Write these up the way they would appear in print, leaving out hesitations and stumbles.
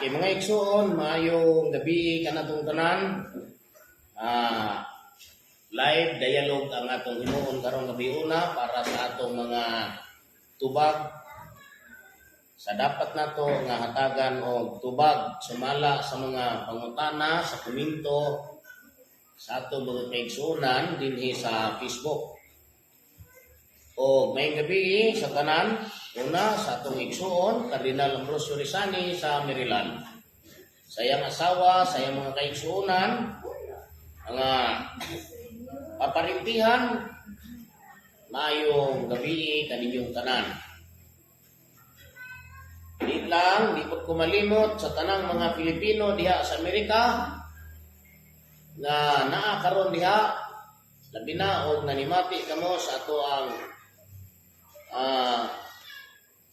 Okay, mga igsuon, maayong gabi kanatong tanan. Live dialogue ang atong himuon karong gabi, una para sa atong mga tubag sa dapat nato nga hatagan og tubag sumala sa mga pangutana sa komento sa atong mga kaigsuonan dinhi sa Facebook. O maayong gabi sa tanan, una sa atong igsuon, Cardinal Ambrosio Rizani sa Maryland. Sa iyang asawa, sa iyang mga kaigsuonan, mga paparintihan, maayong gabi kaninyong tanan. Di lang, di po ko malimot sa tanang mga Pilipino diha sa Amerika nga naa karon diha, labi na og nanimati kamo sa ato ang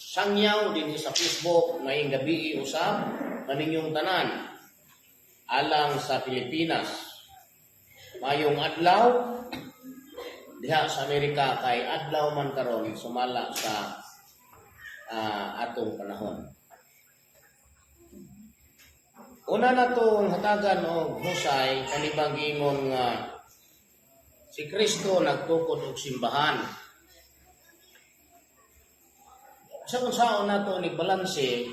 sangyaw dinhi sa Facebook ngayong gabi usab kaninyong tanan alang sa Pilipinas. Mayong adlaw diha sa Amerika kay adlaw man karon sumala sa atong panahon. Una na tong hatagan og husay kanibang giingon nga si Kristo nagtukod og simbahan. Sa kung saon nato ni balanse,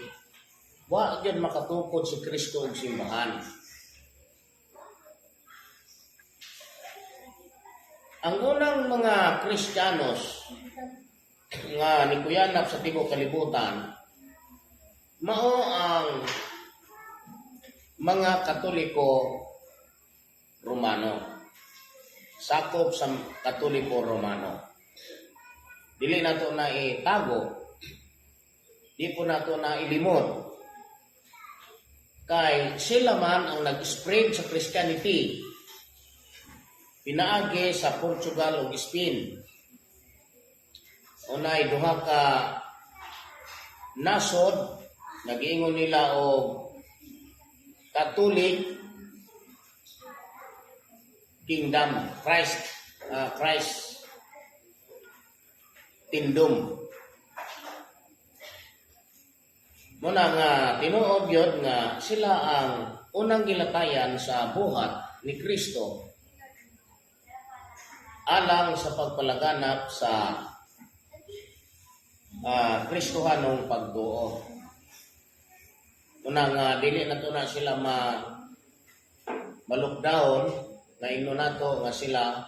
wa gyud makatukod si Kristo og simbahan. Ang unang mga Kristiyanos nga nikuyanap sa tibuok kalibutan mao ang mga Katoliko Romano. Sakop sa Katoliko Romano. Dili nato na itago. Di po nato na ilimot. Kay sila man ang nag-spread sa Christianity pinaagi sa Portugal ug Spain. Unay duha ka nasod, nagiingon nila og Catholic Kingdom, Christ Kingdom. Muna nga tinuod gyud nga sila ang unang gilatayan sa buhat ni Kristo alang sa pagpalaganap sa Kristohanong pagtuo. Una nga dili na to na sila ma lockdown nga ingno nato nga sila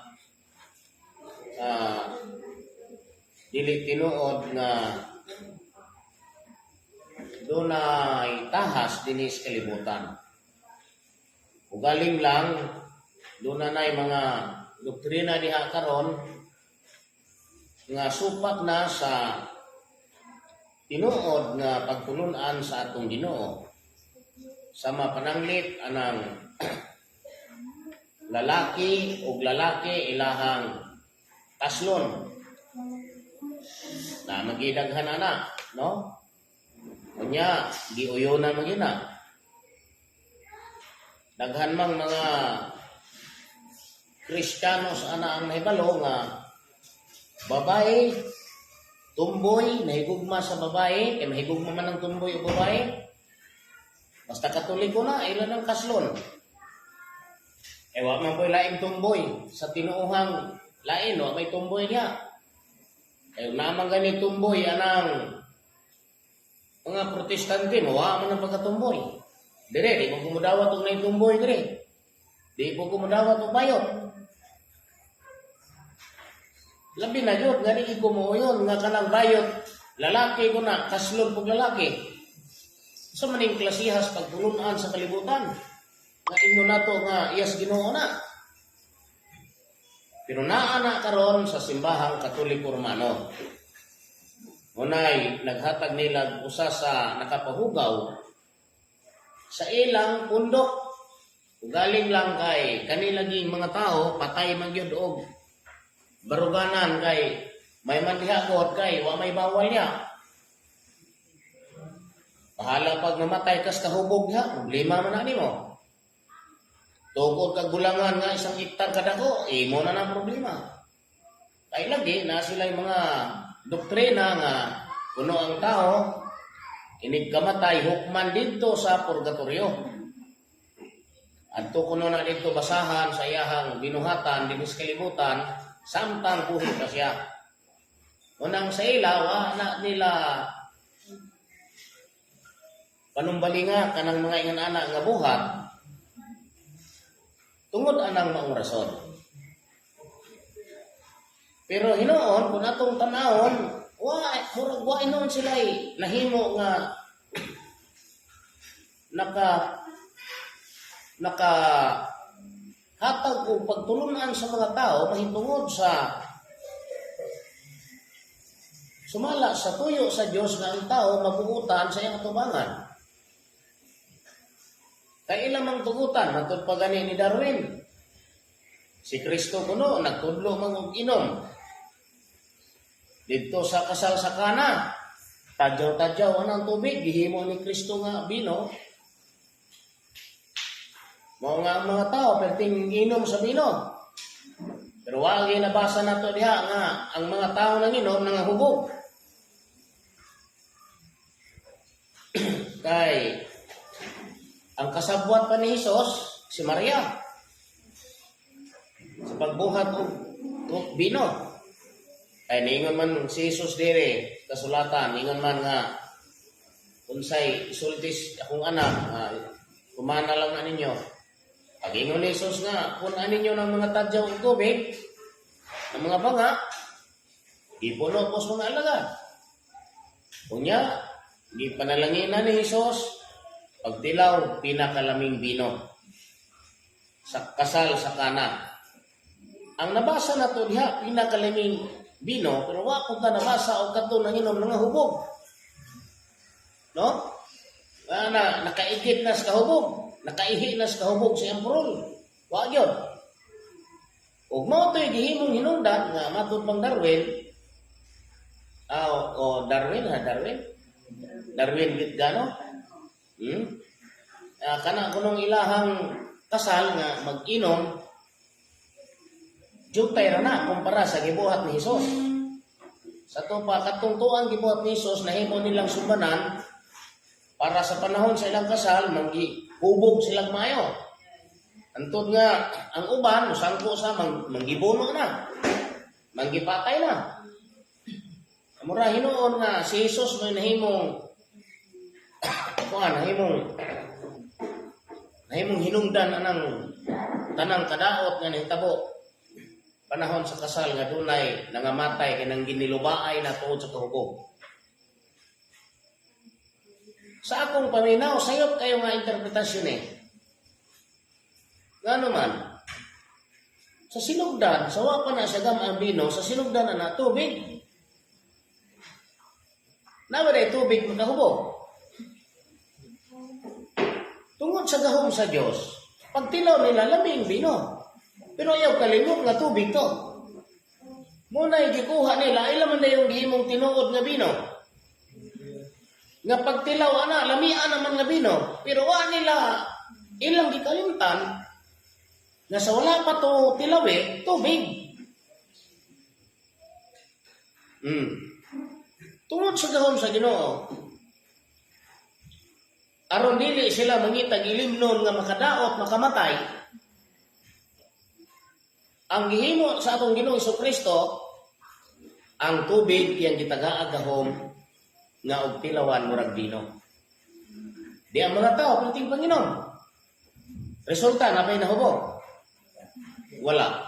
dili tinuod nga dunay tahas dinhi sa kalibutan. Ugaling lang doon na mga doktrina diha karon nga supak na sa tinuod nga pagtulunan sa atong Ginoo. Sama pananglit anang lalaki ug lalaki ilahang kaslon na magidaghan ana, no? Unya giuyonan man gyud na. Daghan mang mga Kristiyanos ana ang nahibalo nga babae tumboy, nahigugma sa babae, kay mahigugma man ang tumboy o babae. Basta Katoliko na, ilan ang kaslon. Eh, wa man po'y laing tumboy. Sa tinuohang lain, wa may tumboy niya. Eh, naman gani tumboy, anang mga Protestante, mawa man ang pagkatumboy. Dire, di mo kumudawat og nay tumboy dire. Di mo kumudawat og bayot. Labi na yun, nga di ko mo yun, nga kanang bayot, lalaki ko na, kaslon pog lalaki. Sa maning klasihas pagtulunan sa kalibutan, nga ingno nato nga iyas Ginoo na. Pero naa na karon sa Simbahang Katoliko Romano. Unay naghatag nila usa sa nakapahugaw sa ilang pundok. Ugaling lang kay kanilaging mga tao patay man gyud og baruganan kay may man diha god kay wa may bawal niya. Bahala pag namatay kas kahubog diha, problema man na nimo. Tukod kag gulangan nga 1 hektar kadako, imo na nang problema. Kay lagi na sila yung mga doktrina nga kuno ang tao Inig kamatay, hukman didto sa purgatorio. Adto kuno na didto basahan sa iyahang binuhatan dinhi sa kalibutan samtang buhi pa siya. Unang sa ila, wa na nila panumbalinga kanang mga ingan ana nga buhat tungod anang maong rason. Pero hinuon, kung atong tanawon, wa murag wa hinuon sila nahimo nga naka naka hatag og pagtulunan sa mga tao mahitungod sa sumala sa tuyo sa Dios nga ang tao mabuutan sa iyang atubangan. Kay ilang mang tugutan, matod pa gani ni Darwin. Si Kristo kuno nagtudlo man og inom. Didto sa kasal sa Kana, tadyaw-tadyaw ang tubig, gihimo ni Kristo nga bino. Mao nga ang mga tao perting inom sa bino. Pero wagi nabasa nato diha nga ang mga tao nang inom nangahubog. Kay ang kasabwat pa ni Hesus si Maria sa pagbuhat og bino. Kay niingon man si Jesus dire kasulatan, ningon man nga unsay isultis akong anak nga kumana lang na ninyo. Pag ingon ni Jesus nga kun ninyo ng mga tadyaw og tubig, ng mga banga, gipuno po sa mga alagad. Unya, gipanalanginan ni Jesus, pagtilaw, pinakalaming bino sa kasal sa Kana. Ang nabasa na to diha, pinakalaming bino, pero wa ko ta nabasa og kadto nanginom nangahubog. No? Na, nakaigit na sa kahubog, nakaihi na sa kahubog si Emperor. Wa gyud. Ug mao to'y gihimong hinungdan nga matud pang Darwin, ah, o Darwin ha, Darwin? Darwin git gano? Ah, kana kunong ilahang kasal nga mag-inom, jutay ra na kumpara sa gibuhat ni Hesus. Sa to pa katong tuang gibuhat ni Hesus, nahimo nilang subanan para sa panahon sa ilang kasal manggihubog silang maayo. Antod nga ang uban musangko sa manggibuno na. Manggipatay na. Mura hinuon nga si Jesus may nahimong kuan, nahimong nahimong hinungdan anang tanang kadaot nga nahitabo panahon sa kasal nga dunay nangamatay kay nang ginilubaay na tuod sa kahubog. Sa akong paminaw, sayop kayo nga interpretasyon eh. Ngano man, sa sinugdan, sa wa pa na siya gam ang bino, sa sinugdan na na tubig. Nawa tubig makahubog. Tungod sa gahom sa Dios, pagtilaw nila, laming bino. Pero ayaw kalimot nga tubig to. Muna gikuha nila, ay laman na yung gihimong tinuod nga bino. Nga pagtilaw ana, lamian naman nga bino. Pero wa nila ilang gikalimtan nga sa wala pa to tilawi, tubig. Tungod sa gahom sa Ginoo, aron dili sila mangitag ilimnon nga makadaot, makamatay, ang gihimo sa atong Ginoong Kristo, ang tubig iyang gitagaag gahom nga og tilawan murag bino. Di ang mga tao perting panginom. Resulta, napay nahubog? Wala.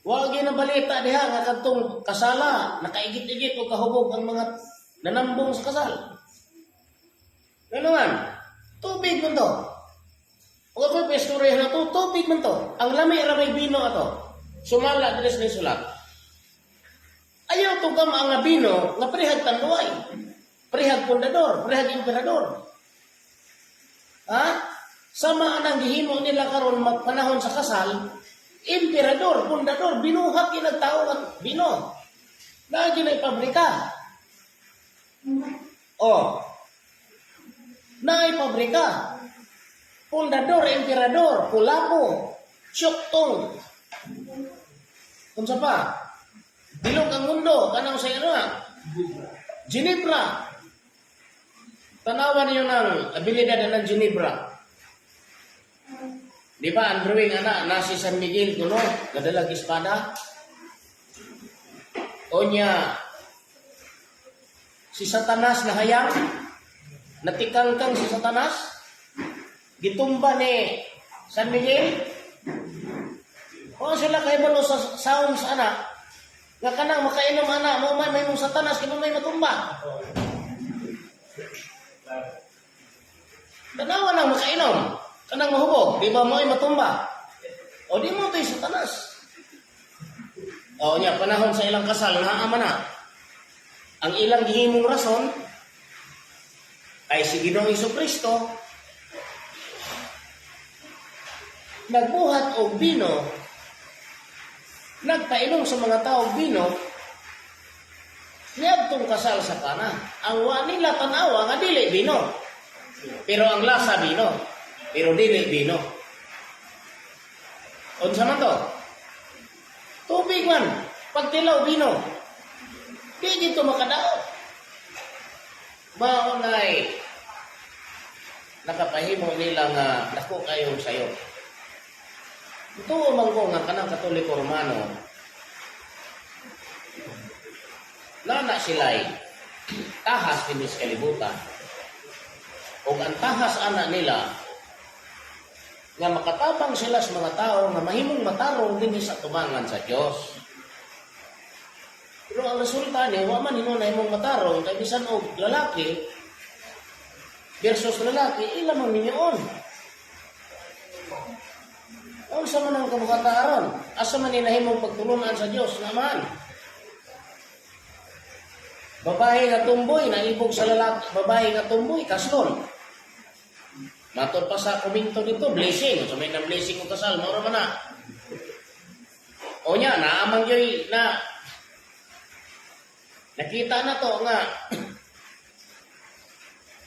Wa gyud balita diha nga kadtong kasala nakaigit-igit og kahubog ang mga nanambong sa kasal. Ano man? Tubig man to. Ug ako istorya na to, tubig man to. Ang lami ra may bino ato. Sumala diri sa sulat. Ayaw tugam ang bino nga prehag Tanduay. Prehag Pundador, prehag Emperador. Ha? Sama anang gihimo nila karon panahon sa kasal, Emperador, Pundador, binuhat kinagtao at bino. Lagi na pabrika. Oh. Naay pabrika. Pundador, Emperador, Kulapo, Syoktong. Unsa pa? Bilog ang mundo, kanang sa ino. Ginebra. Tanawan niyo ng abilidad ng Ginebra. Di ba, ang drawing ana, na si San Miguel kuno, gadalag espada. O niya, si Satanas na hayang, natikangkang si Satanas, gitumba ni San Miguel. O sila kay balo sa saong sa anak, nga kanang makainom ana, mo may mong Satanas, kay may matumba. Tanawa nang makainom, kanang mahubog, di ba mo ay matumba? O di mo to'y Satanas. O niya, panahon sa ilang kasal, naama na. Ang ilang gihimong rason, ay si Ginoong Kristo nagbuhat og bino, nagpainom sa mga tao og bino, niadtong kasal sa Kana. Ang wa nila tanawa nga dili bino. Pero ang lasa bino. Pero dili bino. Unsa man to? Tubig man. Pagtilaw bino. Di dito makadaot. Mao nay nakapahimo nila nga dako kayong sayo. Tuo man ko nga kanang Katoliko Romano, nana sila'y tahas dinhi sa kalibutan. Og ang tahas ana nila nga makatabang sila sa mga tao nga mahimong matarong dinhi sa tubangan sa Dios. Pero ang resulta ni wa man himo nahimong matarong kay bisan og lalaki versus lalaki, ila man minyoon. Unsa man ang kabuhata aron? Asa man ni nahimong pagtulunan sa Dios naman? Babae nga tumboy naibog sa lalaki, babae nga tumboy kaslon. Matod pa sa komento dito, blessing. So may na blessing og kasal, mao ra man na. O nya, naamang yoy na nakita na to nga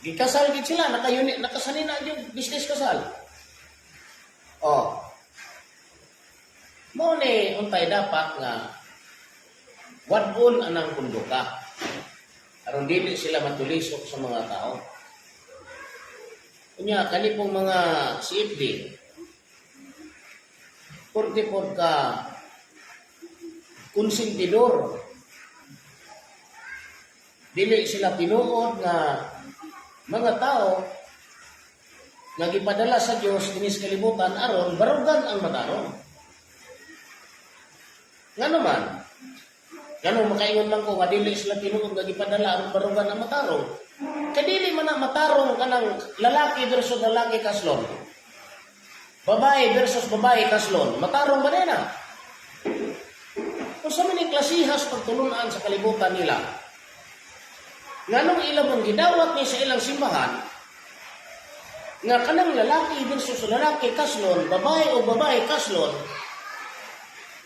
gikasal gid sila, nakayuni, nakasalina yung business kasal. Oh. Mao ni untay dapat nga wad-on anang konduka. Aron dili sila matulisok sa mga tao. Unya kani pong mga CFD, 44 ka konsentidor. Dili sila tinuod nga mga tao nga gipadala sa Dios dinhi sa kalibutan aron barugan ang matarong. Nga naman, ngano makaingon man ko nga dili sila tinuod nga gipadala aron barugan ang matarong? Kadili man na matarong kanang lalaki versus lalaki kaslon. Babae versus babae kaslon. Matarong ba na? Kung sa man klasihas pagtulunan sa kalibutan nila, nganong ilang mong gidawat ni sa ilang simbahan, nga kanang lalaki versus lalaki kaslon, babae o babae kaslon,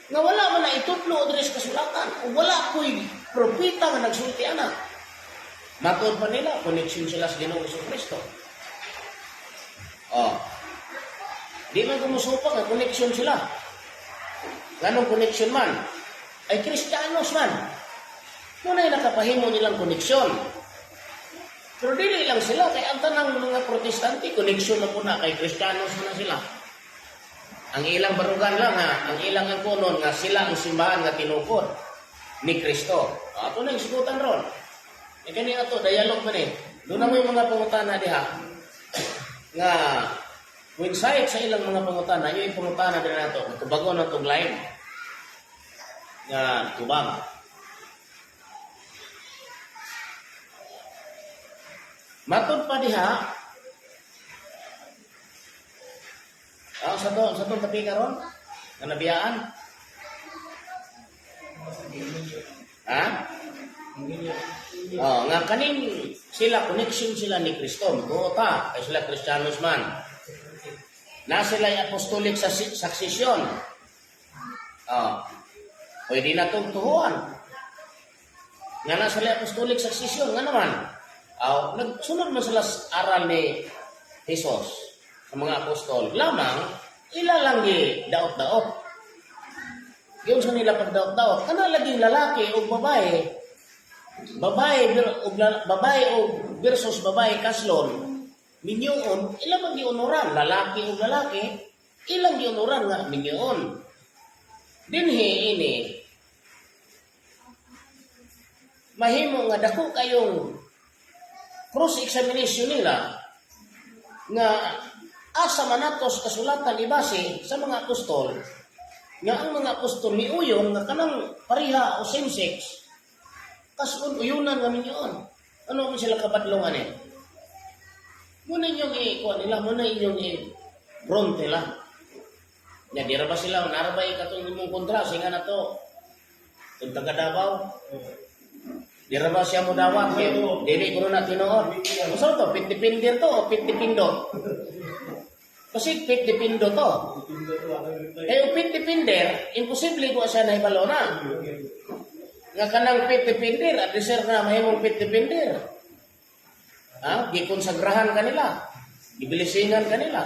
nga wala man na itudlo diri sa kasulatan, o wala ko'y propeta nga nagsulti ana. Matuod pa nila, connection sila sa Ginoong Kristo. Oh. Di man kumusupa nga connection sila. Nganong connection man? Ay Kristiyanos man. Muna'y nakapahimo nilang koneksyon. Pero dili lang sila, kay ang tanang mga Protestante, koneksyon na po na, kay Kristiyanos na sila. Ang ilang barugan lang ha, ang ilang ang kunon nga sila ang simbahan nga tinukod ni Kristo. Ato na yung sigutan ron. E kani ato, dialogue man eh. Doon na mo yung mga pangutana diha nga coincide sa ilang mga pangutana, yung pangutana din nato, tubagon na itong live nga tubang. Matod pa diha, sa to tapi karon nga nabiyaan. Ha? Oh, nga kaning sila connection sila ni Kristo, mutuo ta kay sila Kristiyanos man. Na sila apostolic sa succession. Oh. Pwede na itong tuhuan. Nga na sila apostolic succession, nga naman. Oh, nagsunod man sila sa aral ni Jesus sa mga apostol. Lamang, ila lang gi daot-daot. Giyon sa nila pagdaot-daot, kana laging lalaki o babae, Babae og babae og versus babae kaslon, minyoon, ilang man gionoran, lalaki og lalaki, ilang gionoran nga minyoon. Dinhi ini mahimo nga dako kayong cross examination nila nga asa man nato sa kasulatan ibase sa mga apostol nga ang mga apostol ni uyon nga kanang pareha o same sex kasun uyunan nga minyoon. Ano man sila kabadlong ani? Muna inyong i-kuha nila, muna inyong i-front nila. Nya di ra ba sila nara ba katong imong kontra singa na to? Kung taga Davao, di ra ba siya mo dawat kay dili ko na tinuod. Unsa to? Pitipindir to o pitipindo? Kasi pitipindo to. Kay og pitipinder, imposible ko siya nahibalo na. Nga kanang pitipinder, at deserve na mahimong pitipinder. Ha? Gikonsagrahan kanila. Gibilisingan kanila.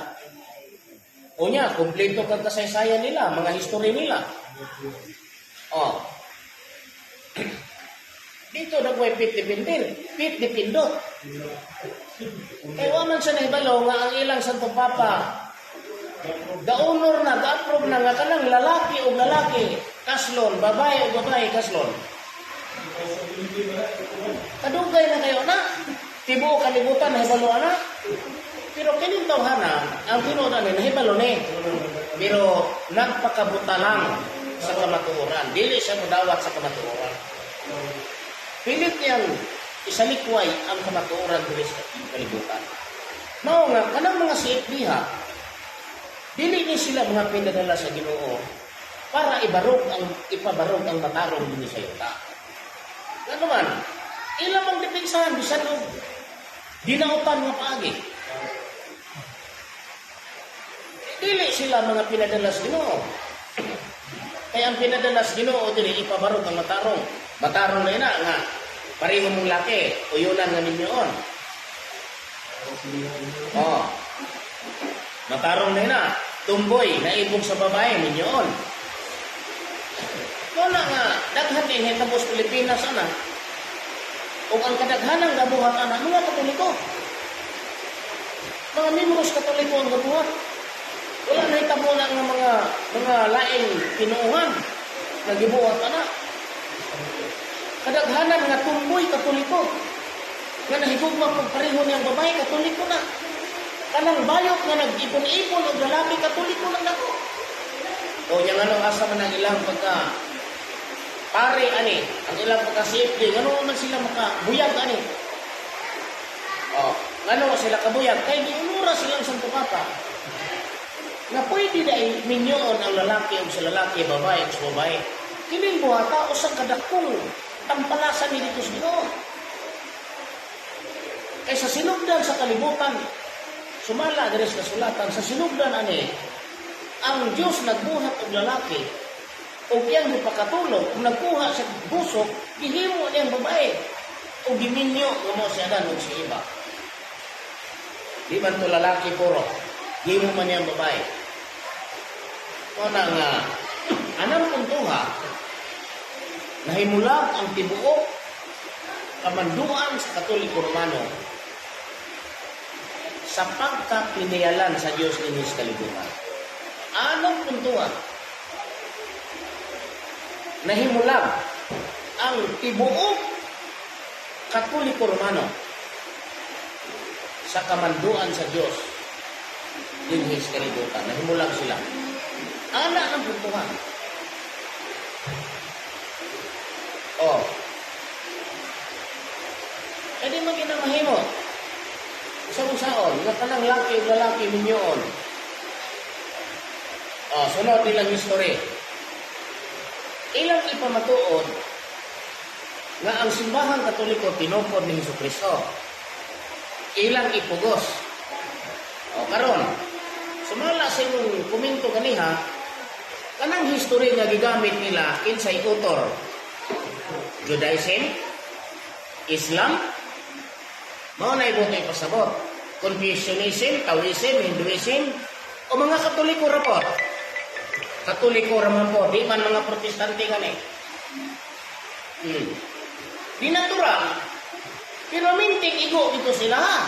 Unya, kumpleto kag kasaysayan nila, mga history nila. Oh. Dito nagway pitipinder, pitipindot. Kay wa man siya nahibalo nga ang ilang Santo Papa ga-honor na, ga-approve na nga kanang lalaki o lalaki, kaslon, babae o babae, kaslon. Kadugay na kayo na. Tibuok kalibutan nahibalo ana. Pero kining tawhana, ang tinuod ani nahibalo ni. Pero nagpakabuta lang sa kamatuoran. Dili siya modawat sa kamatuoran. Pilit niyang isalikway ang kamatuoran diri sa kalibutan. Mao nga kanang mga CFD ha, dili ni sila mga pinadala sa Ginoo para ibarog ang ipabarog ang matarong dinhi sa yuta. Ngano man, ilang mang depensahan bisan og dinautan nga paagi. Dili sila mga pinadala sa Ginoo. Kaya ang pinadala sa Ginoo dili ipabarog ang matarong. Matarong na ina nga pareho mong laki, uyunan nga ninyoon. Oh. Matarong na ina, tumboy naibog sa babae ninyoon. Wala nga daghan kay hitabo sa Pilipinas ana. Ug ang kadaghanang gabuhat ana mga Katoliko. Mga membros Katoliko ang gabuhat. Wala na hitabo na nga mga laing tinuohan nga gibuhat ana. Kadaghanan nga tumboy Katoliko. Nga nahigugma pag pareho niyang babae, Katoliko na. Kanang bayot nga nag-ipon-ipon og lalaki, Katoliko lang nako. O yang ano asa man ang ilang pagka pare ani, ang ilang pagka CFD, ngano man sila makabuyag ani? O, ngano sila kabuyag? Kay giunura silang Santo Papa. Nga pwede na minyoon ang lalaki o sa lalaki, babae o sa babae. Kining buhata usang kadakong tampalasan ni dito sa Ginoo. Kay sa sinugdan sa kalibutan, sumala diri sa kasulatan, sa sinugdan ani, ang Diyos nagbuhat og lalaki, ug iyang gipakatulog, ug nagkuha sa busok, gihimo niyang babae, ug giminyo nga mo si Adan ug si Eva. Di man to lalaki puro, gihimo man niyang babae. Mao na nga, anang puntuha, nahimulag ang tibuok kamanduan sa Katoliko Romano sa pagkapinayalan sa Diyos dinhi sa kalibutan. Anong puntuha? Nahimulag ang tibuok Katoliko Romano sa kamanduan sa Diyos dinhi sa kalibutan. Nahimulag sila. Ana ng puntuhan. Oh. Eh di man ginamahimo. Sa saon, nga kanang laki ug lalaki minyoon. Oh, sunod nilang history. Ilang ipamatuod nga ang simbahang Katoliko tinupod ni Hesus Kristo. Ilang ipugos. O karon, sumala sa imong komento kaniha, kanang history nga gigamit nila kinsay author? Judaism, Islam, mao na ibong ipasabot. Confucianism, Taoism, Hinduism, o mga Katoliko ra po. Katoliko ra man po, di man mga Protestante gani. Di natural. Pero minting igo ito sila ha.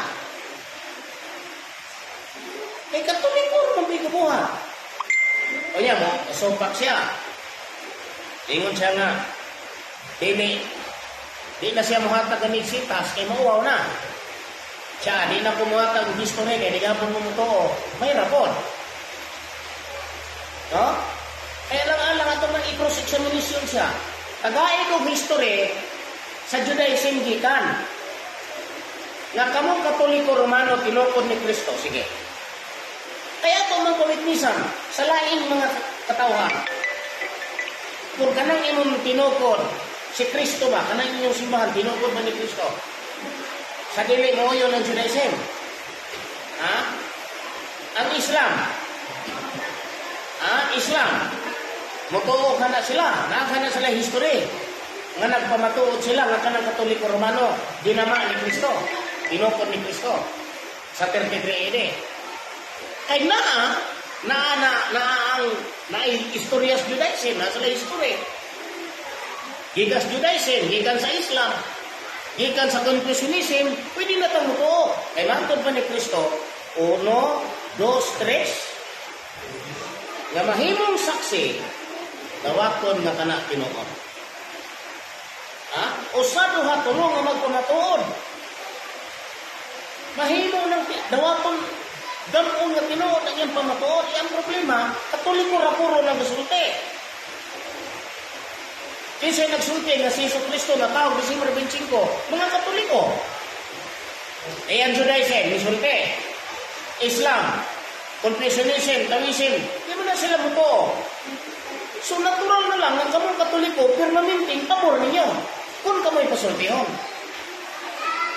Kay Katoliko man may buhat. O niya mo, supak siya. Ingon siya nga, dili, di na siya muhatag ang sitas kay mauwaw na. Siya, di na ko muhatag og history kay di gapon mo mutuo. May rapon. No? Kaya lang alang ato nang i-cross examination siya. Tagaid og history sa Judaism gikan. Nga kamong Katoliko Romano tinukod ni Kristo. Sige. Kaya ito mga kawitnisan sa laing mga katawhan. Kung kanang imong tinukod, si Kristo ba, kanang inyong simbahan, tinukod ba ni Kristo? Sa dili mo yun ang Judaism. Ha? Ang Islam. Ha? Islam. Mutuo ka na sila. Naa na sila history. Nga nagpamatuod sila nga kanang Katoliko Romano, dinama ni Kristo. Tinukod ni Kristo. Sa 33 AD. Kay naa, naa na, naa ang, naa istorya sa Judaism, naa sila history. Gikan sa Judaism, gikan sa Islam, gikan sa Confucianism, pwede na tang mutuo. Kay mantod pa ni Kristo, uno, dos, tres, nga mahimong saksi, dawaton nga kana tinuod. Ha? Usa, duha, tulo nga magpamatuod. Mahimo ng dawaton damon nga tinuod ang iyang pamatuod. Iyang problema, Katoliko ra puro nang gasulti. Kinsa nagsulti nga si Jesu Kristo na tao December 25, mga Katoliko. Eh, ang Judaism, misulti. Islam, Confucianism, Taoism, di mo na sila mutuo. So natural na lang ang kamong Katoliko, permanenteng pabor ninyo. Kung kamo'y pasultihon.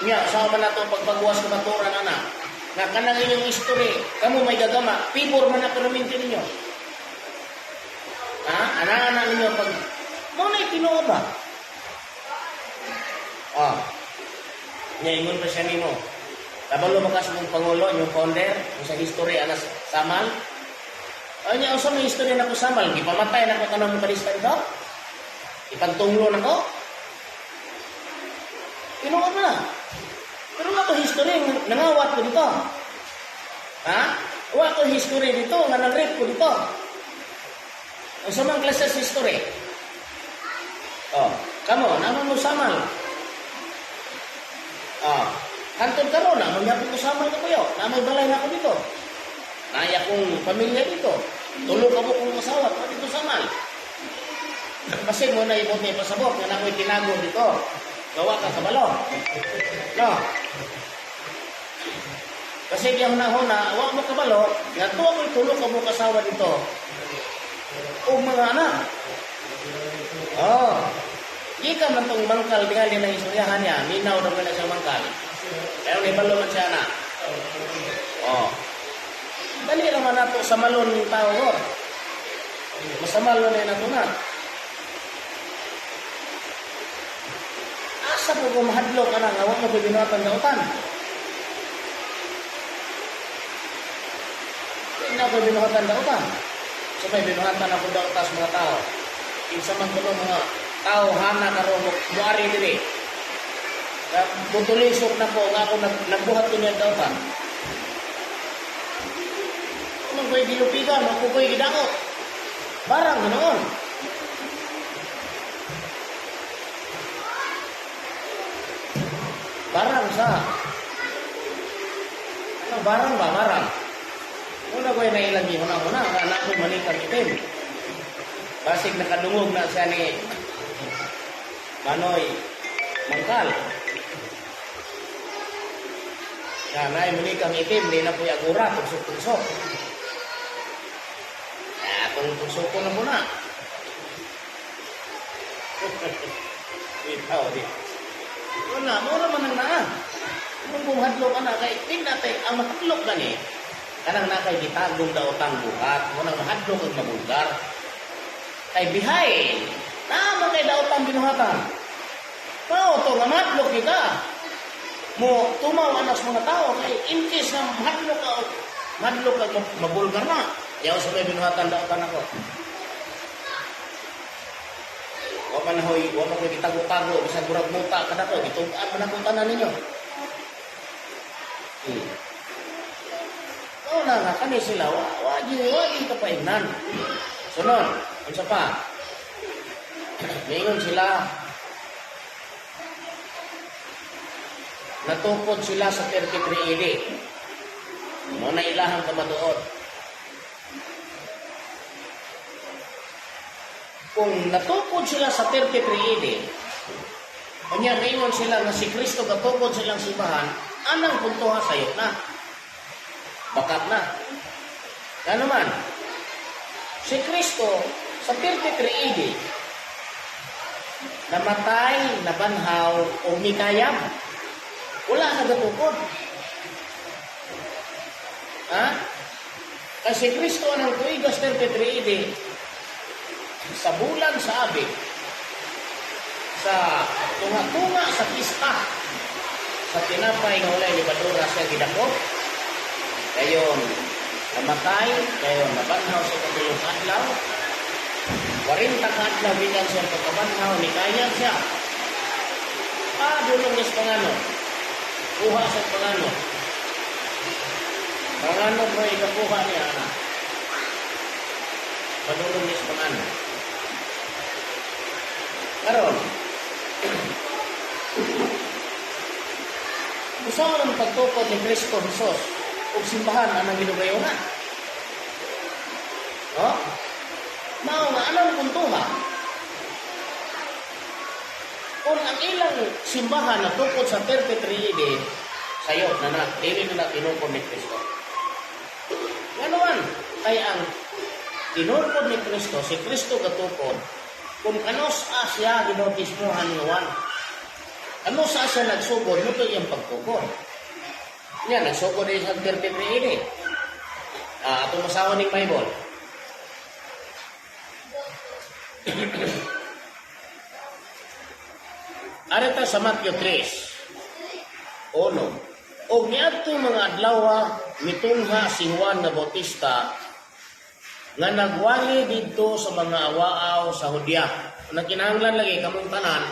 Nya, sa man nato pagpagawas kamaturan ana, nga kanang inyong history, kamo may gagama, pibor man na permanente ninyo. Ha? Ana-ana ninyo pag mo na tinuod ba? Ah. Nya ingon pa siya nimo. Kabalo mo ka sa mong pangulo, inyong founder, kung sa history anas Samal. Ay niya, unsa may history nako Samal? Gipamatay nako kanang Kalista ito? Ipagtunglo nako? Tinuod mo na. Pero nga ko history, nangawat ko dito. Ha? Wa ko history dito, nga nang-rape ko dito. Ang samang klase sa history. Oh, kamo, naman mo Samal. Oh, hantod karon na, mangyapon ko Samal na kuyo. Na may balay na ako dito. Naya kong pamilya dito. Tulo ka mo kong asawa, pa dito Samal. Kasi mo na ibot ni pasabot nga na ako'y tinago dito. Gawa ka kabalo. No. Kasi di ang nahuna, wa mo kabalo, nga tuwa ko'y tulo ka mo kasawa dito. O mga anak. Oh. Di ka man tong mangkal tingali ng istoryahan niya, minaw daw na siya mangkal. Pero nibalo man siya na. Oh. Dali naman nato sa malon ng tao ko. Masamalon na nato na. Asa po kung mahadlok ka na nga wa mo ko'y binuhatan dautan. Di na ko'y binuhatan dautan. So may binuhatan ako dautas mga tao. Kinsa man kuno mga tao hana karon mo muari diri. Butulisok na ko nga ako nagbuhat ko niya dautan. Anong ko'y gilupigan, ako ko'y gidakot. Barang ganoon. Barang sa. Ano, barang ba? Barang. Una ko'y nailagi, una-una, nga anak ko manikang itim. Basig nakadungog na siya ni Manoy Mangkal. Nga naay manikang itim, di na po'y agura, tugsok-tugsok. Ah, kung tugsok ko na muna. Itaw, di. Wala, mura man ang naa. Kung buhadlok ka na, kay tingnan natin, ang mahadlok gani, kanang na kay gitagong daotang buhat, mo nang mahadlok ang mabulgar. Kay bihay, tama kay daotang binuhatan. Mao to nga mahadlok kita. Mo tumaw anas mga tao kay in case na mahadlok ka o mahadlok ka mabulgar na. Yaw sa may binuhatan daotan ako. Wa man hoy, wa man koy gitago-tago, bisan murag muta ka nako, gitug-an man ako tanan ninyo. Oo na nga, kani sila, wa gyud kapaingnan. Sunod, unsa pa? Miingon sila, natukod sila sa 33 AD. Mao na ilahang kamatuod. Kung natukod sila sa 33 AD, unya miingon sila nga si Kristo gatukod sa ilang simbahan, anang puntoha sayop na. Bakat na. Ano man, si Kristo sa 33 AD, namatay, nabanhaw, o mikayam. Wala na gatukod. Ha? Kasi Kristo ang tuigas 33 AD, sa bulan sa Abib, sa tunga-tunga sa pista, sa tinapay nga walay lebadura siya gidakop, dayon namatay, dayon nabanhaw sa ikatulong adlaw, 40 ka adlaw gikan siya pagkabanhaw, nikayam siya. Dulong ni panganod. Kuha sa panganod. Panganod mo ikakuha niya, anak. Padulong ni panganod. Karon, usa man ang pagtukod ni Kristo Jesus ug simbahan anang ginugayonan. No? Mao nga anang puntuha. Kung ang ilang simbahan natukod sa 33 AD, sayo na na, dili na na tinukod ni Kristo. Ngano man, kay ang tinukod ni Kristo, si Kristo gatukod, kung kanos siya ginautismuhan ni Juan. Ano sa siya nagsugod, muto iyang pagtukod. Yan, nagsugod din sa 33 AD. Atong masawa ning Bible. Arita sa Matthew 3:1. Og niadto mga adlaw mitungha si Juan nga Bautista nga nagwali didto sa mga awaaw sa Judea. Nagkinahanglan lagi kamong tanan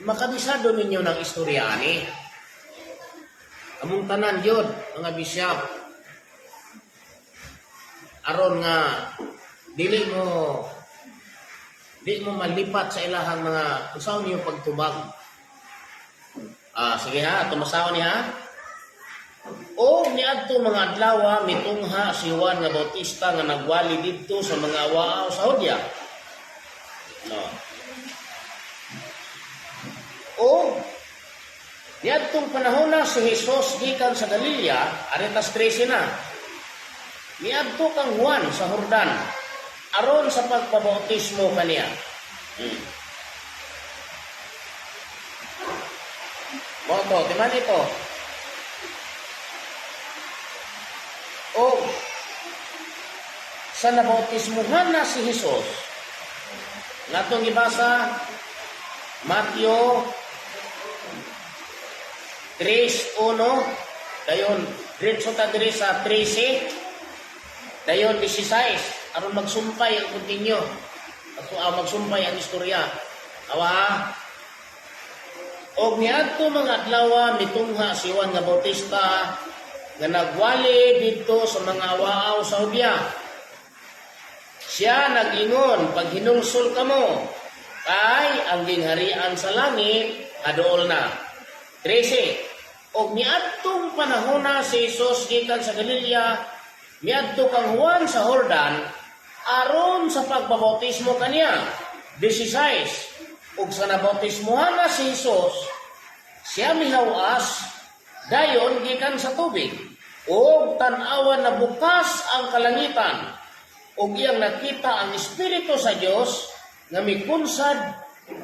makabisado ninyo ng istorya ani. Kamong tanan gyud mga bishop. Aron nga dili mo malipat sa ilahang mga usaw niyo pagtubag. Sige ha, tumasaw ni ha. O niadto mga adlaw mitungha si Juan nga Bautista nga nagwali didto sa mga awaaw sa Judea. No. O niadtong panahona si Jesus gikan sa Galilea, aretas 13 na. Niadto kang Juan sa Jordan aron sa pagpabautismo kaniya. Mo to, timan ito. O sa nabautismuhan na si Jesus, natong gibasa Matthew 3:1, dayon diretso ta diri sa 13, dayon 16, aron magsumpay ang continue. Ato magsumpay ang istorya. Awa. Og niadto mga adlaw mitungha si Juan nga Bautista nga nagwali didto sa mga awaaw sa Judea. Siya nag-ingon, paghinulsol kamo, kay ang gingharian sa langit adool na. 13. Og niadtong panahona si Jesus gikan sa Galilea, miadto kang Juan sa Jordan aron sa pagbabautismo kaniya. 16. Ug sa nabautismohan na si Jesus, siya mihawas dayon gikan sa tubig. Ug tan-awan na bukas ang kalangitan, ug iyang nakita ang Espiritu sa Dios nga mikunsad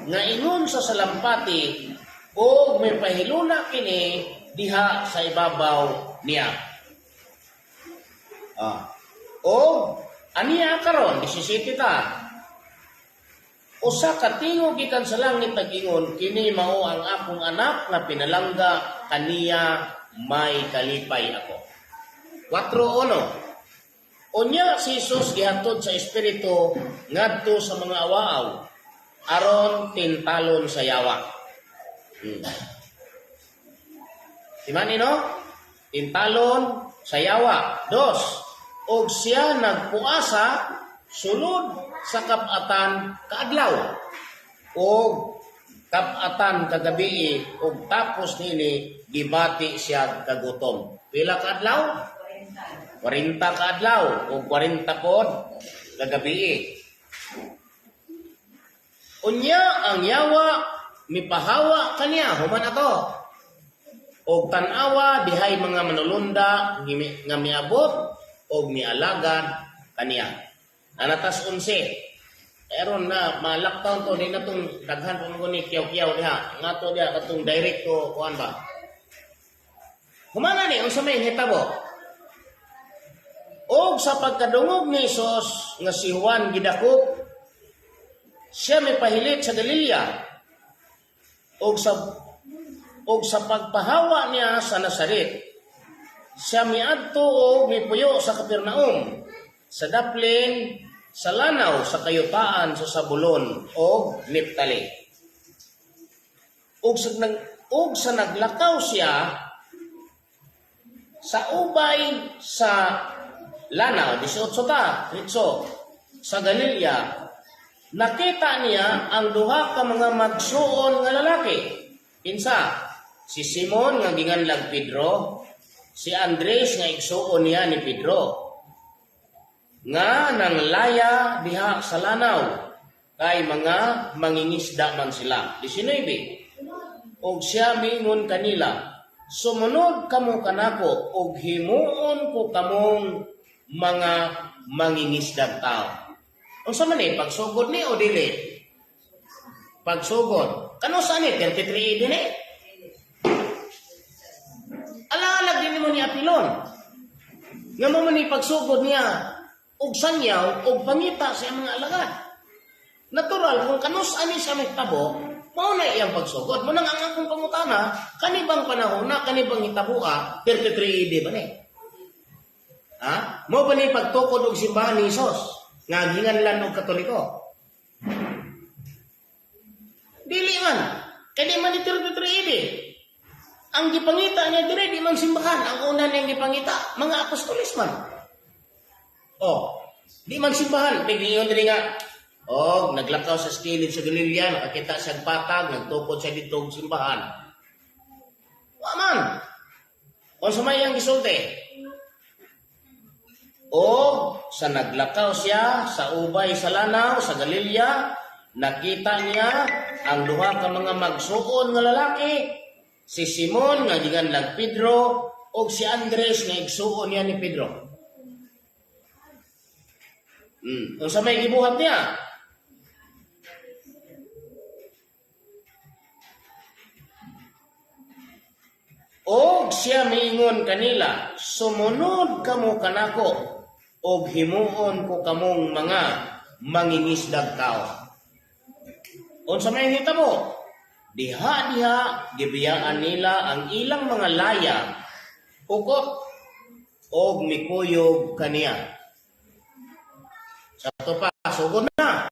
nga ingon sa salampati ug may pahiluna kini diha sa ibabaw niya. O aniya karon 17 ta. Usa ka tingog gikan sa langit nag-ingon, kini mao ang akong anak nga pinalangga, kaniya may kalipay ako. 4:1. Unya si Jesus gihatod sa Espiritu ngadto sa mga awaaw. Aron tintalon sa yawa. Timani, no? Tintalon sa yawa. Dos, og siya nagpuasa sulod sa kap-atan kaadlaw og kap-atan kagabii, ug tapos nini gibati siya kagutom. Pila kaadlaw? 40 kaadlaw ug 40 pod kagabii. Unya ang yawa mipahawa kaniya human ato. Og tan-awa, dihay mga manulunda nga miabot og mialagad kaniya. Anatas 11. Aron na ma-lockdown to, di na tong daghan pa mo ni kiyaw-kiyaw diha. Nga to diha katong direct to kuan ba. Humana ni, unsa may hitabo? Og sa pagkadungog ni Hesus nga si Juan gidakop, siya may pahilit sa Galilea. Og sa pagpahawa niya sa Nazaret, siya miadto og mipuyo sa Capernaum, sa daplin sa lanaw sa kayutaan sa Sabulon og Neptali. Og sa naglakaw siya sa ubay sa lanaw, 18 ta, 18, sa Galilea, nakita niya ang duha ka mga magsuon nga lalaki. Kinsa? Si Simon nga ginganlag Pedro, si Andres nga igsuon niya ni Pedro, nga nanglaya diha sa lanaw kay mga mangingisda man sila. 19. Og siya miingon kanila, "Sumunod kamo kanako ug himuon ko kamong mga mangingisdag tao." Unsa man ni, pagsugod ni o dili? Pagsugod. Kano sa ni 33 AD ni? Alaalag din mo ni apilon. Nga mo man ni pagsugod niya og sanyaw og pangita sa iyang mga alagad. Natural kung kanus ani siya tabo, mao na iyang pagsugod. Mo nang ang akong pangutana, kani bang panahon na, kani bang hitaboa, 33 AD ba ni? Ha? Mo ba ni pagtukod og simbahan ni Hesus nga ginganlan og Katoliko? Dili man. Kay di man ni 33 AD. Ang gipangita niya dire, di man simbahan. Ang una niyang gipangita, mga apostoles man. Oh, di man simbahan. Bigyan diri nga, oh, naglakaw sa kilid sa Galilea, nakakita siya patag, nagtukod siya dito og simbahan. Wa man. O sa may ang gisulti. O sa naglakaw siya sa ubay sa lanaw sa Galilea, nakita niya ang duha ka mga magsuon nga lalaki, si Simon nga ginganlag Pedro ug si Andres nga igsuon niya ni Pedro. Unsa may gibuhat niya? Og siya miingon kanila, "Sumunod kamo kanako og himuon ko kamong mga mangingisdag tao." Unsa may hitabo? Diha-diha gibiyaan nila ang ilang mga laya, pukot, og mikuyog kaniya. Sa ato pa, sugod na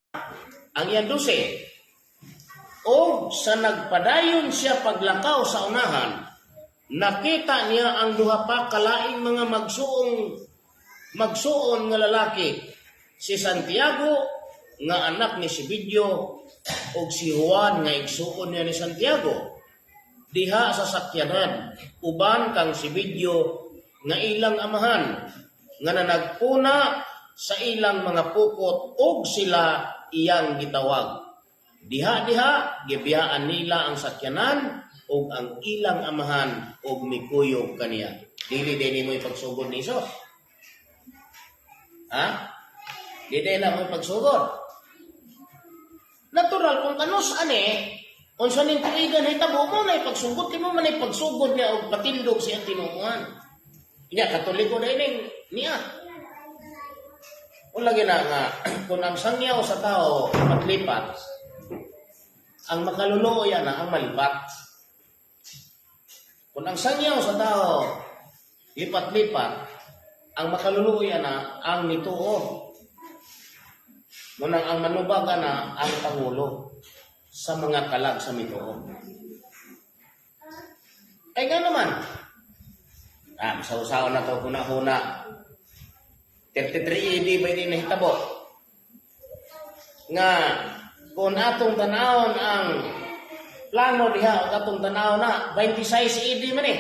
ang iyang 12. Og sa nagpadayon siya paglakaw sa unahan, nakita niya ang duha pa kalaing mga magsuon nga lalaki, si Santiago nga anak ni Zebedeo ug si Juan nga igsuon niya ni Santiago, diha sa sakyanan uban kang Zebedeo nga ilang amahan, nga nanagpuna sa ilang mga pukot, ug sila iyang gitawag. Diha-diha gibiyaan nila ang sakyanan ug ang ilang amahan ug mikuyog kaniya. Dili din mo ipagsugod ni Hesus. Ha? Dili na mo ipagsugod. Natural kung kanus ani, unsa ning tuigan hitabo mo na ipagsugod kay mo man ipagsugod niya og patindog siya tinuohan. Nya Katoliko na ining niya. Wala gina nga kung ang sangyaw sa tao lipat-lipat, ang makaluluoy na ang malipat. Kung ang sangyaw sa tao lipat-lipat, ang makaluluoy na ang nituo. Munang ang manubag na ang pangulo. Sa mga kalag sa mituo. Ay nga naman, masaw na to huna-huna. 33 AD ba di nahitabo? Nga, kung atong tanawon ang plano diha o atong tanawon na, 26 AD man eh.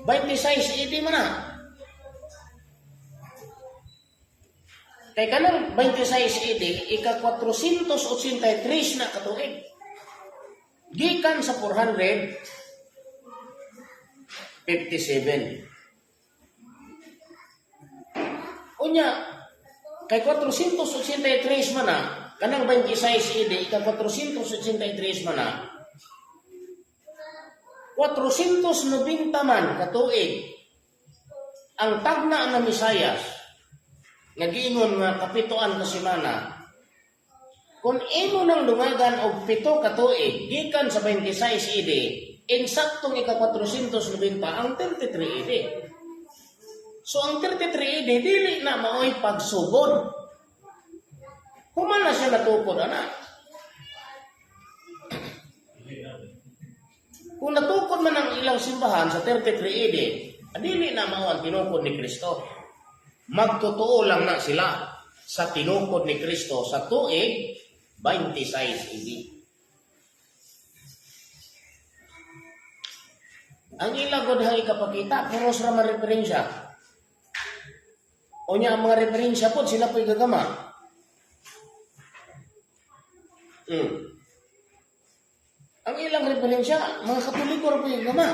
26 AD man na. Kay kanang 26 AD, ika 483 na katuig. Gikan sa 457. Unya, kay 483 man na, kanang 26 AD, ika 483 man na, 490 man katuig ang tagna na Misayas nga giingon nga kapitoan ka semana. Kung imo nang dungagan og 7 ka tuig gikan sa 26 AD, insaktong ika 490 ang 33 AD. So ang 33 AD dili na maoy pagsugod. Human na siya natukod ana. Kung natukod man ang ilang simbahan sa 33 AD, dili na mao ang tinukod ni Kristo. Magtotoo lang na sila sa tinukod ni Kristo sa tuig 26 AD. Ang ila gud ang ikapakita, puros ra man referensya. O niya ang mga referensya po, sila po'y gagama. Ang ilang referensya, mga Katoliko ra po'y gagama.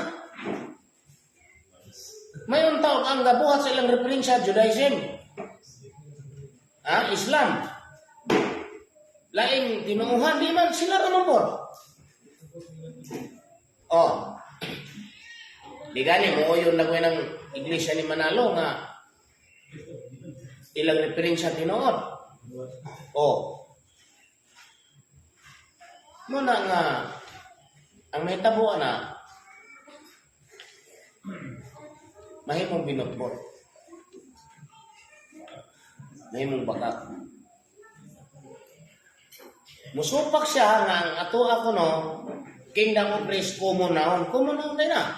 Mayon tawag ang gabuhat sa ilang referensya, Judaism. Ah, Islam. Laing tinuuhan, di man, sila ra man po. Oh. Di gani, mo yun na ng Iglesia ni Manalo nga ilang referensya tinuod. Oh. Muna nga ang nahitabo na mahimong binotbot. Mahimong bakak. Musupak siya nga ang ato ako no, Kingdom of Praise common noun. Common noun din na.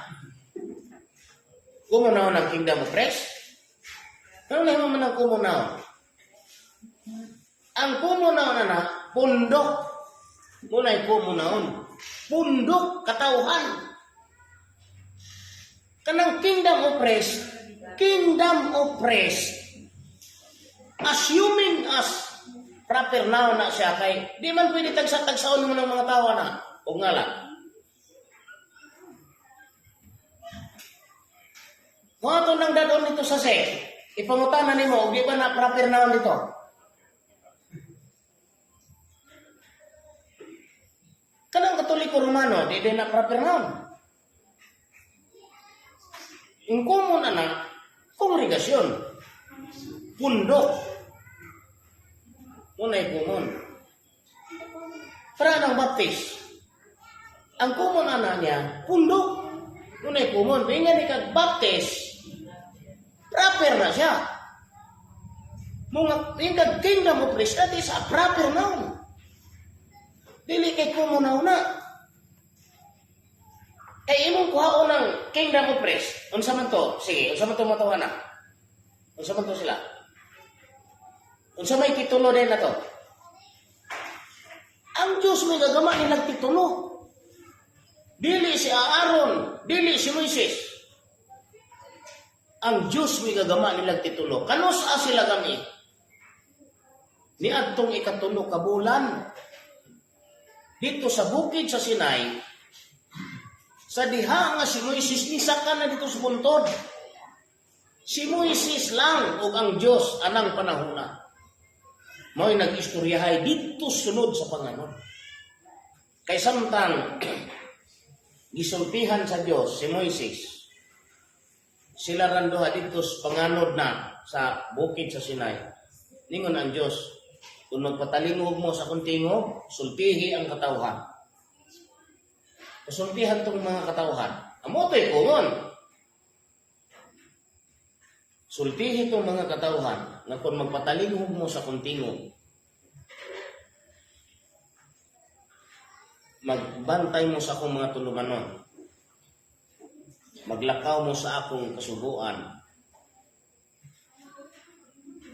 Common noun ang Kingdom of Praise. Ano na man ang common noun? Ang common noun na pundok. Muna ay common noun. Pundok, katauhan. Kanang Kingdom of Praise, Kingdom of Praise, assuming as proper noun na siya kay di man pwede tagsa-tagsaon mo ng mga tao na o nga lang. Kung ato nang dadon dito sa se, ipangutana nimo og di ba na proper noun dito? Kanang Katoliko Romano, di din na proper noun. Ang common na na, kongregasyon, pundok. Unay common. Para ng Baptist, ang common ana niya, pundok. Unay common. Pingan ni kag Baptist, proper na siya. Mga ingag Kingdom of Christ, that is a proper noun. Dili kay common noun na. Kay imong kuhaon ng Kingdom of Christ, unsa man to? Sige, unsa man to matuwa na? Unsa man to sila? Unsa may titulo din na to? Ang Diyos may gagama ni nagtitulo. Dili si Aaron, dili si Moises. Ang Diyos may gagama nilang titulo. Kanus a sila gami? Niadtong 3 ka bulan. Dito sa bukid sa Sinai, sa diha nga si Moises nisaka na dito sa puntod. Si Moises lang ug ang Diyos anang panahona. Mao'y nag-istoryahay dito sunod sa panganod. Kay samtang gisultihan sa Diyos si Moises, sila randuha dito sa panganod na sa bukid sa Sinai. Ningon ang Diyos, kung magpatalingog mo sa akong tingog, sultihi ang katawhan. Kasultihan tong mga katawhan. Amo to'y kungon. Sultihi tong mga katawhan nga kung magpatalingog mo sa akong tingog, Magbantay mo sa akong mga tulumanon. Maglakaw mo sa akong kasuguan.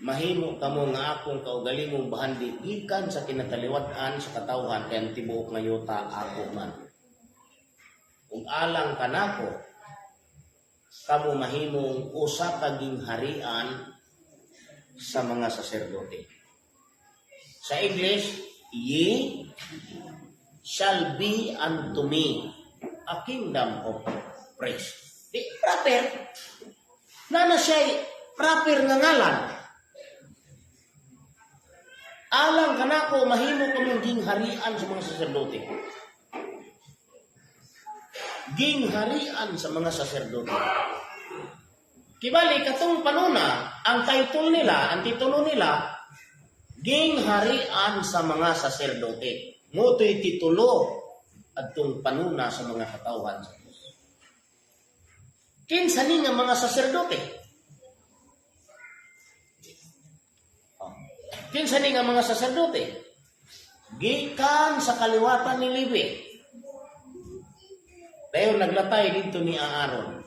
Mahimo kamo nga akong kaugalingong bahandi gikan sa kinataliwat-an sa katawhan, kay ang tibuok nga yuta ako man. Ug alang kanako, kamo mahimong usa ka gingharian sa mga saserdote. Sa English, "Ye shall be unto me a kingdom of priests." Di proper. Nana siya proper nga ngalan. Alang kanako, mahimo kamong gingharian sa mga saserdote. Gingharian sa mga saserdote. Kibali katong panuna, ang title nila, ang titulo nila, gingharian sa mga saserdote. Mao to'y titulo adtong panuna sa mga katawhan sa Diyos. Kinsa ni nga mga saserdote? Oh. Kinsa ni nga mga saserdote? Gikan sa kaliwatan ni Levi. Dayon naglatay didto ni Aaron.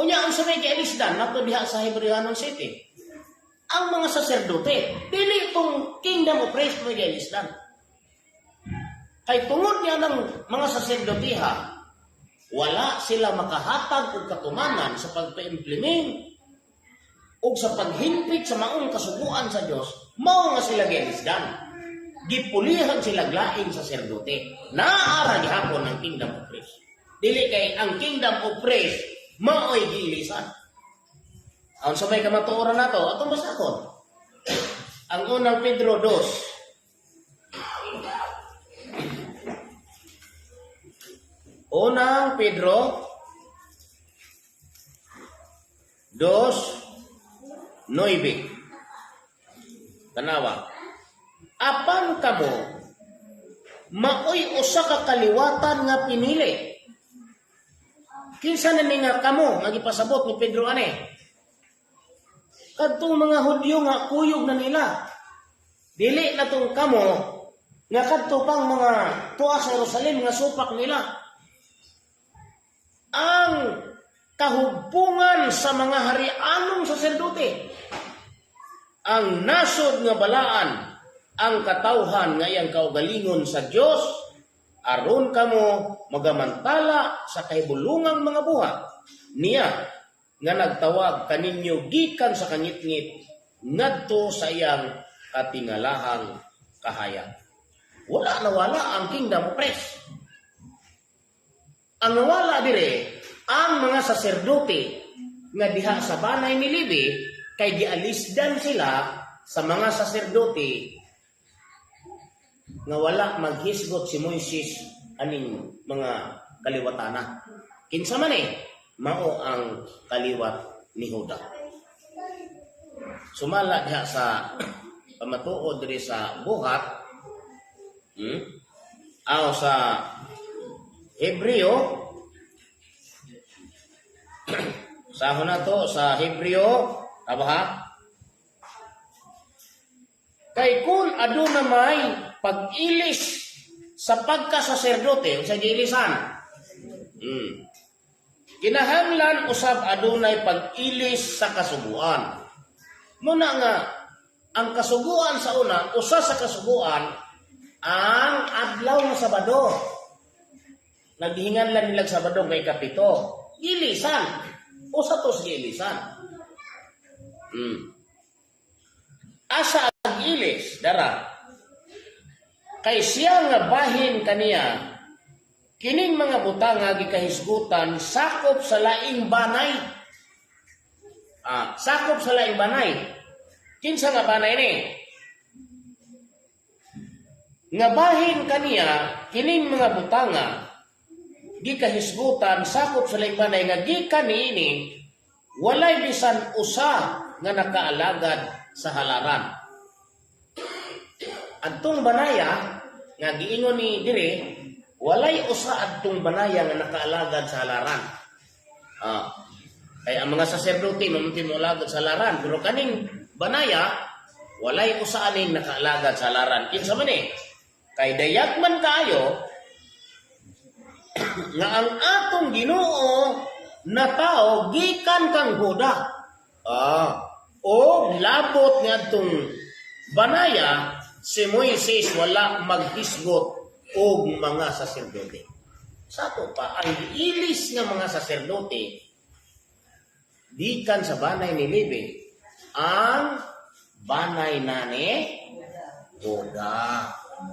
Unya, ang sa may gialisdan nato diha sa Hebreohanon City. Ang mga saserdote, dili itong kingdom of priests may gialisdan. Kay tungod niya ng mga saserdotiha, wala sila makahatag og katumanan sa pagpa-implement o sa paghimpit sa maong kasuguan sa Dios, mao nga sila gialisdan. Gipulihan sila laing saserdote. Naara gihapon ang kingdom of priests. Dili kay ang kingdom of priests mao'y giilisan. Ang sa may kamatuoran nato, atong basahon. Ang Unang Pedro 2. Unang Pedro 2:9. Tanawa. "Apan kamo maoy usa ka kaliwatan nga pinili." Kinsa na ni nga kamo nga gipasabot ni Pedro ane? Kadtong mga Hudyo nga kuyog na nila. Dili na tong kamo nga kadto pang mga tuwa sa Jerusalem nga supak nila. "Ang kahugpungan sa mga harianong saserdote. Ang nasod nga balaan, ang katawhan nga iyang kaugalingon sa Dios, aron kamo magamantala sa kahibulungang mga buhat niya nga nagtawag kaninyo gikan sa kangitngit ngadto sa iyang katingalahang kahayag." Wala na wala ang kingdom of priests. Ang nawala dire ang mga saserdote nga diha sa banay ni Levi, kay gialisdan sila sa mga saserdote nga wala maghisgot si Moises aning mga kaliwatana. Kinsa man eh, mao ang kaliwat ni Juda. Sumala diha sa pamatuod diri sa Buhat, Aw sa Hebreo, sa na to sa Hebreo, aba ha? "Kay kung aduna may pag-ilis sa pagkasaserdote," unsa giilisan? "Kinahanglan usab adunay pag-ilis sa kasuguan." Muna nga ang kasuguan sa una, usa sa kasuguan ang adlaw nga Sabado. Naghihinganlan nila Sabado kay kapito. Gilisan. Usa to sa gilisan. "Asa ang ilis dara? Kay siya nga bahin kaniya kining mga butang nga gikahisgutan sakop sa laing banay." Ah, sakop sa laing banay. Kinsa nga banay ni? "Nga bahin kaniya kining mga butanga gikahisgutan sakop sa laing banay nga gikan niini walay bisan usa nga nakaalagad sa halaran." Adtong banaya nga giingon ni dire, walay usa adtong banaya nga nakaalagad sa halaran. Ah, kay ang mga saserdote mamunti mo alagad sa halaran, pero kaning banaya walay usa aning nakaalagad sa halaran. Kinsa man eh? Kay dayag man kaayo Nga ang atong Ginoo na tao gikan kang Juda. O labot ngadtong banaya, si Moises wala maghisgot og mga saserdote. Sa ato pa, ang giilis nga mga saserdote gikan sa banay ni Levi, ang banay na ni Juda.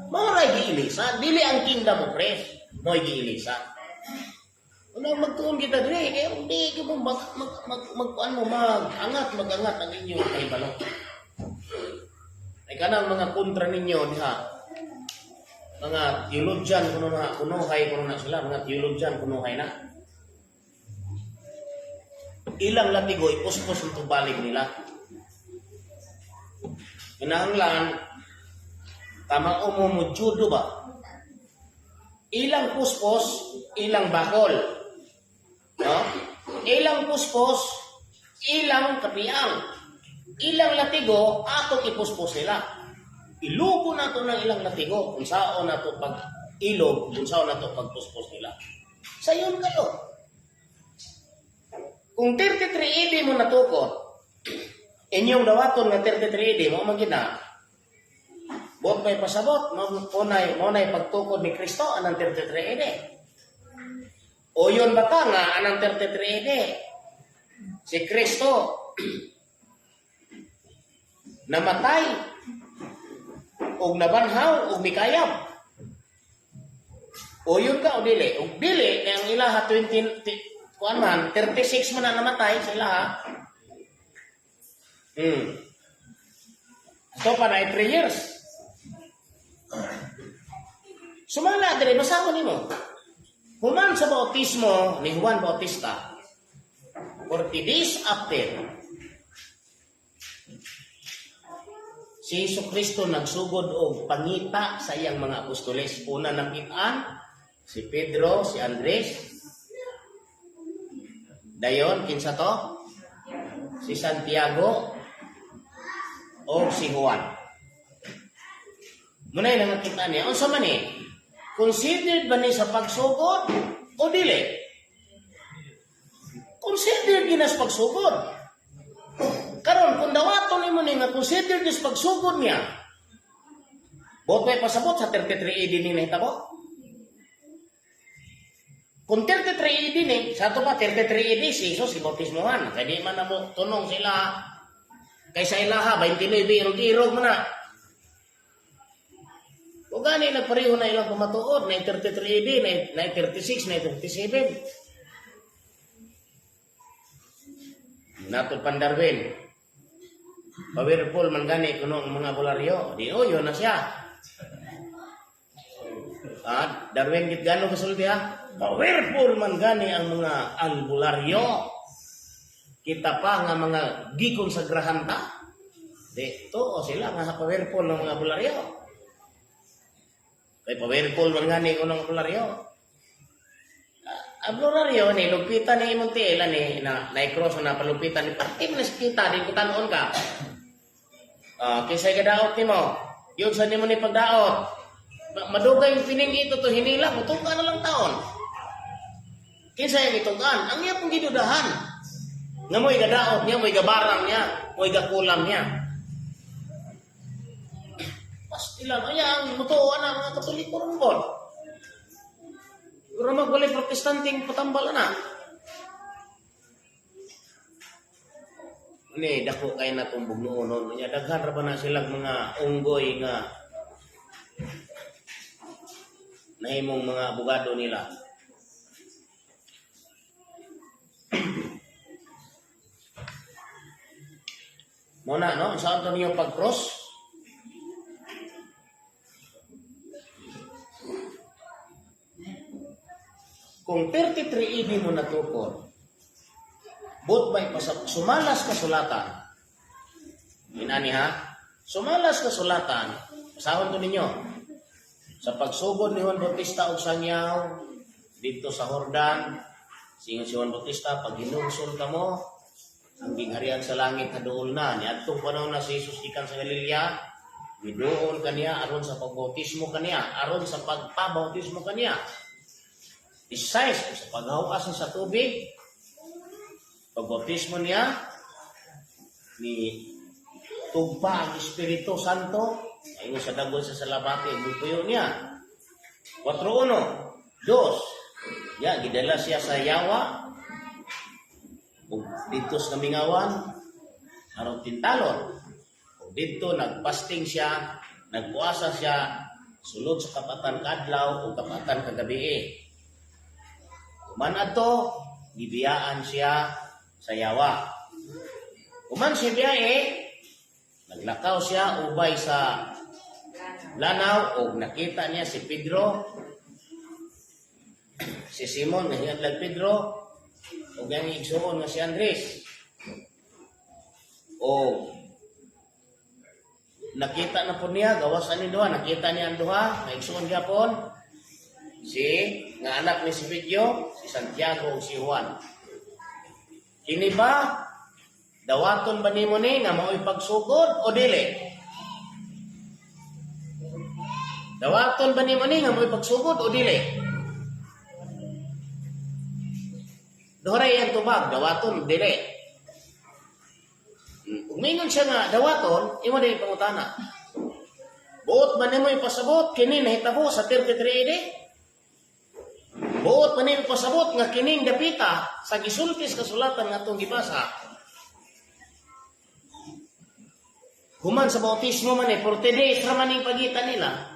Mao ra giilisa, dili ang kingdom of Christ mo giilisa. Unang magtuon kita diri kay hindi ko mo mag mag mag, mag kuan mo mag-angat ang inyong kahibalo. Ay kanang mga kontra ninyo diha. Mga theologian kuno na kunuhay kuno na sila, mga theologian kunuhay na. Ilang latigo ipuspos ang tubalig nila. Kinahanglan tama mo mo judo ba? Ilang puspos, ilang bakol. No? Ilang puspos, ilang kapiang. Ilang latigo, atong ipuspos nila. Ilugo nato ng ilang latigo kung saan nato pag ilog, kung saan nato pagpuspos nila. Sayon kayo. Kung 33 AD mo natukod, inyong dawaton nga 33 AD, mo man gina, buot may pasabot, mo nay pagtukod ni Kristo anang 33 AD. O yun ba ka nga anang 33 AD? Si Kristo namatay og nabanhaw og mikayab. O yun ka o dili? Og dili kay ang ilaha 20 kuan man 36 man na namatay sa ilaha. So pa na 3 years. Sumala dire, basahon nimo. Human sa bautismo ni Juan Bautista, 40 days after, si Hesus Kristo nagsugod og pangita sa iyang mga apostoles. Una nakitaan si Pedro, si Andres. Dayon, kinsa to? Si Santiago o si Juan. Muna yung nakita niya. Unsa man eh? Considered ba ni sa pagsugod o dili? Considered gina sa pagsugod. Karon kung dawaton nimo ni nga considered ni sa pagsugod niya, buot may pasabot sa 33 AD ni nahitabo? Kung 33 AD ni, sa ato pa 33 AD si Jesus si bautismohan. Kay di man na mo tunong sila kay sa ilaha 29 irog-irog man na. O gani nagpareho na ilang pamatuod, 933 AD, 936, 937. Nato Pandarwin. Powerful man gani kuno ang mga bularyo. Di oh, yun na siya. Darwin git gano kasulti ha? Powerful man gani ang mga albularyo. Kita pa nga mga gikonsagrahan ta. Di, to o sila nga powerful ng mga bularyo. Kay powerful man gani kuno ang bularyo. Ang bularyo ni lupitan ni imong tiil ni na na-cross na palupitan ni parte man sa kita din kutanon ka. Kinsay gadaot nimo? Yun sa nimo ni pagdaot. Madugay yung pining ito to hinila, mutuga na lang taon. Kinsa yung itugan? Ang iya pong gidudahan. Nga mo'y gadaot niya, mo'y gabarang niya, mo'y gakulam niya. Pastilan, ay ang mutuo na mga Katoliko ron bon. Pero magwalay Protestanting patambal na. Ni dako kay na tong bugnuonon niya, daghan ra ba na silang mga unggoy nga nahimong mga abogado nila. Mo na no, saan to niyo pag-cross? Kung 33 AD mo natukod, bot may pasap, sumalas kasulatan. Inani ha? Sumalas kasulatan, basahon to ninyo. Sa pagsugod ni Juan Bautista og Sangyaw didto sa Jordan, singon si Juan Bautista, pag hinungson ka mo, ang gingharian sa langit haduol na. Niadtong panahon na si Jesus gikan sa Galilea, giduol kaniya aron sa pagbautismo kaniya, aron sa pagpabautismo kaniya. Besides, sa paghawas niya sa tubig, pagbautismo niya, ni tugpa ang Espiritu Santo, ayon sa dagol sa salabati, mupuyo niya. 4.1, dos, ya, gidala siya sa yawa, ug didto sa kamingawan, aron tintalon. Ug didto nagfasting siya, nagpuasa siya, sulod sa kapatan kadlaw o kapatan kagabi. Human adto, gibiyaan siya sa yawa. Human siya biyahe, naglakaw siya ubay sa lanaw og nakita niya si Pedro, si Simon nga hingadlag Pedro, ug ang igsuon nga si Andres. O nakita na po niya, gawas ani duha, nakita niya ang duha, nga igsuon gyapon, si nga anak ni si Pedro, si Santiago ug si Juan. Kini ba dawaton ba nimo ni nga mao'y pagsugod o dili? Dawaton ba nimo ni nga mao'y pagsugod o dili? Duha ang tubag, dawaton dili. Ug mingon siya nga dawaton, imo din pangutana. Buot ba nimo ipasabot kini nahitabo sa 33 AD? Buot ba nimo ipasabot nga kining dapita sa gisulti sa kasulatan nga atong gibasa? Human sa bautismo man eh, 40 days ra man ning pagitan nila.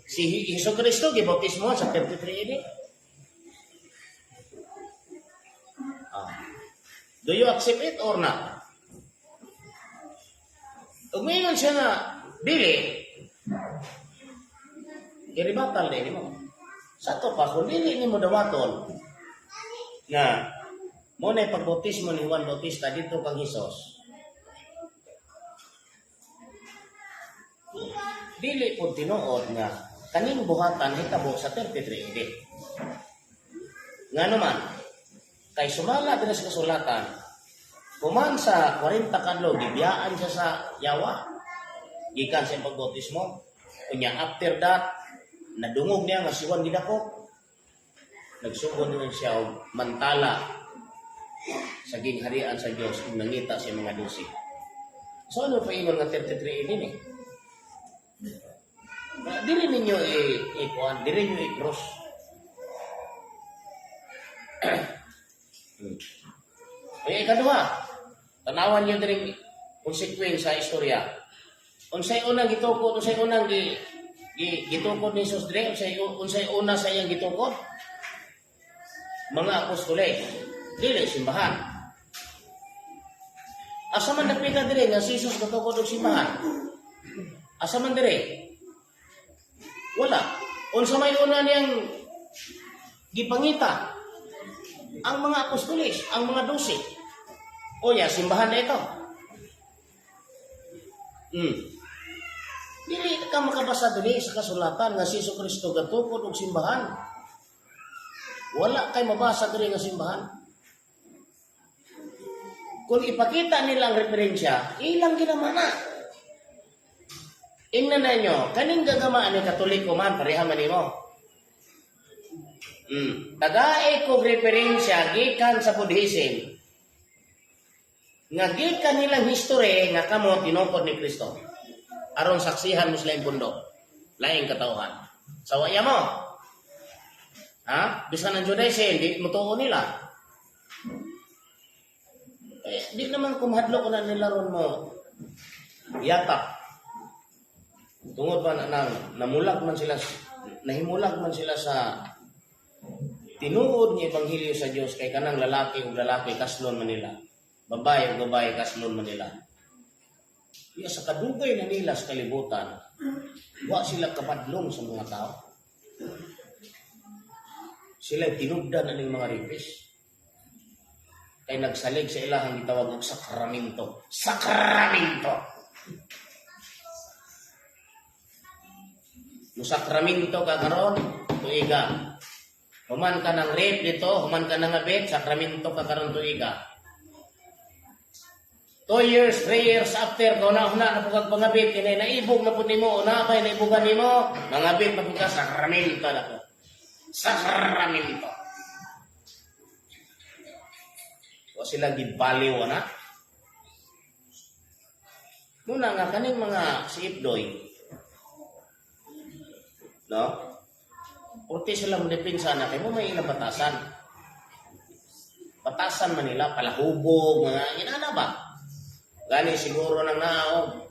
Si Hesus Kristo gibautismo sa 33 AD. Do you accept it or not? Ug mingon siya nga dili, iribatal din mo. Sa to pa, kung dili nimo dawaton nga mo na pagbautismo ni Juan Bautista dito kang Hesus, dili po tinuod nga kaning buhatan hitabo sa 33 AD. Nga naman, kay sumala din sa kasulatan, human sa 40 kadlaw, gibiyaan siya sa yawa, gikan sa pagbautismo. Unya after that, nadungog niya nga si Juan gidako. Nagsugod niya siya og mantala sa gingharian sa Dios ug nangita sa mga 12. So ano pa ingon nga 33 AD ni? Dili ninyo i-kuan, dili ninyo i-cross. Ay, ikaduha, tanawan niyo diri consequence sa istorya. Unsay unang gitukod, unsay unang gi, gi gitukod ni Jesus diri, unsay una sa iyang gitukod? Mga apostoles, dili simbahan. Asa man dapita diri nga si Jesus gatukod og simbahan? Asa man diri? Wala. Unsa may una niyang gipangita? Ang mga apostoles, ang mga 12. O ya, simbahan na ito. Dili ka makabasa diri sa kasulatan nga si Hesus Kristo gatukod og simbahan. Wala kay mabasa diri nga simbahan. Kung ipakita nila ang referensya, ilang ginamana. Ingnan na nyo, kaning gagamaan ni Katoliko man, pareha man nimo. Tagae kog referensya gikan sa Buddhism. Nga gikan nilang history nga kamo tinukod ni Kristo. Aron saksihan mo sila yung pundo. Laing katawhan. Sawaya mo. Ha? Bisan ang Judaism, di mo tuo nila. Eh, di naman kumahadlo ko na nila ron mo yatak. Tungod pa na, na namulag man sila, nahimulag man sila sa tinuod nga ebanghelyo sa Dios kay kanang lalaki ug lalaki kaslon man nila. Babae ug babae kaslon man nila. Iya sa kadugay na nila sa kalibutan, wa sila kabadlong sa mga tao. Sila tinugdan na ning mga rapist. Kay nagsalig sa ilahang gitawag og sakramento. Sakramento! Musakramento ka karon, tuiga. Human ka ng rape dito, human ka ng abet, sakramento ka karon tuiga. 2 years, 3 years after, kung na-una na po kag pangabit, kinay naibog na po nimo, una ba'y naibugan nimo, mangabit na po ka, sakramento na po. Sakramento. Wa sila gibaliw na. Muna nga kaning mga si Ibdoy, no? Purti sila mo depensa na kay mo may ilang batasan. Batasan man nila, palahubog, mga inana ba? Gani siguro nang naog.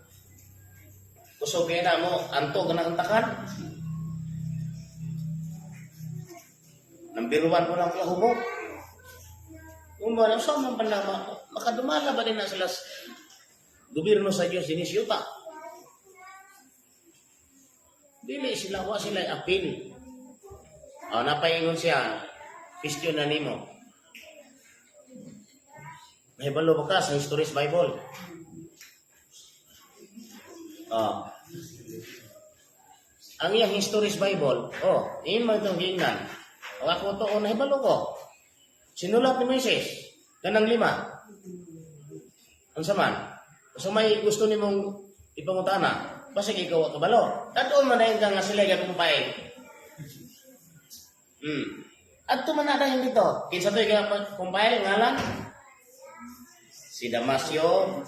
Kusog kay na mo, antog na ang takan. Nambiruan po lang palahubog. Kung ba, sa man pala, makadumala ba din na sila gobyerno sa Diyos dinis yuta? Dili sila, wa sila apil. O, napaingon siya, question na nimo. Nahibalo ba ka sa Histories Bible? Oh. Ang iyang Histories Bible, oh, iyon man itong giingnan. Ang ako to, oh, nahibalo ko. Sinulat ni Moises, kanang lima. Unsa man? So may gusto nimong ipangutana, basig ikaw kabalo. Tadon man dayon ka nga sila ga-compile. Adto man na dayon dito. Kinsa to'y ga-compile ngalan? Si Damasio,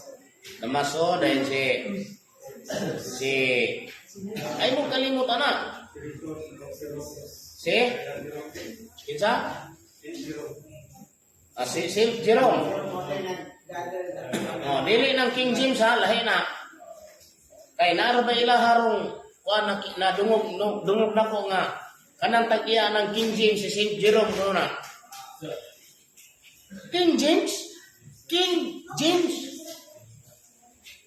Damaso dayon si si ay mo kalimot ana. Si kinsa? Ah, si Saint Jerome. Oh, dili ng King James ha, lahi na. Kay naara ba ila harong kuan na, na dungog no, dungog nako nga kanang tag-iya ng King James si Saint Jerome kuno na. King James? King James?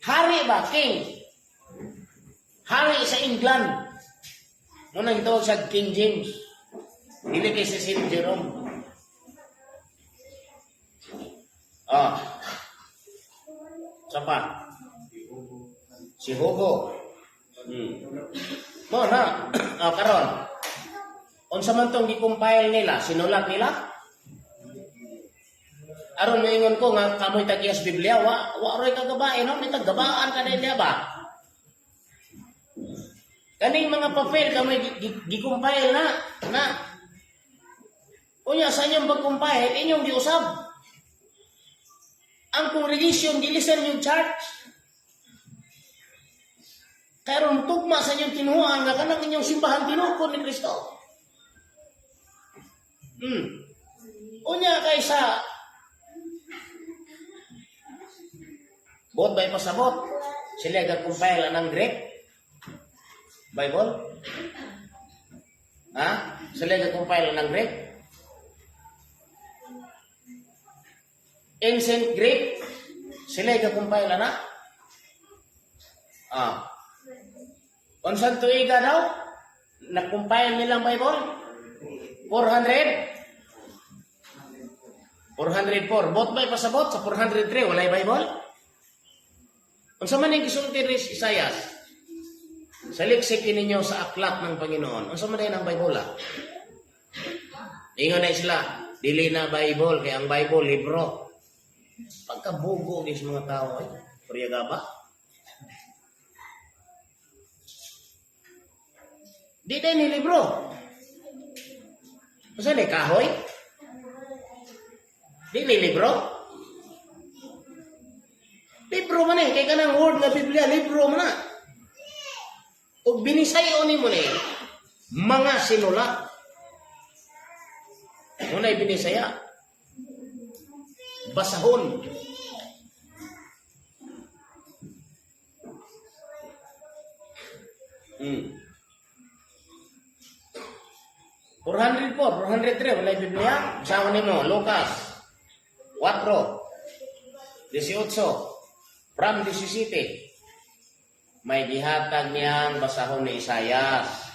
Hari ba? King. Hari sa England. Muna gitawag sa King James. Dili kay si Saint Jerome. Ah. Sa pa? Si Hugo. Mo na. Ah, karon. Unsa man tong gi-compile nila, sinulat nila? Aron moingon ko nga kamoy tag-iyas Biblia, wa wa roy kagabae no, may taggabaan ka niya ba? Kaning mga papel kamoy gi-compile na na. Unya sa inyong pag-compile, inyong giusab. Ang congregation gilisan yung church. Karon tugma sa inyong tinuan nga kanang inyong simbahan tinukod ni Kristo. Unya kay sa Bot bay pasabot. Sila ga-compile ng Greek Bible. Ha? Sila ga-compile ng Greek. Ancient Greek. Sila ga-compile na. Ah. Unsang tuiga daw? Na-compile nilang Bible? 400? 404. Bot bay pasabot sa 403 walay Bible? Unsa man ang gisulti ni Isayas? Saliksikin ninyo sa aklat ng Panginoon. Unsa man ang Bible? Ah? Ingon na sila, dili na Bible kay ang Bible libro. Pagkabugo gis mga tao ay, puriyaga ba? Di din ni libro. Unsa ni kahoy? Di ni libro? Libro man eh, kay kanang word nga Biblia, libro man na. Ug binisayo nimo ni mga sinulat. Unay binisaya. Basahon. 404, 403, walay Biblia. Basahon nimo, Lucas 4, 18, from 17. May gihatag niyang basahon ni Isayas.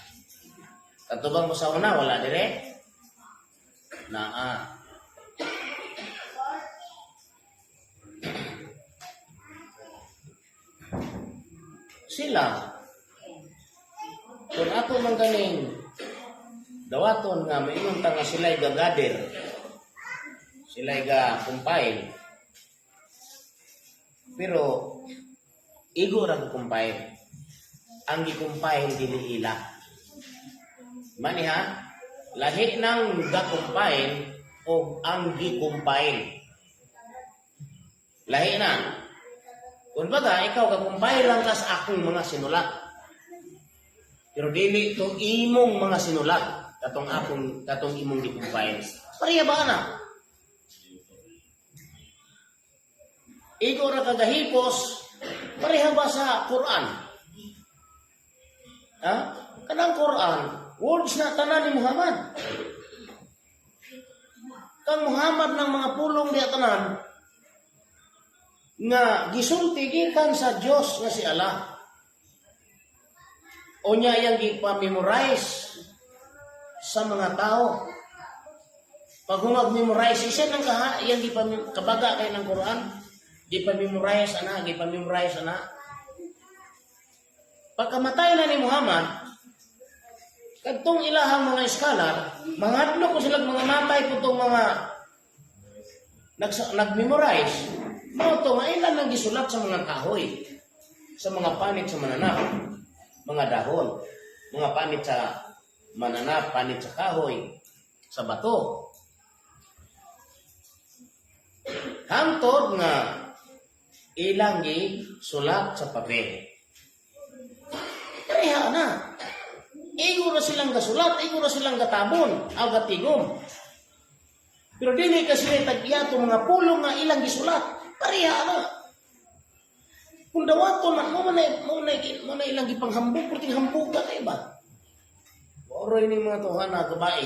Kato bang basahon na? Wala dire? Naa. Sila, kung ako man ganing dawaton nga maingon ta nga sila'y gagader, sila'y ga-compile, pero igo ra compile. Ang gi-compile dili ila. Mani ha? Lahi ng ga-compile o ang gi-compile. Lahi na. Kung baga, ikaw ga-compile lang ka sa akong mga sinulat. Pero dili to imong mga sinulat katong akong katong imong gi-compile. Pareha ba na? Igo ra kagahipos, pareha ba sa Quran? Ha? Kanang Quran, words na tanan ni Muhammad. Kang Muhammad ng mga pulong diya tanan nga gisulti gikan sa Dios nga si Allah. O niya iyang gipa-memorize sa mga tao. Pag humag-memorize, isa nang kaha, iyang kabaga kay ng Quran, gipa-memorize ana, gipa-memorize ana. Pagkamatay na ni Muhammad, kadtong ilahang mga scholar, mangadlo ko silang mga matay po itong mga nag-memorize, mao to nga ilan ang gisulat sa mga kahoy, sa mga panit sa mananap, mga dahon, mga panit sa mananap, panit sa kahoy, sa bato. Hangtod nga ilang sulat sa papel. Pareha na. Igo na silang gasulat, igo na silang gatabon, aw gatigom. Pero dili ka sila tag-iya mga pulong nga ilang gisulat. Pareha na. Kung dawato na, mo na ilang gipanghambog, pero hambog ka kay ba? Oroy ni mga tuhan na babae.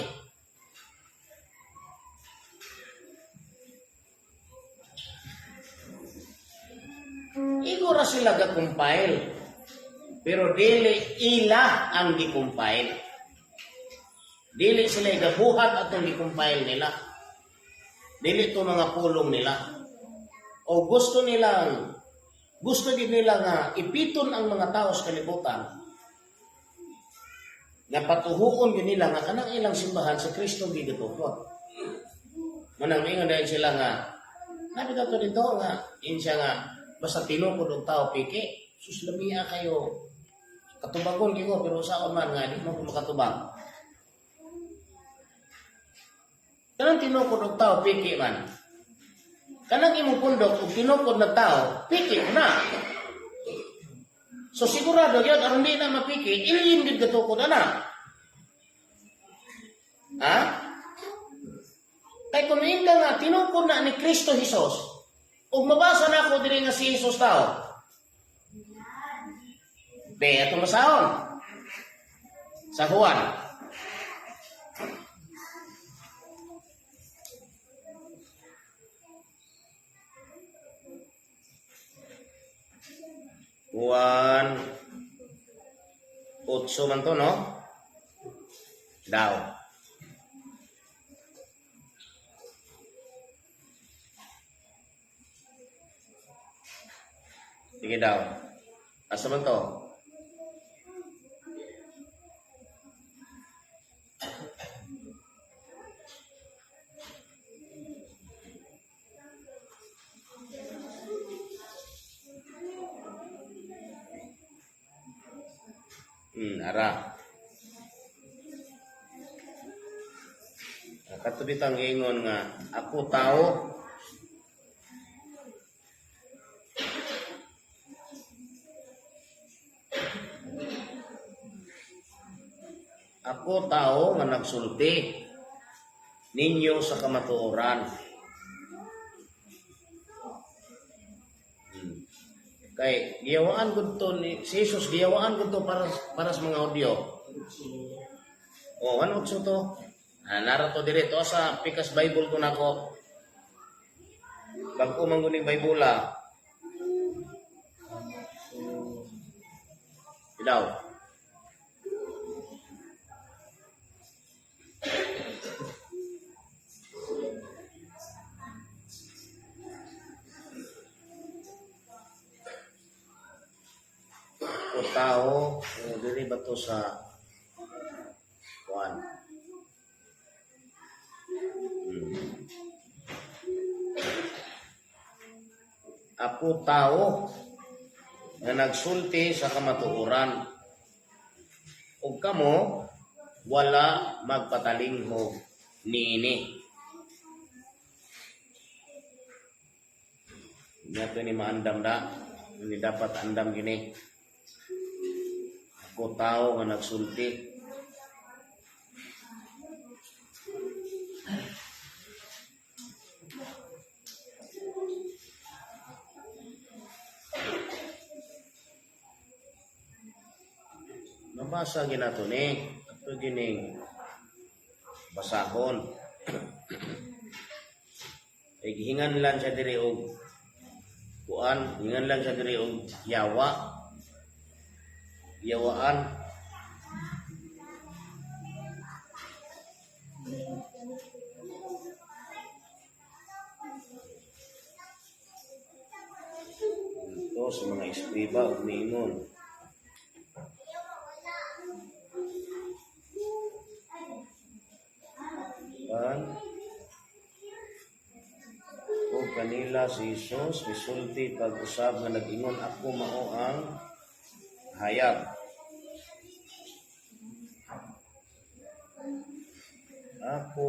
Igo ra sila ga-compile. Pero dili ila ang gi-compile. Dili sila igabuhat atong gi-compile nila. Dili to mga pulong nila. O gusto din nila nga ipiton ang mga tao sa kalibutan. Nga patuhuon gyud nila nga kanang ilang simbahan sa Kristo gigatukod. Manang ingon dahil sila nga nabi ka to dito nga insiya nga basta tinukod og tao piki sus lamia kayo katubagon gyud ko pero saon man nga di mo ko makatubag. Kanang tinukod og tao piki man. Kanang imong pundok og tinukod na tao piki na. So sigurado gyud aron di na mapiki ilim gyud gatukod ana. Ha? Kay kung ka nga tinukod na ni Kristo Jesus ug mabasa na ako diri nga si Jesus tao. Be, atong basahon. Sa Juan. Juan 8 man to, no? Daw. Sige daw. Asa man to? Ara. Kato bitang ingon nga ako tao nga nagsulti ninyo sa kamatuoran. Kay giyawaan gud to ni si Jesus, giyawaan gud to para sa mga Hudyo. O ano utso to? Ah, nara to dire to sa Pikas Bible ko nako. Bag-o man gud ning Bible ah. Ilaw. O tao, diri ba to sa Juan? Ako tao nga nagsulti sa kamatuoran. Ug kamo Wala magpatalinghog niini. Nya to ni maandam da. Hindi dapat andam gini. Ako tao nga nagsulti. Nabasa ginato ni. Ato gining basahon. Ay gihingan lang siya diri og kuan, hingan lang siya diri og yawa. Yawaan. Ito sa mga eskriba ug niingon. Pan o kanila si Jesus misulti pag-usab nga nag-ingon, "Ako mao ang hayag." Ako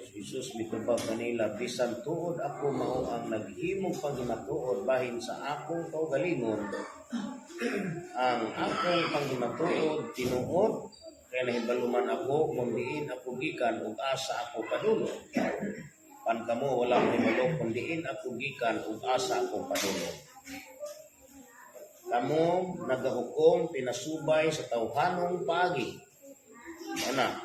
si Jesus mitubag kanila, "Bisan tuod ako mao ang naghimong panghimatuod bahin sa akong kaugalingon, ang akong panghimatuod tinuod, kay nahibaluman ako kung diin ako gikan ug asa ako padulong. Pan kamo wala mahibalo kung diin ako gikan ug asa ako padulong. Kamo nagahukom pinasubay sa tawhanong paagi. Ana,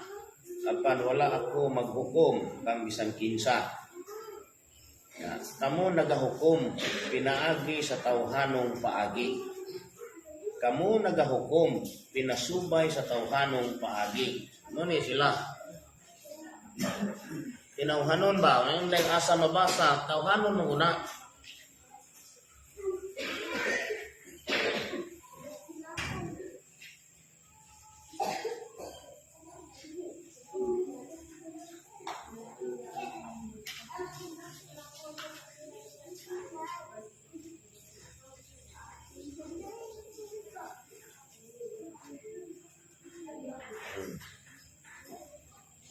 apan wala ako maghukom kang bisan kinsa." Ya, kamo nagahukom pinaagi sa tawhanong paagi. Kamo nagahukom pinasubay sa tawhanong paagi. Ano ni sila? Tinawhanon ba? Ngayon lang asa mabasa, tawhanon mo una.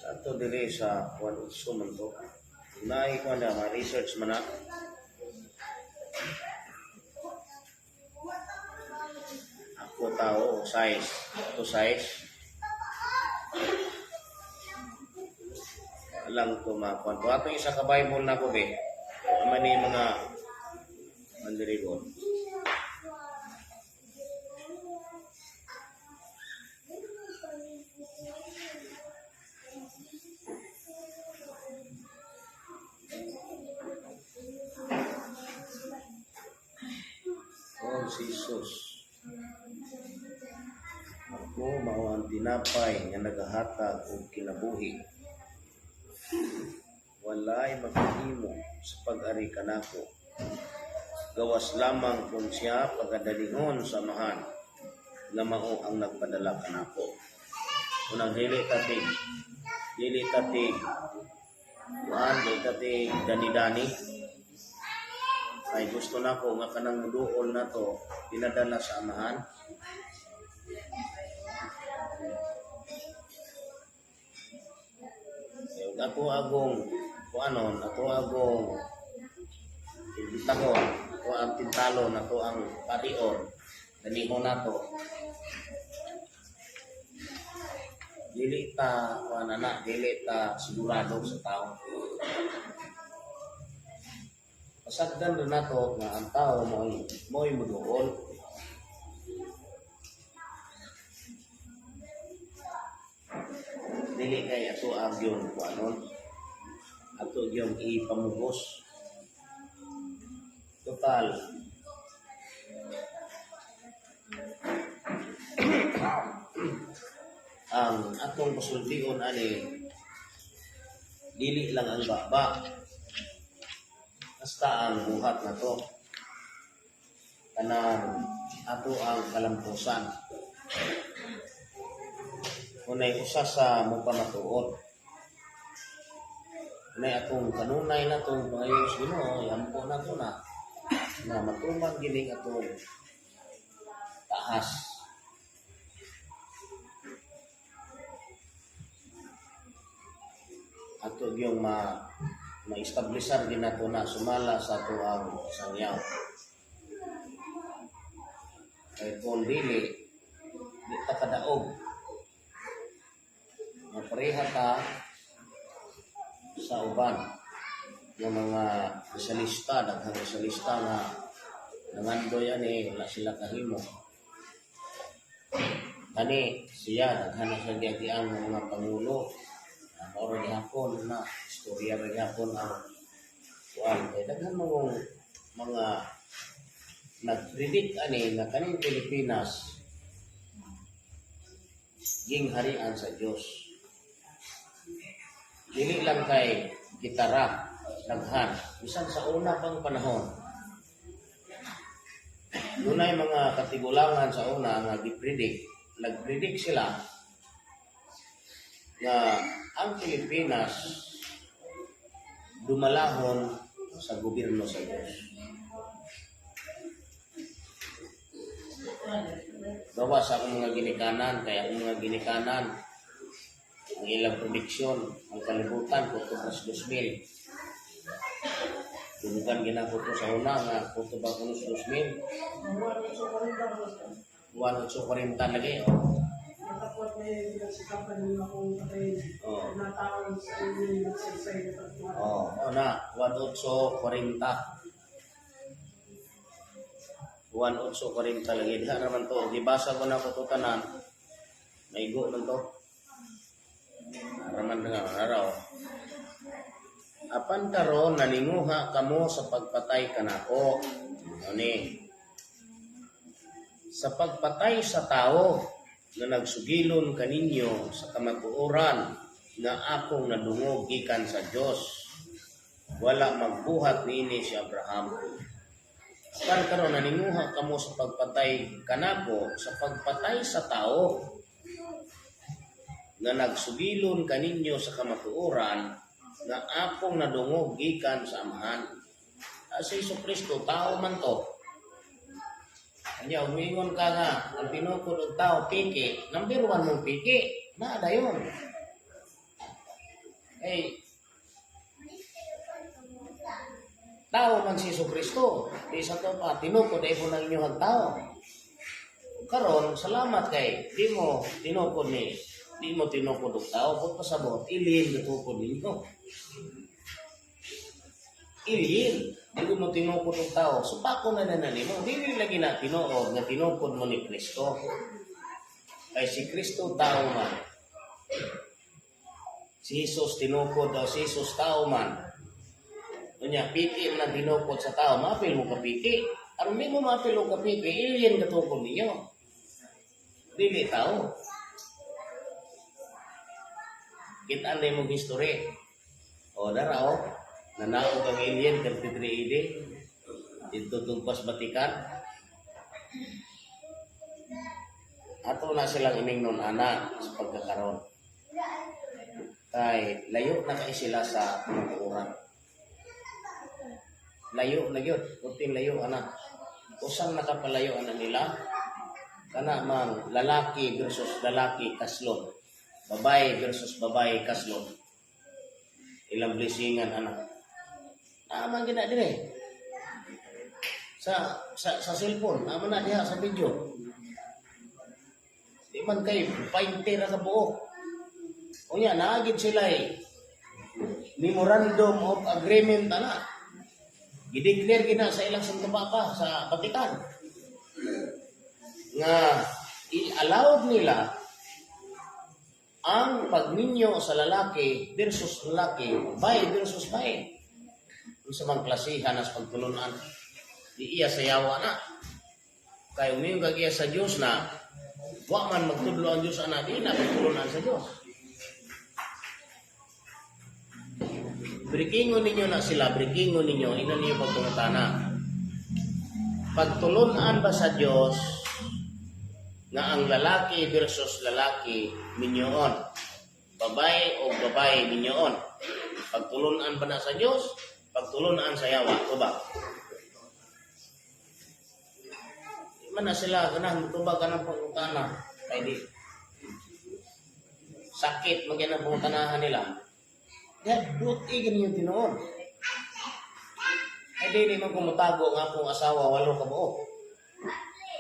Ato diri sa 1.8 man to. Unahi ko na, ma-research man na. Ako tao, size. Ito size. Alam ko makuan ko. Ato isa ka Bible na ko be. Ama ni mga mandiribon. Oh, si Jesus. "Ako mao ang tinapay nga nagahatag og kinabuhi. Walay makahimo sa pag-ari kanako gawas lamang kung siya pagadalihon sa Amahan nga mao ang nagpadala kanako." Unang dili tatig kuan, dili tatig dani-dani. Ay gusto nako nga kanang muduol nato pinadala sa Amahan. Eh, ug ato agong kuanon, ato agong imbitahon, ato ang tintalon, ato ang parion, danihon nato. Dili ta kuan ana, dili ta sigurado sa tao. Pasagdan rin nato nga ang tao mo'y muduol. Dili kay ato ang gyud kuanon. Ato gyud ipamugos. Total. Ang atong pasultion ani dili lang ang baba. Basta ang buhat na to. Kanang ato ang kalampusan. Unay usa sa mupamatuod. Unay atong kanunay na itong pangayo sa Ginoo, iampo na to na na matuman gining atong tahas. Ato yung ma-establisar din nato na sumala sa ato ang sangyaw. Kay kung dili, di ta kadaog. Mapareha ta sa uban ng mga Rizalista, daghang Rizalista nga nangandoy ani, wala sila kahimo. Kani siya, daghan na siya giagiang ng mga pangulo. Mao ra gihapon na istorya ra gihapon ang kuan, kay daghan mga mga nag-predict ani nga kaning Pilipinas gingharian sa Dios. Dili lang kay gitara, daghan bisan sa una pang panahon. Dunay mga katigulangan sa una nga gipredict, nagpredict sila nga ang Pilipinas dumalahon sa gobyerno sa Diyos. Gawa sa akong mga ginikanan, kaya akong mga ginikanan, ang ilang prediksyon, ang kalibutan, kutob na sa 2000. Dumugan ginako to sa una nga, kutob ang kuno sa 2000. 1840 lagi, oh. Natapot na yung pinagsikapan ng akong patay na tao sa inyong nagsaysay na tagpuan. Oh, na, 1840. 1840 lagi. Diha naman to. Gibasa ko na ko to tanan. Maigo man to. Raman nga araw. Apan karon naninguha kamo sa pagpatay kanako. Ano ni? Sa pagpatay sa tao nga nagsugilon kaninyo sa kamatuoran nga akong nadungog gikan sa Dios. Wala magbuhat niini si Abraham. Apan karon naninguha kamo sa pagpatay kanako, sa pagpatay sa tao nga nagsugilon kaninyo sa kamatuoran nga akong nadungog gikan sa Amahan. Ah, si Hesus Kristo tao man to. Anya, umingon ka nga, ang tinukod og tao, piki, number one mong piki, naa dayon. Eh, tao man si Hesus Kristo, di sa to pa, tinukod ay po ng inyong tao. Karon, salamat kay, di mo tinukod og tao, kung pasabot, ilin gatukod ninyo. Ilin, di mo tinukod og tao, supako na na nimo, dili lagi na tinuod nga tinukod mo ni Kristo. Kay si Kristo tao man. Si Jesus tinukod daw, si Jesus tao man. Unya, piki man ang tinukod sa tao, maapil mo ka piki. Aron di mo maapil og kapiki, alien katukod ninyo. Dili tao. Kita na imong history. O, dara o. Nanaog ang alien, 33 AD. Dito tugpas Vatican. Ato na silang iningnon ana sa pagkakaroon. Kay layo na kay sila sa kamatuoran. Layo na gyud, kunting layo ana. Usang nakapalayo ana nila, kana mang lalaki versus lalaki kaslon. Babae versus babae kaslon. Ilang blessingan ana. Naman gina dire. Sa cellphone, naman na diha sa video. Di man kay 20 ra ka buok. Unya naagid sila eh. Memorandum of Agreement ana. Gideclare gina sa ilang Santo Papa sa Vatican nga i-allowed nila ang pagminyo sa lalaki versus lalaki, bae versus bae. Unsa mang klasihan as pagtulunan, di iya sa yawa na. Kay umiyon kag iya sa Dios na, wa man magtudlo ang Dios ana, di na pagtulunan sa Dios. Breakingon ninyo na sila, breakingon ninyo, ina ninyo pagpangutana. Pagtulunan ba sa Dios nga ang lalaki versus lalaki minyoon, babae o babae minyoon? Pagtulunan ba na sa Dios? Pagtulunan sa yawa, tubag. Di man na sila ganahan tubag ka ng pangutana. Kay di sakit man gyud ang pangutanahan nila. Kaya duot igin yung tinuod. Ay dili man kumutago nga akong asawa walo ka buok.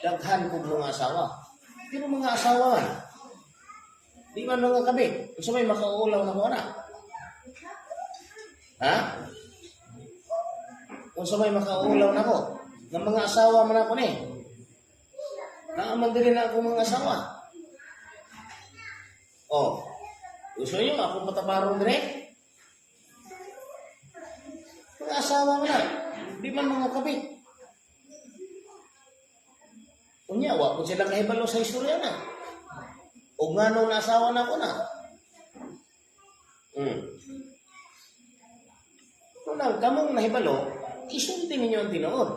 Daghan kog mga asawa. Pero mga asawa man, di man mga kabit. Unsa may makauulaw na ko ana? Ha? Unsa may makauulaw na ko? Nga mga asawa man ako ni. Naaman diri na ako mga asawa. Oh. Gusto niyo ako pataparong dire? Mga asawa mo na. Di man mga kabit. Unya, wa po sila kahibalo sa istorya na. O nga nung asawa na ako na. Unang, kamong nahibalo, isulti ninyo ang tinuod.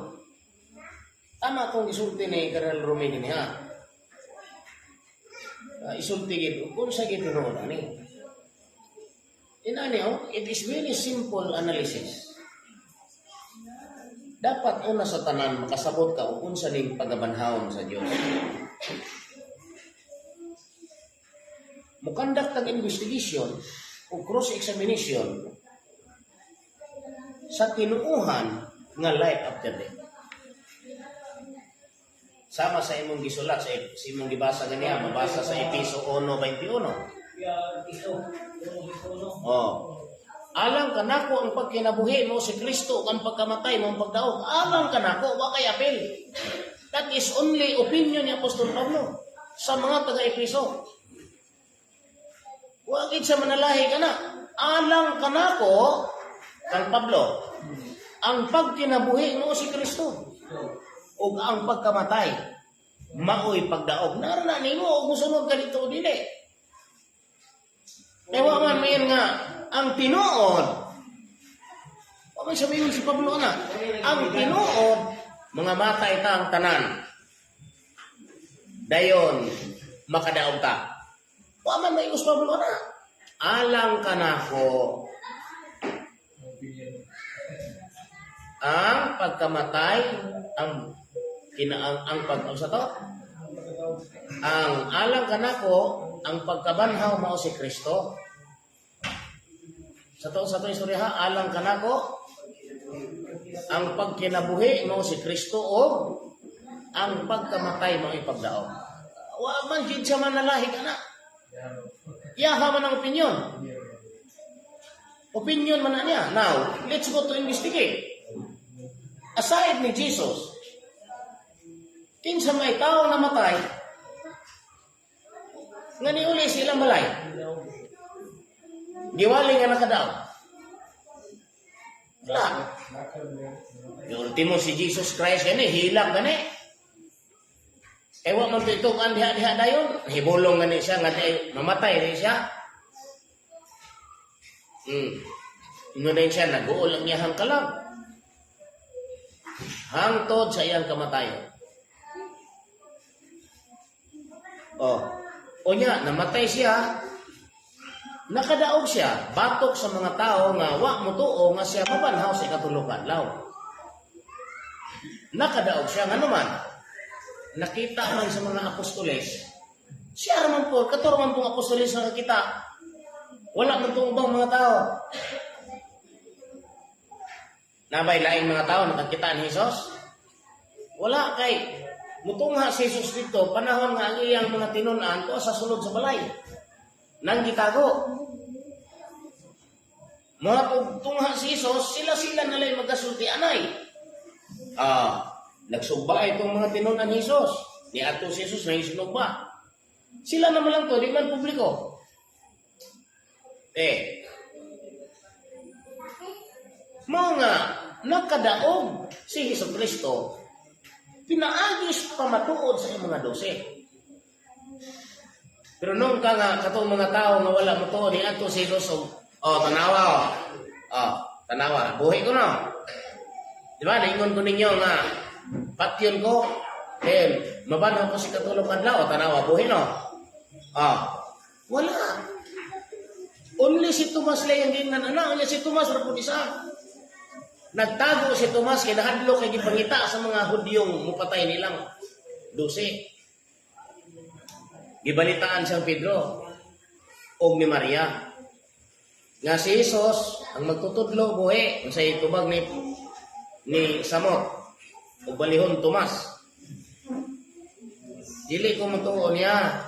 Tama kung isulti ni Colonel Romini niya. Isulti gid kung sa gid tinuod ani. Inani oh, it is very simple analysis. Dapat una sa tanan makasabot ka kung unsa ning pagabanhawon sa Dios. Mukandak tag investigation o cross-examination sa tinuuhan nga life after death. Sama sa imong gisulat, sa imong gibasa ganiya, mabasa sa Episo 1:21. Ya, iso. Uno, uno. Oh. Alang kanako ang pagkinabuhi mo si Kristo ug ang pagkamatay mo ang pagdaog. Alang kanako wa kay apel. That is only opinion ni Apostol Pablo sa mga taga-Episo. Wa gid sa manalahi kana. Alang kanako kang Pablo ang pagkinabuhi mo si Kristo ug ang pagkamatay maoy pagdaog. Nara na nimo og mosunod ka dito o dili. Kaya wa man mayan nga ang tinuod. Wa man sabihin si Pablo na ang tinuod mga matay ta ang tanan. Dayon makadaog ta. Wa man may Pablo na. Alang kanako ang pagkamatay ang kinaang ang pag sa to ang alang kanako ang pagkabanhaw mao si Kristo. Sa to istorya ha, alang kanako ang pagkinabuhi mao si Kristo o ang pagkamatay mao ipagdaog. Wa man gid siya manalahi kana. Iyaha man ang opinion. Opinion man na niya. Now, let's go to investigate. Aside ni Jesus, kinsa may tao namatay, nga niuli sila balay. Giwali nga nakadaog. Wala. Yung ultimo si Jesus Christ gani, hilak gani. Ewa man to itong diha-diha dayon, hibulong gani siya nga di, mamatay rin siya. Ingon din siya, nag-uol ang iyahang kalag. Hangtod sa iyang kamatayon. Oh. Unya, namatay siya, nakadaog siya, batok sa mga tao nga wa motuo nga siya mabanhaw sa ikatulo ka adlaw. Nakadaog siya ngano man, nakita man sa mga apostoles. Siya man po, katuro man pong apostoles na nakakita. Wala man itong ubang mga tao. Nabay laing mga tao nakakita ni Jesus? Wala kay mutungha si Jesus dito panahon nga ang iyang mga tinun-an to sa sulod sa balay. Nang gitago. Mga tungha si Jesus, sila-sila nalay magasulti anay. Nagsugba itong mga tinun-an ni Jesus. Ni ato si Jesus na isinugba. Sila naman lang to, di man publiko. Eh, mga nakadaog si Hesus Kristo, pinaagis pamatuod sa iyang mga 12. Pero nung ka nga, katong mga tao nga wala motuod ni ato si Jesus, oh, oh, tanawa, oh. Oh, tanawa, buhi ko no. Di ba, naingon ko ninyo nga, patyon ko, eh, mabanhaw ko si katulong adlaw, oh, tanawa, buhi no. Oh, wala. Only si Tomas lang yung gingnan, ana, unya si Tomas, ra pud isa. Nagtago si Tomas kay nahadlok kay gipangita sa mga Hudyong mupatay nilang 12. Gibalitaan siyang Pedro og ni Maria. Nga si Jesus ang magtutudlo buhi, unsay tubag ni Samot o balihon Tomas. Dili ko motuo niya.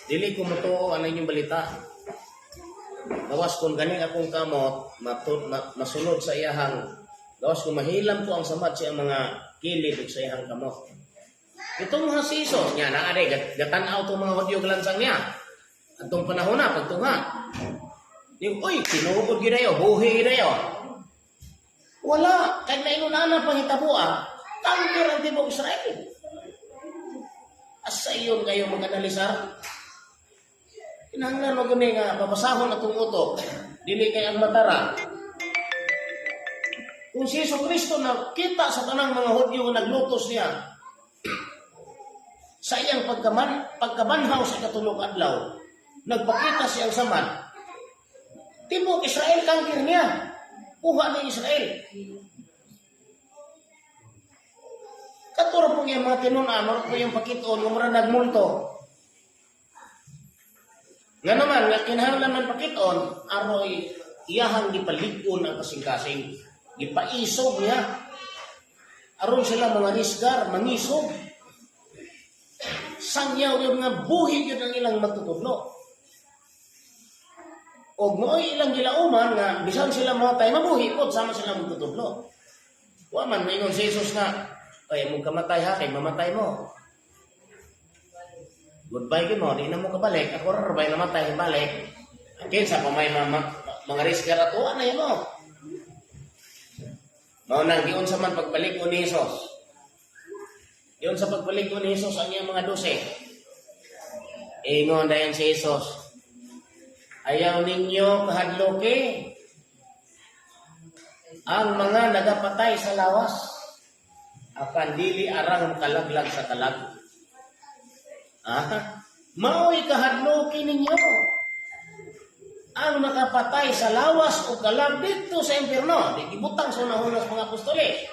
Dili ko motuo ang inyong balita. Gawas kung ganing akong kamot masunod sa iyahang, gawas kung mahilam ko ang samad sa iyang mga kilid ug sa iyahang kamot. Itong mga si Jesus niya naa day gatan-aw tong mga Hudyo galansang niya. Atong panahon na pagtunga. Ni oy, tinuod gyud ayo, buhi gyud ayo. Wala kay naingon ana panghitaboa, tangkir ang tibuok Israel. Asa iyon kayo mag-analisar? Kinahanglan mo gani nga babasahon atong utok, dili kay ang matara. Kung si Jesu Kristo na kita sa tanang mga Hudyo nga naglutos niya sa iyang pagkabanhaw sa ikatulong adlaw, nagpakita siyang samad. Tibuok Israel kangkir niya. Kuha ni Israel. Katura pong yung mga tinunan, mura po yung pakitoon, nga mura nagmulto. Nga naman, nga kinahanglan man pakitoon, aroy iyahang gipalig-on ang kasing-kasing. Gipaisog niya. Aron sila mga risgar, mangisog. Sangyaw yung nga buhi yun ang ilang matutudlo. Og mo'y ilang gilauman nga bisan sila mamatay, mabuhi pod sama sila magtutudlo. Wa man maingon si Jesus nga, "Ay mo kamatay ha, kay mamatay mo. Goodbye gyud mo, di na mo kabalik. Ako ra bay namatay balik." Kinsa pa may mga risker ato na yun mo. Mao nang giunsa man pagbalik ko ni Jesus. Giunsa pagbalik ko ni Jesus ang iyang mga 12. Ingon dayon si Jesus, "Ayaw ninyo kahadloki ang mga nagapatay sa lawas, apan dili arang kalaglag sa kalag." Ah, mao'y kahadloki ninyo ang nakapatay sa lawas o kalag dito sa impierno. Di gibutang sa unahuna sa mga apostoles.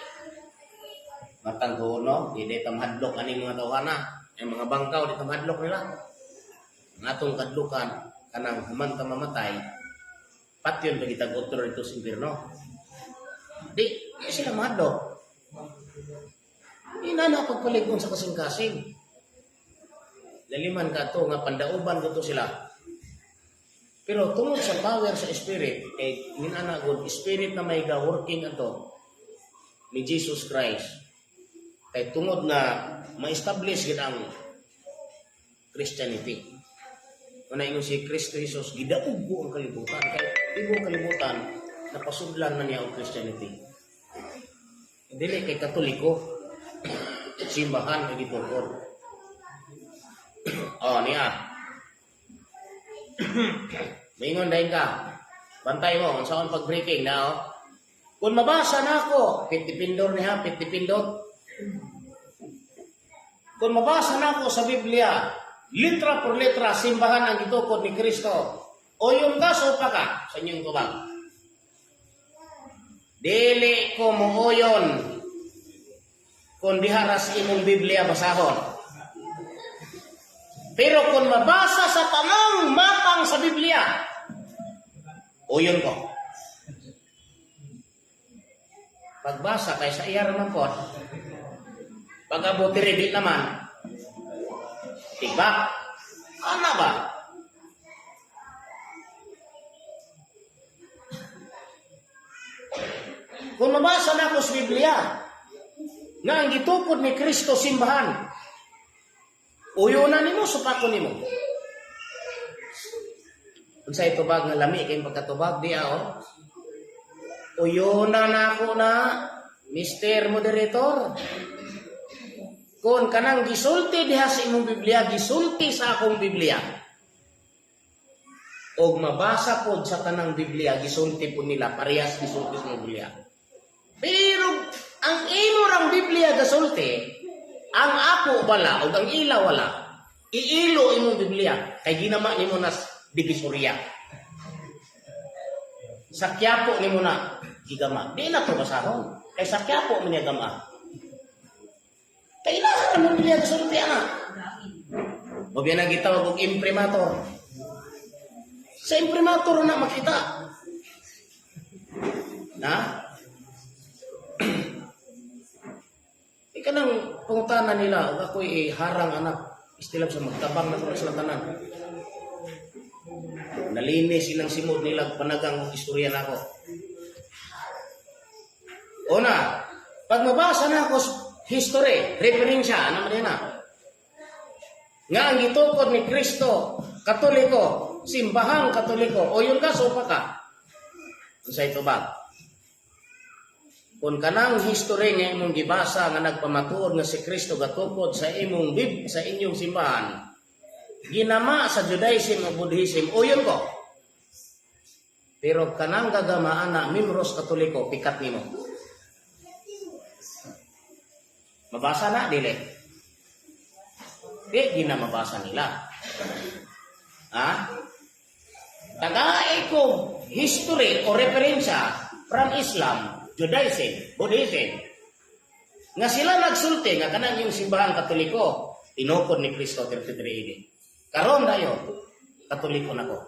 Matang no, di di tamhadlok aning mga tawhana. Ang mga bangkaw di tamhadlok nila. Ang atong kadlukan kanang human ta mamatay, patyon pa kitag otro dito sa impierno. Di, di sila mahadlok. Di na na pagpalig-on sa kasing-kasing. Laliman ka to nga pandauban ko to sila. Pero tungod sa power sa spirit, kay minana god spirit na may ga working ato ni Jesus Christ. Kay tungod nga ma-establish gid ang Christianity. Una ingon si Kristo Jesus, gidaog ko ang kalibutan. Kay tibuok kalibutan, napasudlan na niya ang Christianity. Dili kay Katoliko, simbahan nga gitukod. Oh, niya. Maingon dayon ka. Bantay mo, unsaon pag-breaking na oh. Kung mabasa na ako, pit-dipindor niya, pit-dipindot. Kung mabasa na ako sa Biblia, litra por letra, simbahan ang gitukod ni Kristo. O yung kaso pa ka sa inyong tubag. Dili ko muuyon kung diharas imong Biblia basahon. Pero kung mabasa sa tanang matang sa Biblia, uyon ko. Pagbasa kay sa iya raman po. Pag-abot diri di naman. Diba? Ana ba? Kung mabasa na ako sa Biblia, nga ang gitukod ni Kristo simbahan, uyunan nimo, supakon nimo. Unsay tubag nga lami kay pagkatubag di oh. Uyunan ako na, Mr. Moderator. Kung kanang gisulti diha sa imong Biblia, gisulti sa akong Biblia. Og mabasa pod sa tanang Biblia, gisulti po nila, parehas gisulti sa Biblia. Pero ang imo rang Biblia gasulti, ang ako wala ug ang ila wala. Iilo imong Biblia kay ginama nimo nas Divisoria. Sa Quiapo nimo na gigama. Di na to basahon. Kay sa Quiapo man niya gama. Kailangan mo Biblia gasulti ana. Mo biya na gitawag og imprimatur. Sa imprimatur na makita. Na? Ika nang pangutana nila, ug ako'y harang anak, istilam sa magtabang na ko sila tanan. Nalinis ilang simod nila panagang og istorya nako. Una, pag mabasa na ako history, referensya, ano man na? Nga ang gitukod ni Kristo, Katoliko, simbahang Katoliko, o yun ka, sopa ka. Unsa ito ba? Kung kanang history nga imong gibasa nga nagpamatuod nga si Kristo gatukod sa imong bib sa inyong simbahan, ginama sa Judaism o Buddhism, o yun ko. Pero kanang gagamaan na membros Katoliko, pikat nimo. Mabasa na, dili. Di, di na mabasa nila. Ha? Tagay ko history o referensya from Islam, Judaism, Buddhism. Nga sila nagsulti nga kanang yung simbahang Katoliko, tinukod ni Kristo 33 AD. Karon dayo, Katoliko na ko.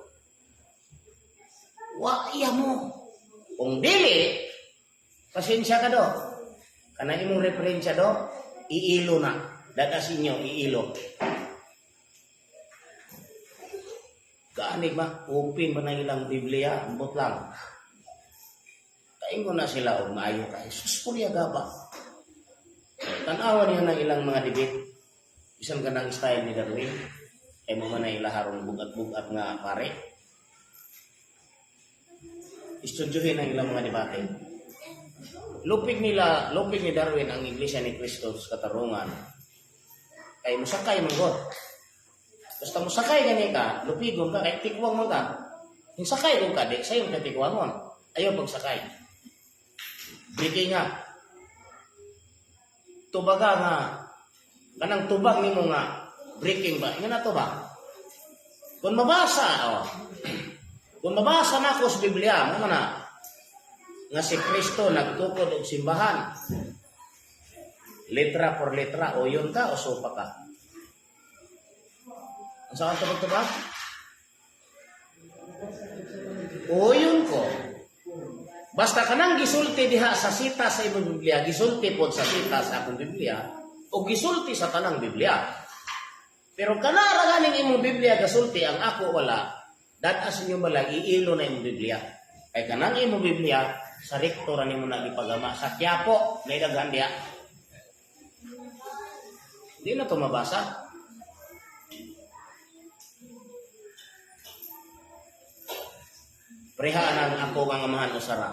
Wa iya mo. Kung dili, pasensya ka do. Kana imong referensya do, iilo na. Dadas inyo, iilo. Gaanig ba? Open ba na ilang Biblia? Ambot lang. Kaingon na sila og maayo kay sus purya gaba. Tan-awan niyo na ilang mga debate. Bisan ka ng style ni Darwin. Kay mo man na ila harong bugat-bugat nga pare. Istudyuhin ang ilang mga debate. Lupig nila, lupig ni Darwin ang Iglesia ni Cristo sa katarungan. Kay musakay man god. Basta musakay gani ka, lupigon ka, kay tikwang mo ka. Yung sakay ko ka, di, sayon ka tikwangon. Ayaw pagsakay. Biki nga. Tubaga nga. Kanang tubag nimo nga, breaking ba? Nga na to ba? Kung mabasa, oh. Kung mabasa na ako sa Biblia, mo na, nga si Kristo nagtukod og simbahan. Letra por letra, o yun ka o sopa ka. Ang saan tubag to ba? O yun ko. Basta kanang gisulti diha sa sita sa imong Biblia, gisulti pod sa sita sa akong Biblia, o gisulti sa tanang Biblia. Pero kanara ganing imong Biblia gasulti ang ako wala, dadas inyo bala iilo na imong Biblia. Kay kanang imong Biblia sa rektor nimo na gipagama sa Quiapo, may daghan diha. Di na to mabasa. Preha ang ako ang amahan o sara.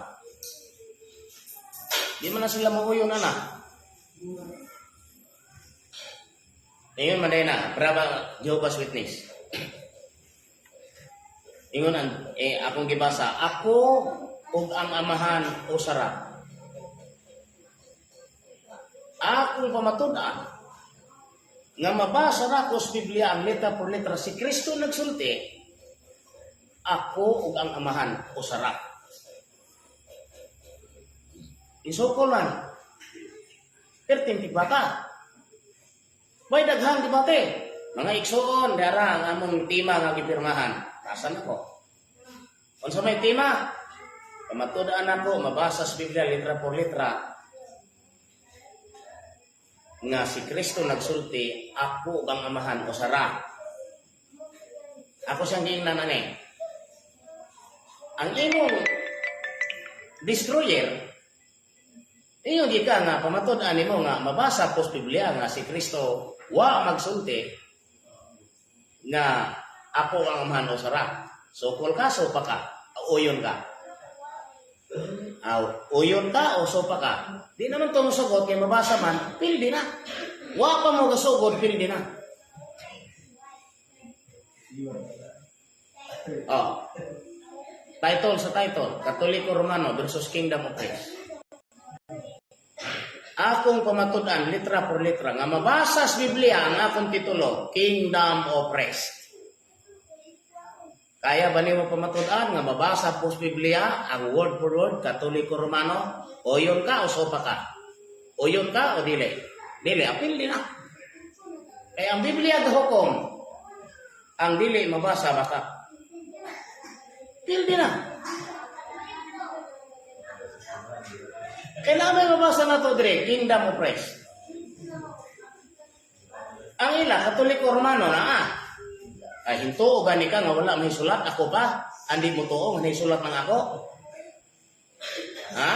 Di man na sila mauyon na na. Ingon man na, brava Jehovah's Witness. Ingon ang akong gibasa, ako ug ang amahan o sara. Akong pamatud-an nga mabasa ra ko sa Biblia ang letra por letra si Kristo nagsulti, ako ug ang amahan o sara. Isukol man. Perting tigbata. May daghang debate. Mga igsuon, dara ang among tema nga gipirmahan. Tasan ako. Unsa may tema? Pamatud-an ako, mabasa sa Biblia letra por letra nga si Kristo nagsulti, ako ug ang amahan o sara. Ako siyang giingnan ani. Ang imong destroyer, ingon gid ka nga pamatud-an nimo nga mabasa po sa Biblia nga si Kristo wa magsulti nga ako ang amahan o sara. Sukol ka, sopa ka, uyon ka. Aw, uyon ka o sopa ka. Di naman ito musugot, kay mabasa man, pildi na. Wa pa mo gasugod, pildi na. Oh. Title sa title, Katoliko Romano versus Kingdom of Christ. Akong pamatud-an, letra por letra, nga mabasa sa Biblia ang akong titulo, Kingdom of Christ. Kaya ba nimo pamatud-an nga mabasa po sa Biblia ang word for word, Katoliko Romano, o yun ka o sopa ka? O yun ka o dili? Dili, apil di na. Kaya ang Biblia gahukom, ang dili mabasa baka. Pildi na. Kailangan may mabasa na to dire, Kingdom of Christ. Ang ila, Katoliko Romano na ah. Ay hintuo gani ka nga wala may sulat, ako pa. Andi mo tuo nga sulat ng ako. Ha?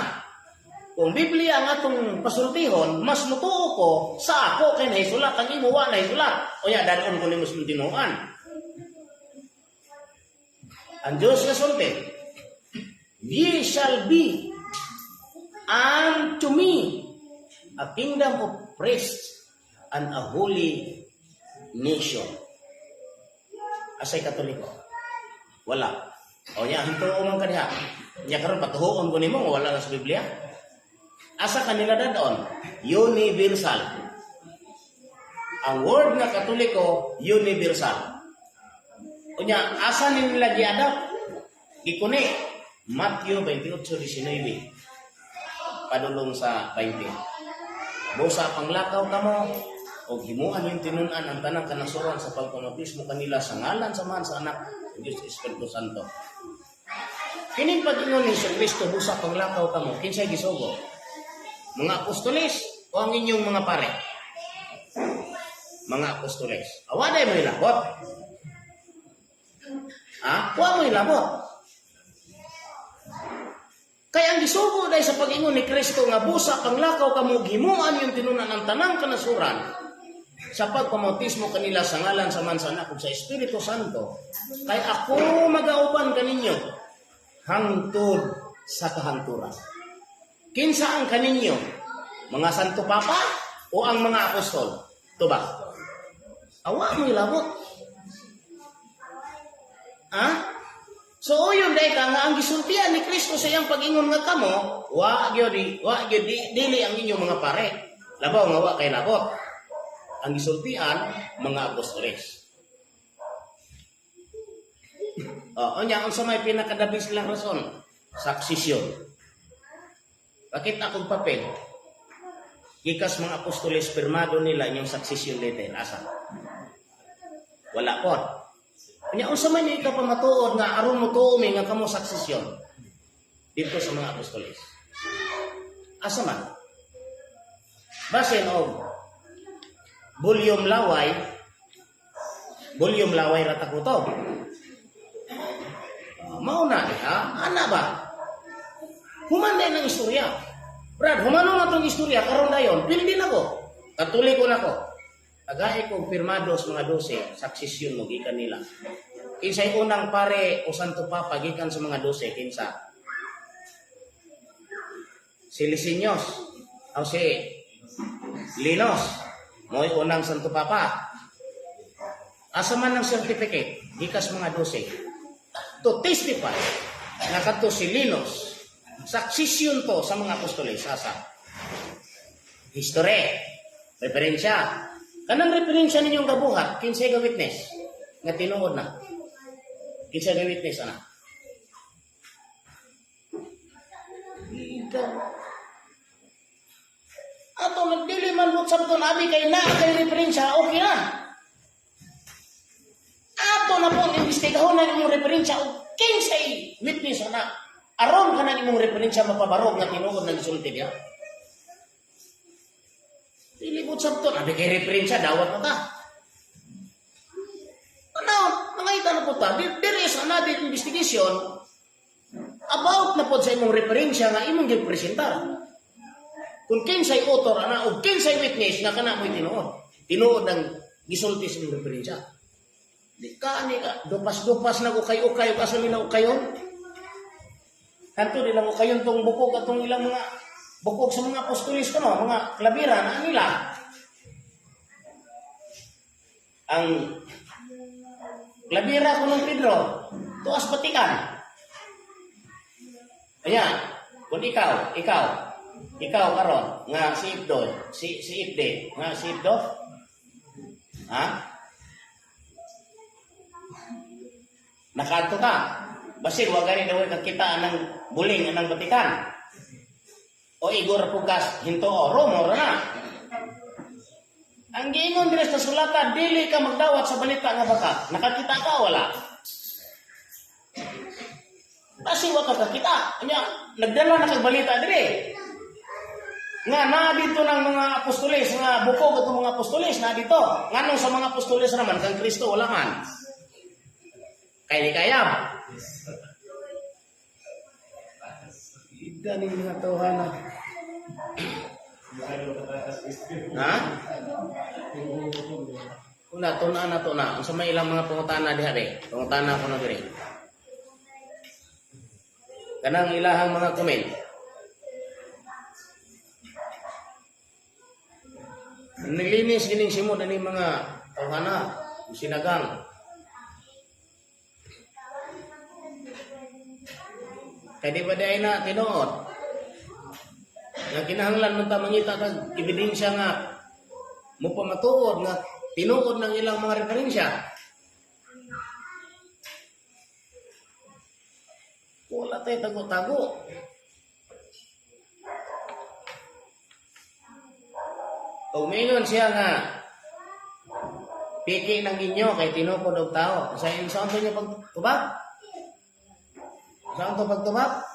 Kung Biblia ang atong pasultihon, mas mutuo ko sa ako kay nahisulat, ang imo wa nahisulat. O ya, dadon ko nimo sa tinuan. Ang Diyos nga sulti, "Ye shall be unto me a kingdom of priests and a holy nation." Asay Katoliko? Wala. O nya, hintuo man ka diha. Nya karon patuhoon ko nimo nga wala na sa Biblia. Asa kanila dadon? Universal. Ang word nga Katoliko, universal. Unya, asa nila giadapt? Gikuni. Matthew 28:19. Padulong sa 20. "Busa panglakaw kamo, og himuan yung tinun-an ang tanang kanasuran sa pagpamautismo kanila sa ngalan sa Amahan, sa Anak, sa Diyos Espiritu Santo." Kining pag-ingon ni Hesus Kristo, "Busa panglakaw kamo," kinsay gisugo? Mga apostoles o ang inyong mga pare? Mga apostoles. Awaday mo ilabot. Ha? Wa mo ilabot. Kaya ang gisugo dahil sa pag-ingon ni Kristo nga "Busa panglakaw kamo, himuan yung tinunan ang tanang kanasuran sa pagpamautismo kanila sa ngalan sa Amahan, sa Anak ug sa Espiritu Santo, kay ako magauban kaninyo hangtod sa kahangturan." Kinsa ang kaninyo? Mga Santo Papa o ang mga apostol? Ito ba? Awa mo ilabot. Ha? So uyon dahil ka nga ang gisultian ni Kristo sa iyang pag-ingon nga kamo, wa gyud di, dili ang inyong mga pare. Labaw nga wa kay labot. Ang gisultian mga apostoles. Oh, unya, unsa may pinakadabis silang rason? Succession. Bakit akong papel? Gikas mga apostoles, pirmado nila inyong succession letter. Asa? Wala po. Unya, unsa man yung ikapamatuod nga aron mo tuo mi nga kamo succession dito sa mga apostoles? Asa man? Basin og volume laway, volume laway ra ta kutob. Ah, mao na ha? Ana ba? Human na ng istorya. Brad, humano na tong istorya karon dayon, pildi na ko. Katoliko na ko. Tagay kong pirmado sa mga 12, succession mo gikan nila. Kinsay unang pare o Santo Papa gikan sa mga 12, kinsa? Si Licinius o si Linos, mo'y unang Santo Papa. Asa man ang certificate gikas mga 12 to testify nga kadto si Linos, succession to sa mga apostoles? Asa? History, referensya. Kanang referensya ninyong gabuhat, kinsay ga witness nga tinuod na? Kinsay ga witness ana? Ikaw. Ato nagdili man mo sabton abi kay naa kay referensya, okay na. Ato na po imbestigahon na imong referensya og kinsay witness ana. Aron ka na imong referensya mapabarog nga tinuod na gisulti diha. Dili mo sabton abi kay referensya, dawat na ta. Ano, mangita na po ta. There is another investigation about na po sa imong referensya nga imong gipresentar. Kung kinsay author ana o kinsay witness nga kana mo'y tinuod. Tinuod ang gisulti sa imong referensya. Di ka ani ka dupas-dupas na ko kay ukay ug asa nila ukayon. Kanto nila ukayon tong bukog atong ilang mga bukog sa mga apostolis kuno, mga klabira na nila. Ang klabira ko ng Pedro, tuas Batikan. Kaya, kung ikaw karon nga si Ibdo, si Ibde, nga si Ibdo, ha? Nakaadto ka. Basig wa gani daw kakita anang buling anang Batikan. O Igor Pugas, hinto o rumor na. Ang giingon diri sa sulatan, dili ka magdawat sa balita nga baka. Nakakita ka o wala? Basig wa ka kakita. Anya, nagdala na kag balita diri. Nga naa dito ng mga apostoles, nga bukog itong mga apostoles na dito. Nganong sa mga apostoles naman kang Kristo wala man? Kay ni kayab. Ida ni mga tawhana. Ha? Una, tuna na tuna. Unsa may ilang mga pangutana diha be? Pangutana ko na diri. Kanang ilahang mga comment. Nilinis gining simod ani mga tawhana, sinagang. Kay di ba di na tinuod? Nga kinahanglan man ta mangita kag ebidensya nga mo pamatuod nga tinuod ng ilang mga referensya. Wala tayo tago-tago. Umingon siya nga piki ng inyo kay tinukod og tao. Sa saan to niya pagtubag? Saan to pagtubag?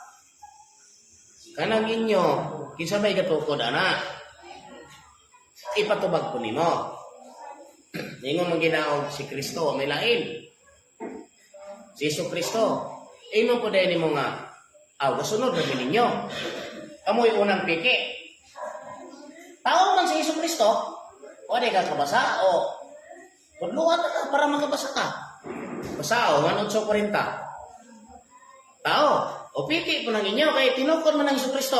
Kanang inyo, kinsa may gatukod ana? Ipatubag ko nimo. Ingon man ginaog si Kristo may lain. Si Jesu Kristo. Ingon po dahil nimo nga, aw, gasunod na ninyo. Kamoy unang piki. Tao man si Jesu Kristo, o di ka kabasa, o tudluan na ka para makabasa ka. Basa o, 1.840. Tao, o piki po ng inyo, kay tinukod man ang Jesu Kristo.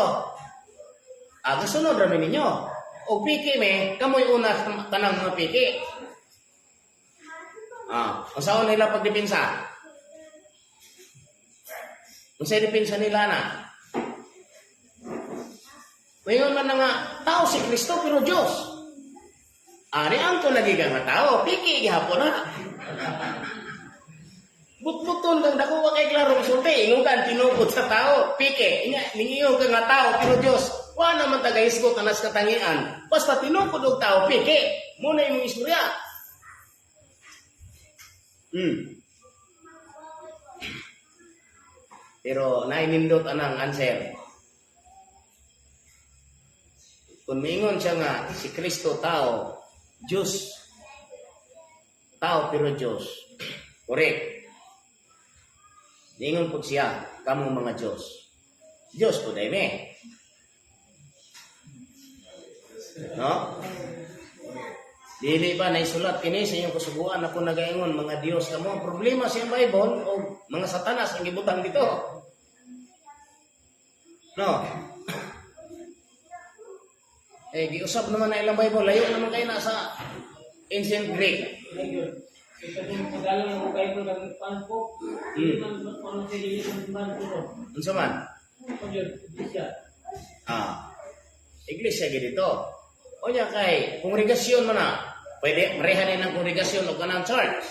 Ah, gasunod rami ninyo. O piki me, kamoy una tanang mga piki. Ah, unsaon nila pagdepensa? Unsay depensa nila na? Ngayon man na nga, tao si Kristo pero Diyos. Ari ang to lagi ka nga tao, piki gihapon na. Butbuton kang dako wa kay klaro masulti, ingon ka tinukod sa tao, piki. Inga ningiyon ka nga tao pero Diyos. Wa naman tagahisgot anas katangian. Basta tinukod og tao, piki. Muna imong istorya. Pero nainindot anang answer. Kung miingon siya nga si Kristo tao, Diyos. Tao pero Diyos. Correct. Niingon po siya, kamong mga Diyos. Diyos po dahil me. No? Dili ba naisulat kini sa inyong kasuguan ako nagaingon mga Diyos kamo. Ang problema sa iyang Bible o mga satanas ang gibutang dito. No? Eh, giusap naman na ilang Bible. Layo naman kayo na sa Ancient Greek. Unsa man? Ah. Iglesia gid dito. O nya kay kongregasyon man na. Pwede mareha din ang kongregasyon o kanang church.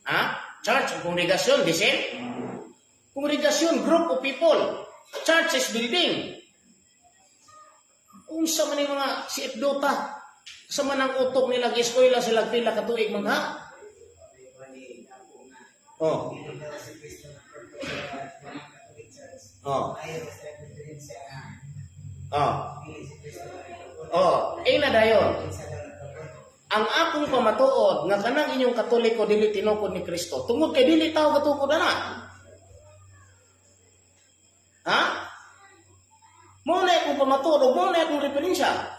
Ha? Church o kongregasyon, the same? Kongregasyon, group of people. Church is building. Unsa man yung mga si Dota? Sa man ang utok nila, gi-eskwela sila pila ka tuig man ha? Oh. Oh. Oh. Oh, eh na dayon. Ang akong pamatuod nga kanang inyong Katoliko dili tinukod ni Kristo tungod kay dili tao gatukod ana. Ha? Mo na akong pamatuod ug mo na akong referensya.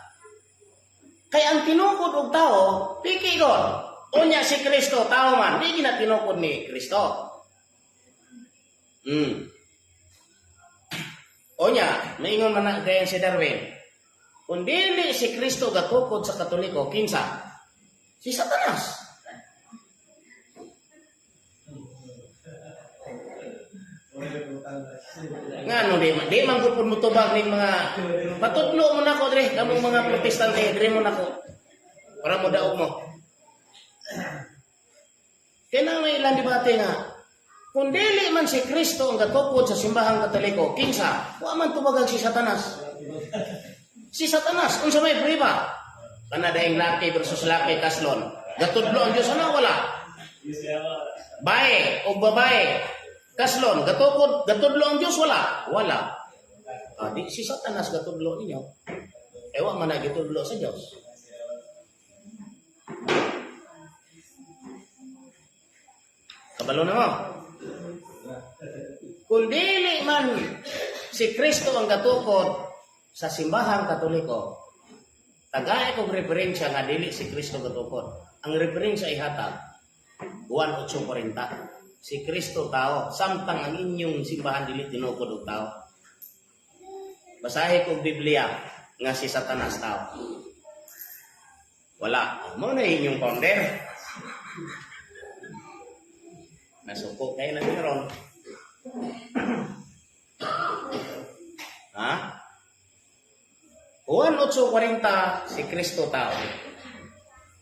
Kay ang tinukod og tao, piki god. Unya si Kristo tao man, di gina tinukod ni Kristo. Onya, maingon man na gayon si Darwin. Kung dili si Kristo gatukod sa Katoliko, kinsa? Si Satanas. Nga no, di man gud mo tubag ning mga patudlo mo nako dre, kamong mga Protestante dre mo nako. Para mo daog mo. Kaya na may ilang debate nga, kung dili man si Kristo ang gatukod sa simbahang Katoliko, kinsa? Wa man tubagag si Satanas. Si Satanas, unsa may prueba? Kana daing laki versus laki kaslon. Gatudlo ang Dios ana wala. Bae o babae kaslon, gatukod, gatudlo ang Dios wala. Wala. Ah, di si Satanas gatudlo ninyo. Ewa man na gitudlo sa Dios. Kabalo na mo. Kung dili man si Kristo ang gatukod sa Simbahang Katoliko, tagay kong referensya nga dili si Kristo gatukod. Ang referensya ihatag, Juan 8:40. Si Kristo tao, samtang ang inyong simbahan dili tinukod og tao. Basahe kog Biblia nga si Satanas tao. Wala. Mo na inyong founder. Nasuko kayo na ron. Ha? Juan 8:40, si Kristo tao.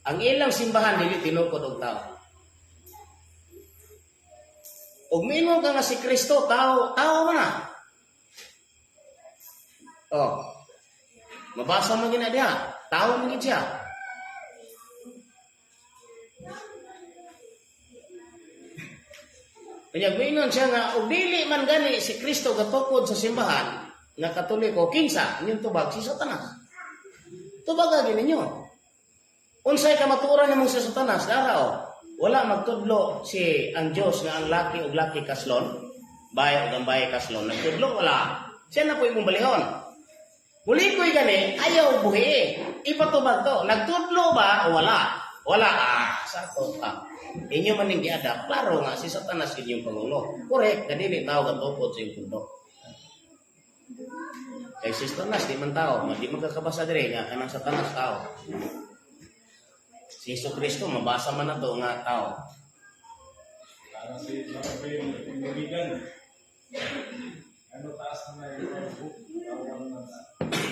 Ang ilang simbahan dili tinukod og tao. Ug miingon ka nga si Kristo tao, tao man na. Oh. Mabasa mo gina diha, tao man gid siya. Kanya miingon siya nga og dili man gani si Kristo gatukod sa simbahan nga Katoliko, kinsa inyong tubag? Si Satanas. Tubag gyud ninyo. Unsay kamatuoran nimo sa Satanas? Dara o. Wala magtudlo si ang Dios nga ang laki og laki kaslon, bahay og ang bahay kaslon. Nagtudlo wala. Siya na po imong balihon. Muli ko'y gani, ayaw buhi. Ipatubag to. Nagtudlo ba o wala? Wala. Ah, sa pa. Inyo man ning giadapt, klaro nga si Satanas inyong pangulo. Correct, kadili tao gatukod sa iyong pundo. Kay si Satanas di man tao, di man kakabasa dire nga kanang Satanas tao. Si Hesus Kristo mabasa man nato nga tao. Parang si Marvin Pinurigan. Ano taas na yung book? Tawag na na.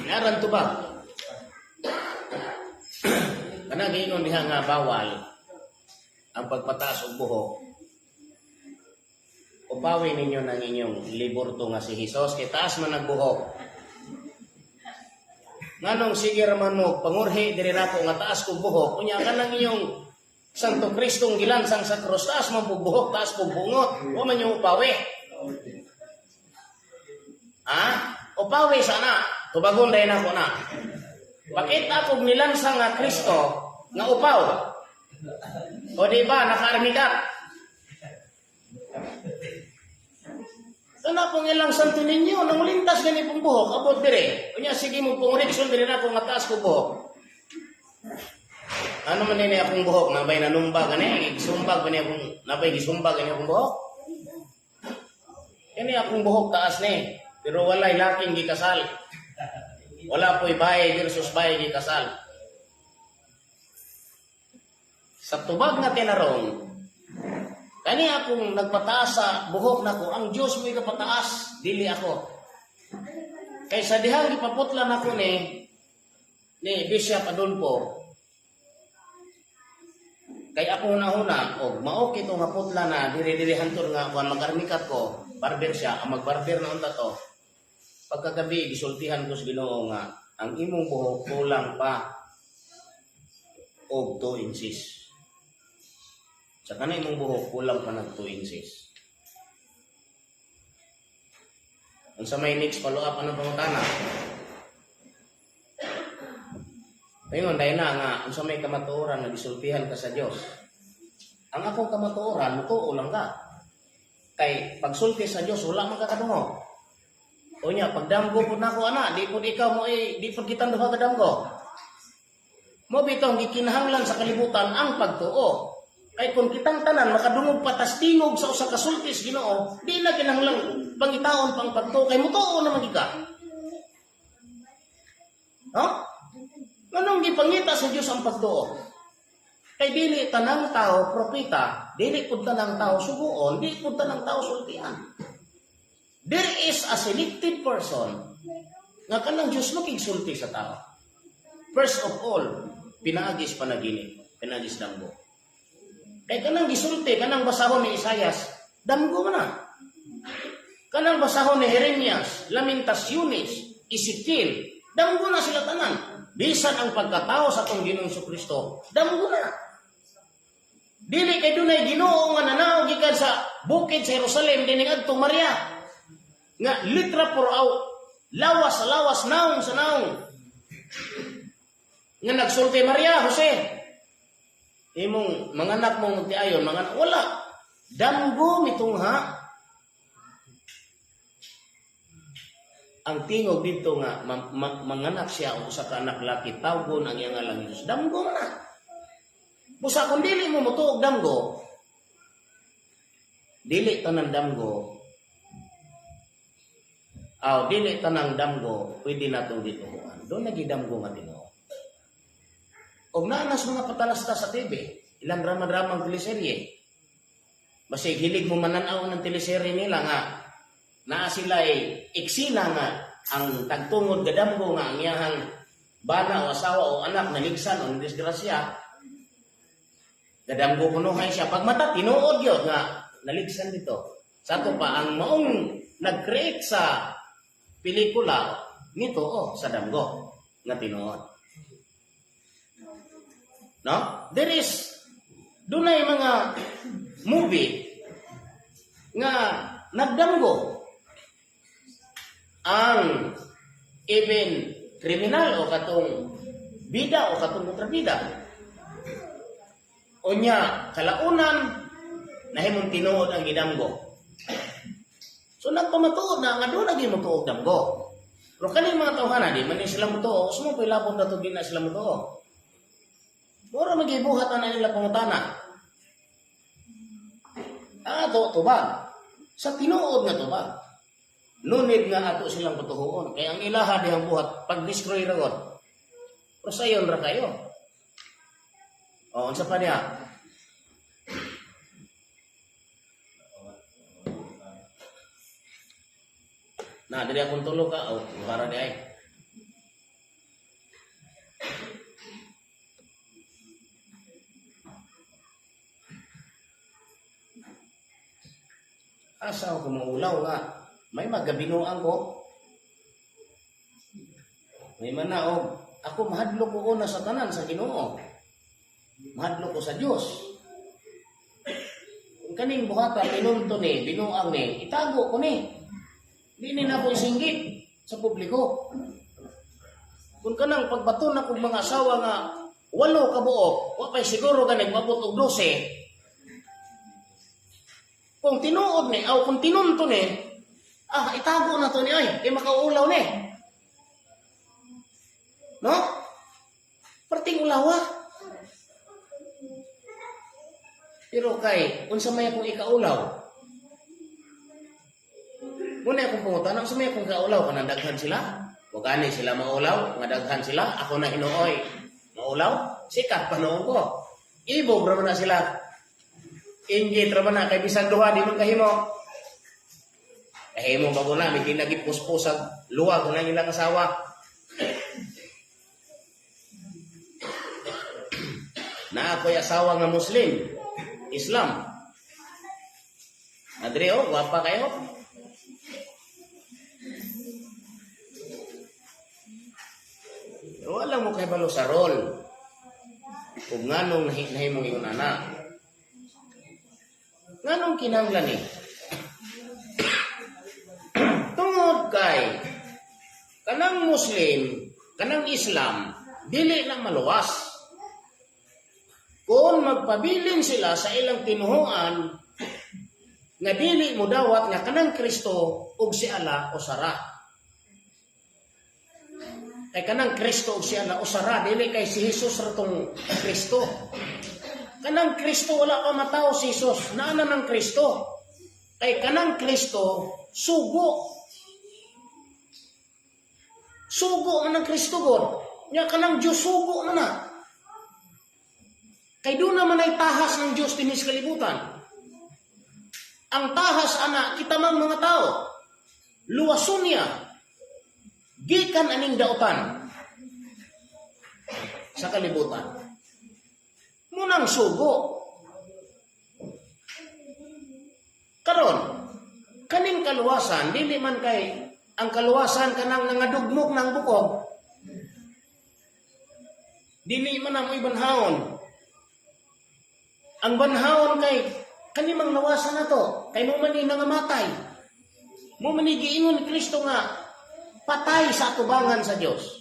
Naran tubag. Kanang giingon diha nga bawal ang pagpataas og buhok. Upawi ninyo ng inyong liborto nga si Hesus kay taas man ang buhok. Nganong sige ra man mo pangurhi diri nako nga taas kog buhok, unya kanang inyong Santo Kristong gilansang sa krus, taas man pug buhok, taas pug bungot, wa man yung upawi. Ha? Upawi sana, tubagon dahil nako na. Pakita kog nilansang nga Kristo nga upaw. O di ba nakaarmikat? Kana pong ilang santo ninyo, nangulintas gani pong buhok, abot dire. Unya sige mo pong reaksyon dire na kung nga taas ko buhok. Ano man nini akong buhok, nabay nanumba gani, gisumbag gani akong, nabay gisumbag gani akong buhok. Kani akong buhok taas ni, pero walay laking gikasal. Wala po'y bahay versus bahay gikasal. Sa tubag nga tinarong, kani akong nagpataas sa buhok nako, ang Dios mo ikapataas, dili ako. Kaysa dihang gipaputlan ako ni Bishop Adolfo, kay ako na-huna, og mao kito nga putla na diri-diri hantor nga kuan magarmikat ko, barber siya, ang magbarber na unta to. Pagkagabi gisultihan ko sa Ginoo nga ang imong buhok kulang pa og 2 inches. Sa kanang imong buhok kulang pa nag 2 inches. Unsa may next follow up anong pangutana? Ngayon, dahil na nga, unsa may kamatuoran nga gisultihan ka sa Dios. Ang akong kamatuoran, mutuo lang ka. Kay pagsulti sa Dios, wala man ka kadungog. O nya, pagdamgo pud nako ana, di pud ikaw mo eh, di pud kitang duha kadamgo. Mo bitong gikinahanglan sa kalibutan ang pagtuo. Kay kung kitang tanan makadungog patas tingog sa usa ka sulti sa Ginoo, di na kinahanglan pangitaon pang pagtuo kay mutuo naman gid ka. Ha? Nganong gipangita sa Dios ang pagtuo? Kay dili tanang tao propeta, dili pud tanang tao suguon, dili pud tanang tao sultian. There is a selected person nga kanang Dios makigsulti sa tao. First of all, pinaagis panaginip, pinaagis damgo. Kay kanang gisulti, kanang basahon ni Isayas, damgo man na. Kanang basahon ni Jeremias, Lamentaciones, Ezekiel, damgo na sila tanan. Bisan ang pagkatao sa atong Ginoong Kristo, damgo na. Dili kay dunay Ginoo nga nanaog gikan sa bukid sa Jerusalem dining adtong Maria nga litra por out Lawas sa lawas, naong sa naong. Nga nagsulti Maria, Jose. Imong mga anak mong tiayon, mga anak, wala. Damgo mitungha. Ang tingog dito nga manganak siya og usa ka anak laki, tawgon ang iyang ngalan Jesus. Damgo man na. Busa kung dili mo motuog damgo, dili tanang damgo, aw dili tanang damgo pwede natong gituohan. Doon nagidamgo nga tinuod. Og naanas mga patalasta sa TV, ilang drama-dramang teleserye. Basig hilig mo mananaw ng teleserye nila nga naa sila ay eksena nga ang tagtungod gadamgo nga ang iyahang bana o asawa o anak naligsan o nadisgrasya, gadamgo kunuhay siya. Pag mata, tinuod yun nga naligsan dito. Sa ato pa, ang maong nag-create sa pelikula nito oh, sa damgo nga tinuod. No? There is dunay mga movie nga nagdamgo ang even kriminal o katong bida o katong kontrabida. Unya, kalaunan, nahimong tinuod ang gidamgo. So nagpamatuod na nga doon naging motuog damgo. Pero kaning mga tawhana, di man ni sila motuo, usmo pa ilabot na to, di na sila motuo. Mura magibuhat na nila pangutana. Ang ato, tubag. Sa tinuod nga tubag. Nunid nga ato silang patuhuon. Kaya ang ilaha dihang buhat, pag-destroy ra god. Pero sayon ra kayo. O, unsa pa niya? Na, dili akong tulog ka. O, para di ay. Asa ako maulaw nga. May magabinuang ko. May manaog. Ako mahadlok ko una sa tanan sa Ginoo. Mahadlok ko sa Dios. Kung kaning buhata tinunto ni, binuang ni, itago ko ni. Di ni na ako isinggit sa publiko. Kung kanang pagbaton akong mga asawa nga 8 ka buok, wa pay siguro gani moabot og 12. Kung tinuod ni, aw kung tinunto ni, itago na to ni ay, kay makaulaw ni. No? Perting ulawa. Pero kay, unsa may akong ikaulaw? Muna akong pangutana, unsa may akong ikaulaw? Kanang daghan sila? Wa gani sila maulaw, nga daghan sila, ako na hinuoy. Maulaw? Sikat pa noon ko. Ibog ra man na sila. Inggit ra man na, kay bisan duha, di man kahimo. Kahimo bago na, may ginagipuspusa, luwag na ilang asawa. Na ako'y asawa nga Muslim, Islam. Adre, oh, gwapa kayo. Pero alam mo kay balo sa role. Kung nganong nahimong ingon ana. Nganong kinahanglan ni? Tungod kay kanang Muslim, kanang Islam, dili na maluwas. Kung magpabilin sila sa ilang tinuhuan nga dili mo dawat nga kanang Kristo ug si Allah o sara. Kay kanang Kristo ug si Allah o sara, dili kay si Jesus ra tong Kristo. Kanang Kristo wala pa matawo si Jesus, naa na ng Kristo. Kay kanang Kristo sugo. Sugo man ang Kristo god. Nya kanang Dios sugo man na. Kay doon naman ay tahas ng Diyos dinhi sa kalibutan. Ang tahas, ana, kita mang mga tao. Luwason niya. Gikan aning dautan sa kalibutan. Munang sugo. Karon, kaning kaluwasan, dili man kay ang kaluwasan kanang nangadugmok ng bukog. Dili man amoy banhaon. Ang banhaon kay kanimang nawasan na to, kay mo man ni nangamatay. Mo man ni giingon ni Kristo nga Patay sa atubangan sa Dios.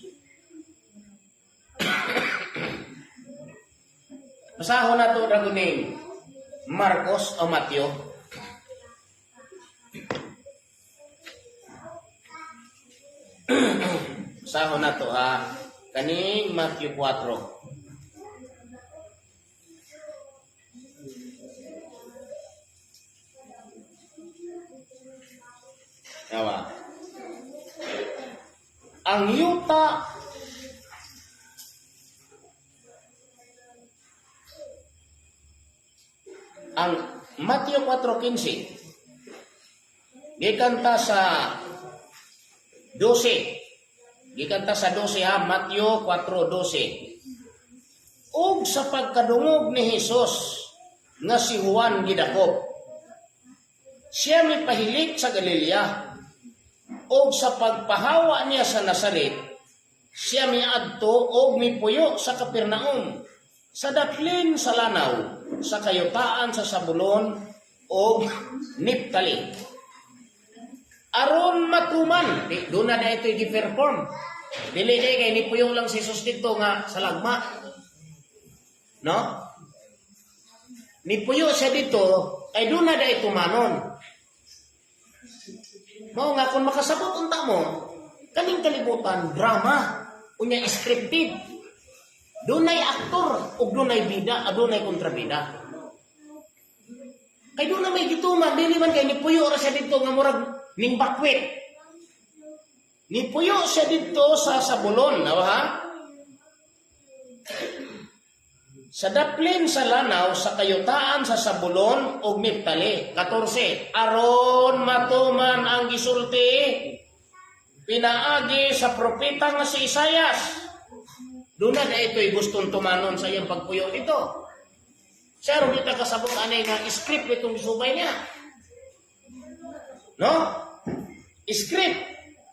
Basahon nato raguning Marcos o Mateo. Basahon nato ha kaning Matthew 4. Yawa. Ang yuta ang Mateo 4:15 gikan ta sa 12, gikan ta sa 12 ha, Mateo 4:12. Ug sa pagkadungog ni Hesus nga si Juan gidakop, siya mipahilik sa Galilea, ug sa pagpahawa niya sa Nazaret, siya miadto og mipuyo sa Capernaum, sa daplin sa lanaw, sa kayutaan sa Sabulon og Neptali. Aron matuman, di, doon na na ito gi-perform. Dili di kay nipuyo lang si Jesus dito nga sa lagma. No? Nipuyo siya dito, kay doon na da tumanon. Mao nga kung makasabot unta mo, kaning kalibutan drama, unya scripted. Dunay aktor ug dunay bida, adunay kontrabida. Kay doon na may gituman, dili man kay nipuyo ra siya dito nga murag ning bakwit. Nipuyo siya dito sa Sabulon, nawa ha? Sa daplin sa lanaw, sa kayutaan sa Sabulon ug Neptali. 14. Aron matuman ang gisulti pinaagi sa propeta nga si Isayas. Doon na ito'y gustong tumanon sa iyang pagpuyo dito. Siya ron kita kasabot anay nga script itong gisubay niya. No? Script.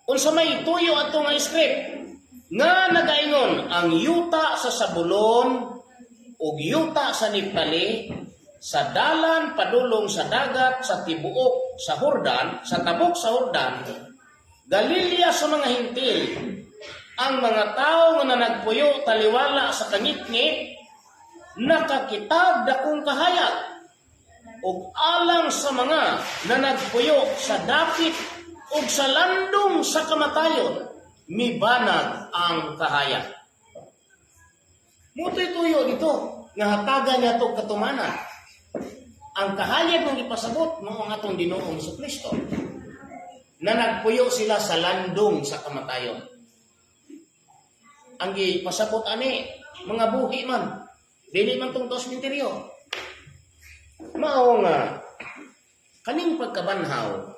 Unsa may tuyo ato nga script? Nga nagaingon ang yuta sa Sabulon ug yuta sa Neptali sa dalan padulong sa dagat sa tibuok sa Hordan, sa tabok sa Hordan, Galilea sa mga Hintil, ang mga tao nga nanagpuyo taliwala sa kangitngit nakakitag dakong kahayag, ug alang sa mga nanagpuyo sa dapit ug sa landong sa kamatayon, mibanag ang kahayag. Mutoy tuyo dito nga hatagan niya tog katumanan. Ang kahayag ng ipasabot mao ang atong Ginoong Hesukristo. Na nagpuyo sila sa landong sa kamatayon. Ang gipasabot ani mga buhi man, dili man tong sementeryo. Mao nga kaning pagkabanhaw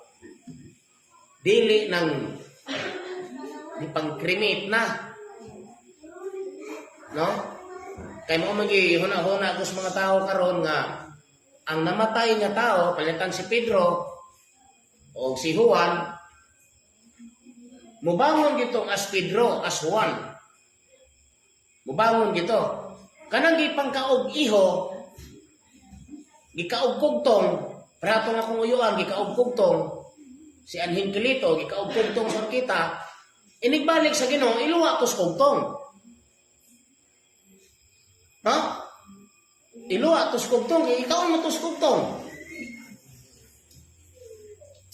dili nang ipang-cremate na. No? Kay mo magi huna-huna ko sa mga tao karon nga ang namatay nga tao palitan si Pedro o si Juan, mubangon gitong as Pedro, as Juan. Mubangon gito. Kanang gipangkaog iho, gikaog kugtong, prato nga kung uyuan, gikaog kugtong, si Anhin Kilito, gikaog kugtong sa kita, inigbalik sa Ginoo, iluwa tos kugtong. Ha? Iluwa tos kugtong, ikaw mo tos kugtong.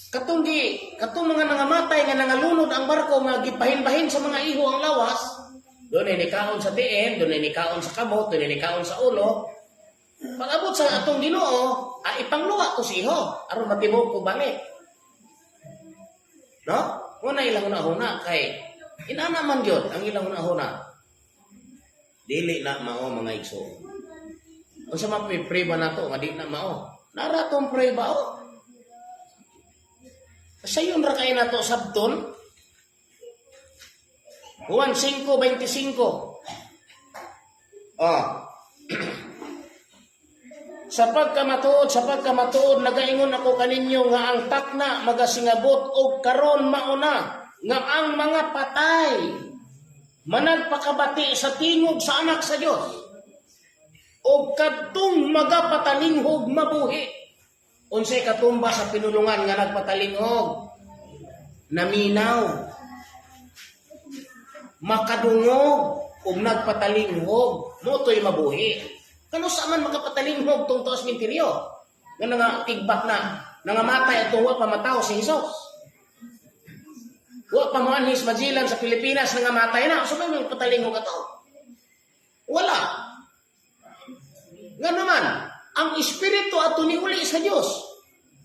Katong gi, katong mga nangamatay nga nangalunod ang barko nga gipahinbahin sa mga iho ang lawas, doon ay nikaon sa tiil, doon ay nikaon sa kamot, doon ay nikaon sa ulo. Pag-abot sa atong Ginoo, ipangluwa to si iho aron matibok ko balik. No? Muna ilang huna-huna kay inana man gyud ang ilang huna-huna. Dili na mao, mga igsoon. Unsa man prueba nato nga di na mao? Nara tong prueba oh. Sayon ra kay nato sabton. Juan 5:25. Oh. Sa pagkamatuod, nagaingon ako kaninyo nga ang takna magasingabot og karon mauna nga ang mga patay managpakabati sa tingog sa anak sa Dios og kadtong magapatalinghog mabuhi. Unsay katumba sa pinulungan nga nagpatalinghog? Naminaw. Makadungog ug nagpatalinghog, mao to'y mabuhi. Kano sa man makapatalinghog tong taas minteryo? Nga nga tigbak na, nangamatay at wa pa mataw si Jesus. Wa pa mo anhis Magellan sa Pilipinas, nangamatay na. So may patalingog ato? Wala. Nga naman, ang espiritu ato ni uli sa Dios.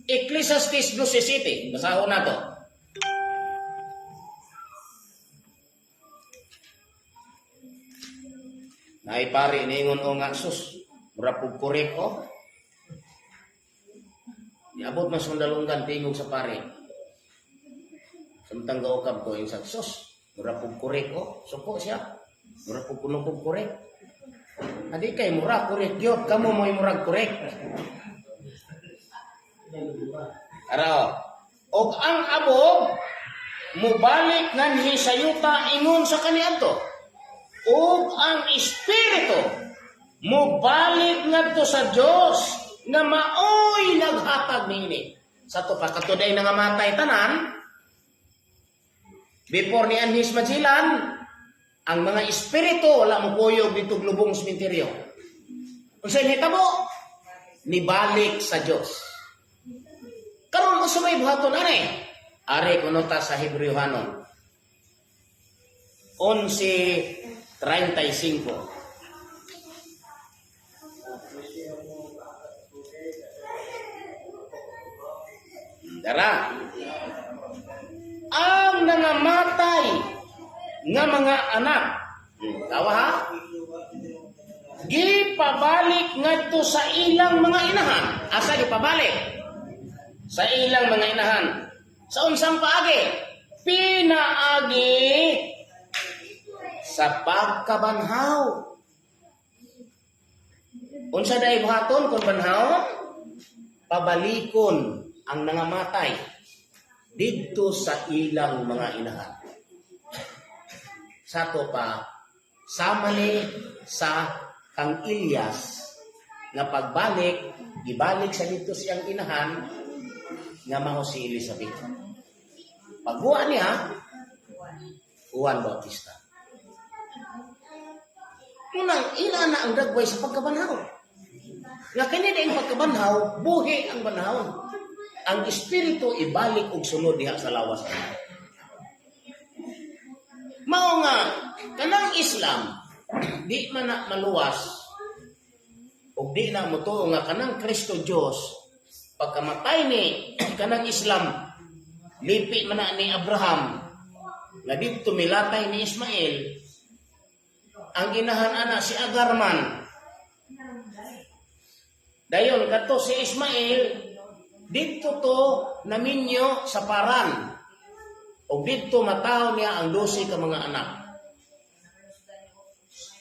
Ecclesiastes 12:7. Basahon nato. Naay pare niingon o nga sus, mura pug korek o. Niabot man sa dalunggan tingog sa pare. Samtang gaukab ko yung sa sus, mura pug korek o. Suko siya. Mura pug kuno pug korek. Adi kay mura korek gyud, kamo mo'y murag korek. Araw. Og ang abog mubalik nganhi sa yuta ingon sa kaniadto. Ug ang espiritu mubalik ngadto sa Dios nga maoy naghatag niini. Sa to pa katuday nangamatay tanan before ni anhis Magellan, ang mga espiritu wala mo kuyog dito lubong sementeryo. Unsay nahitabo? Nibalik sa Dios. Karon mo may buhaton ani? Ari kuno ta sa Hebreohanon. 11:35. Dara. Ang nangamatay nga mga anak. Tawa ha? Gipabalik ngadto sa ilang mga inahan. Asa gipabalik? Sa ilang mga inahan. Sa unsang paagi? Pinaagi sa pagkabanhaw. Unsa day buhaton kung banhaw? Pabalikon ang nangamatay didto sa ilang mga inahan. Sa to pa, sama ni sa kang Ilyas nga pagbalik, gibalik sa dito siyang inahan nga mao si Elizabeth. Pagbuwa niya, Juan Bautista. Munang ila na ang dagway sa pagkabanhaw. Nga kini ang pagkabanhaw, buhi ang banhaw. Ang espiritu ibalik og sunod diha sa lawas. Mao nga kanang Islam di man na maluwas ug di na motuo nga kanang Kristo Dios pagkamatay ni kanang Islam lipi man na ni Abraham nga didto milatay ni Ismael, ang inahan ana si Agar man. Dayon kadto si Ismael didto to naminyo sa Paran ug didto mataw niya ang 12 ka mga anak.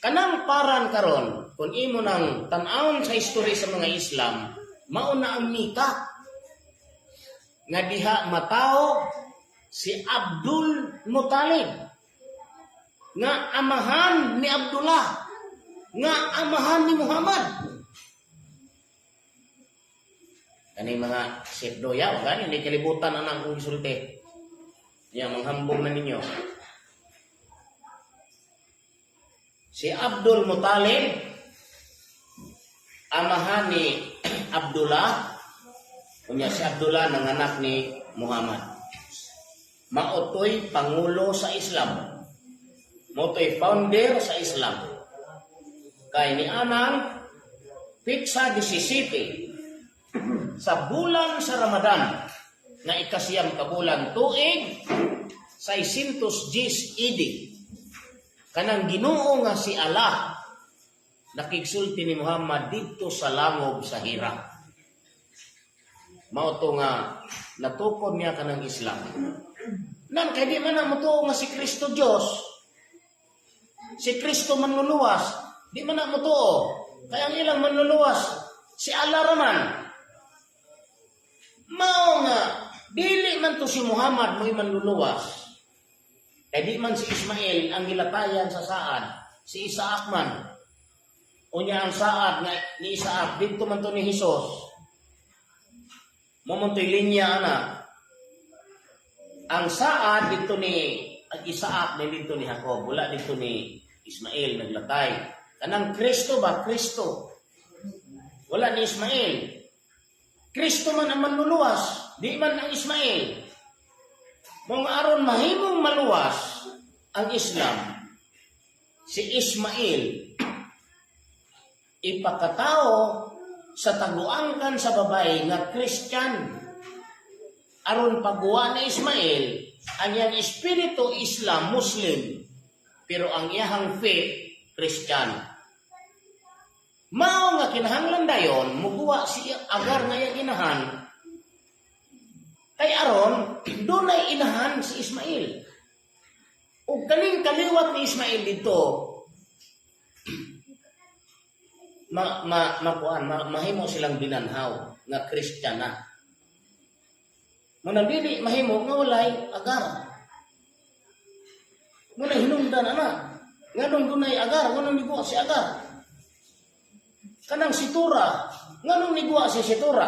Kanang Paran karon, kung imo nang tan-awon sa history sa mga Islam, mao na ang Mika nga diha mataw si Abdul Muttalib nga amahan ni Abdullah nga amahan ni Muhammad. Kani mga sirdoya, gani hindi kalibutan ang akong gisulti. Niya manghambog na ninyo. Si Abdul Muttalib amahan ni Abdullah, unya si Abdullah nanganak ni Muhammad. Maotoy pangulo sa Islam. Maotoy founder sa Islam. Kay ni anang pitsa 17 sa bulan sa Ramadan nga 9 ka bulan tuig 610 AD, kanang Ginoo nga si Allah nakigsulti ni Muhammad didto sa langob sa Hira. Mao to nga natukod niya kanang Islam. Nan kay di man na motuo nga si Kristo Dios. Si Kristo manluluwas, di man na motuo. Kaya ang ilang manluluwas si Allah raman. Mao nga dili man to si Muhammad mo'y manluluwas. Kay di man si Ismael ang gilatayan sa saad, si Isaac man. Unya ang saad nga ni Isaac didto man to ni Hesus. Mo man to'y linya ana. Ang saad didto ni Ang Isaac ni dito ni Jacob, wala dito ni Ismael naglatay. Kanang Kristo ba? Kristo. Wala ni Ismael. Kristo man ang manluluwas, di man ang Ismael. Kung aron mahimong maluwas ang Islam, si Ismael ipakatao sa taguangkan sa babae nga Christian. Aron pagguwa ni Ismael, ang iyang espiritu Islam, Muslim, pero ang iyahang faith Christian. Mao nga kinahanglan dayon muguwa si Agar nga iyang inahan kay aron dunay inahan si Ismael. Ug kaning kaliwat ni Ismael dito ma ma makuan ma, mahimo silang binanhaw nga Kristiyana. Muna dili mahimo nga walay Agar. Muna hinungdan ana. Nganong dunay Agar, nganong niguwa si Agar? Kanang Situra, nganong niguwa si Situra?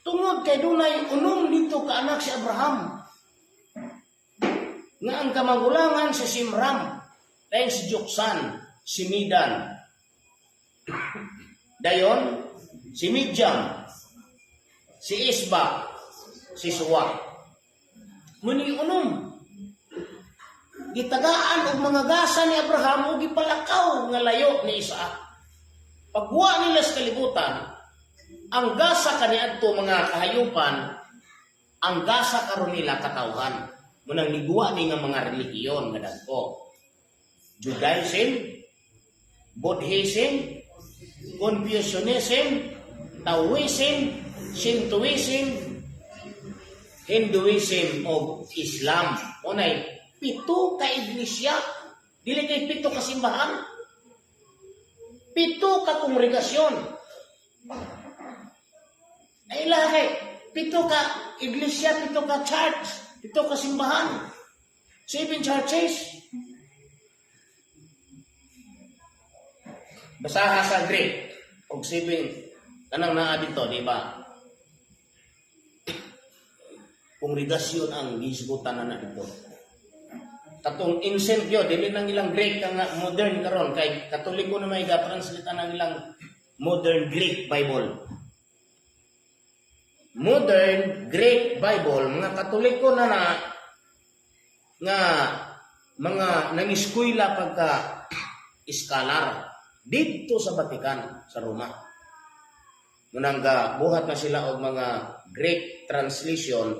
Tungod kay dunay unom dito ka anak si Abraham. Nga ang kamagulangan si Simram, dayon si Joksan, si Midan. Dayon, si Midyam, si Isba, si Suwa. Muni unom. Gitagaan og mga gasa ni Abraham ug gipalakaw nga layo ni Isaac. Pagwa nila sa kalibutan, ang gasa kaniadto mga kahayupan, ang gasa karon nila katawhan. Munang niguwa ni nga mga relihiyon nga dagko. Judaism, Buddhism, Confucianism, Taoism, Shintoism, Hinduism o Islam. Unay, 7 ka iglesia. Dili kay 7 ka simbahan. 7 ka kongregasyon. Ay lahi, 7 ka iglesia, 7 ka church, 7 ka simbahan. 7 churches. Basaha sa Greek og 7 kanang naa dito, di ba? Kongregasyon ang gisgutan na dito. Katong ancient yo, dili nang ilang Greek nga modern karon kay Katoliko na may ga-translate ang ilang modern Greek Bible. Modern Greek Bible, mga Katoliko na na nga mga nangiskwela pagka iskalar didto sa Vatican sa Roma. Munang ga buhat na sila og mga Greek translation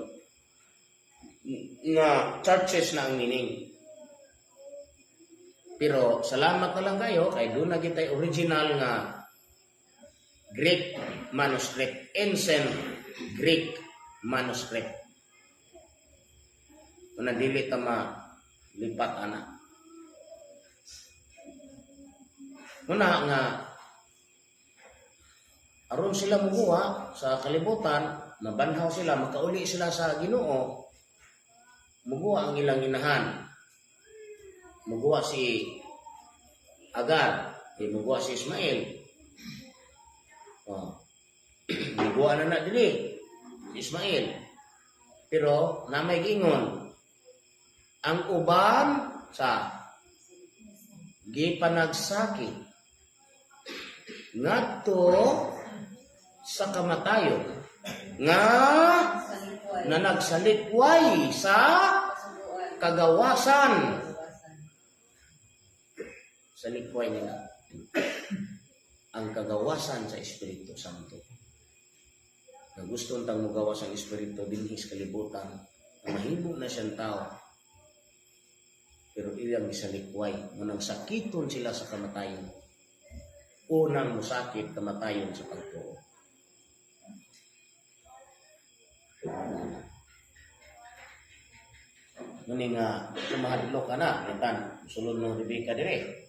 nga churches na ang meaning. Pero salamat na lang kayo kay doon na kita'y original nga Greek manuscript, ancient Greek manuscript. Muna dili ta malipat ana. Muna nga aron sila muguwa sa kalibutan, mabanhaw sila, makauli sila sa Ginoo, muguwa ang ilang inahan. Muguwa si Agar, di muguwa si Ismael. Oh. Muguwa na na dili si Ismael. Pero namay gingon ang uban sa gipanagsakit ngadto sa kamatayon nga na nagsalikway sa kagawasan. Sa likway nila ang kagawasan sa Espiritu Santo. Na gusto tang mugawas ang Espiritu dinhi sa kalibutan, na mahimo na siyang tao. Pero ilang isalikway, munang sakiton sila sa kamatayon. Unang musakit kamatayon sa pagtuo. Ngani nga kumahadlok ka na, intan, sulod ng Rebecca dire.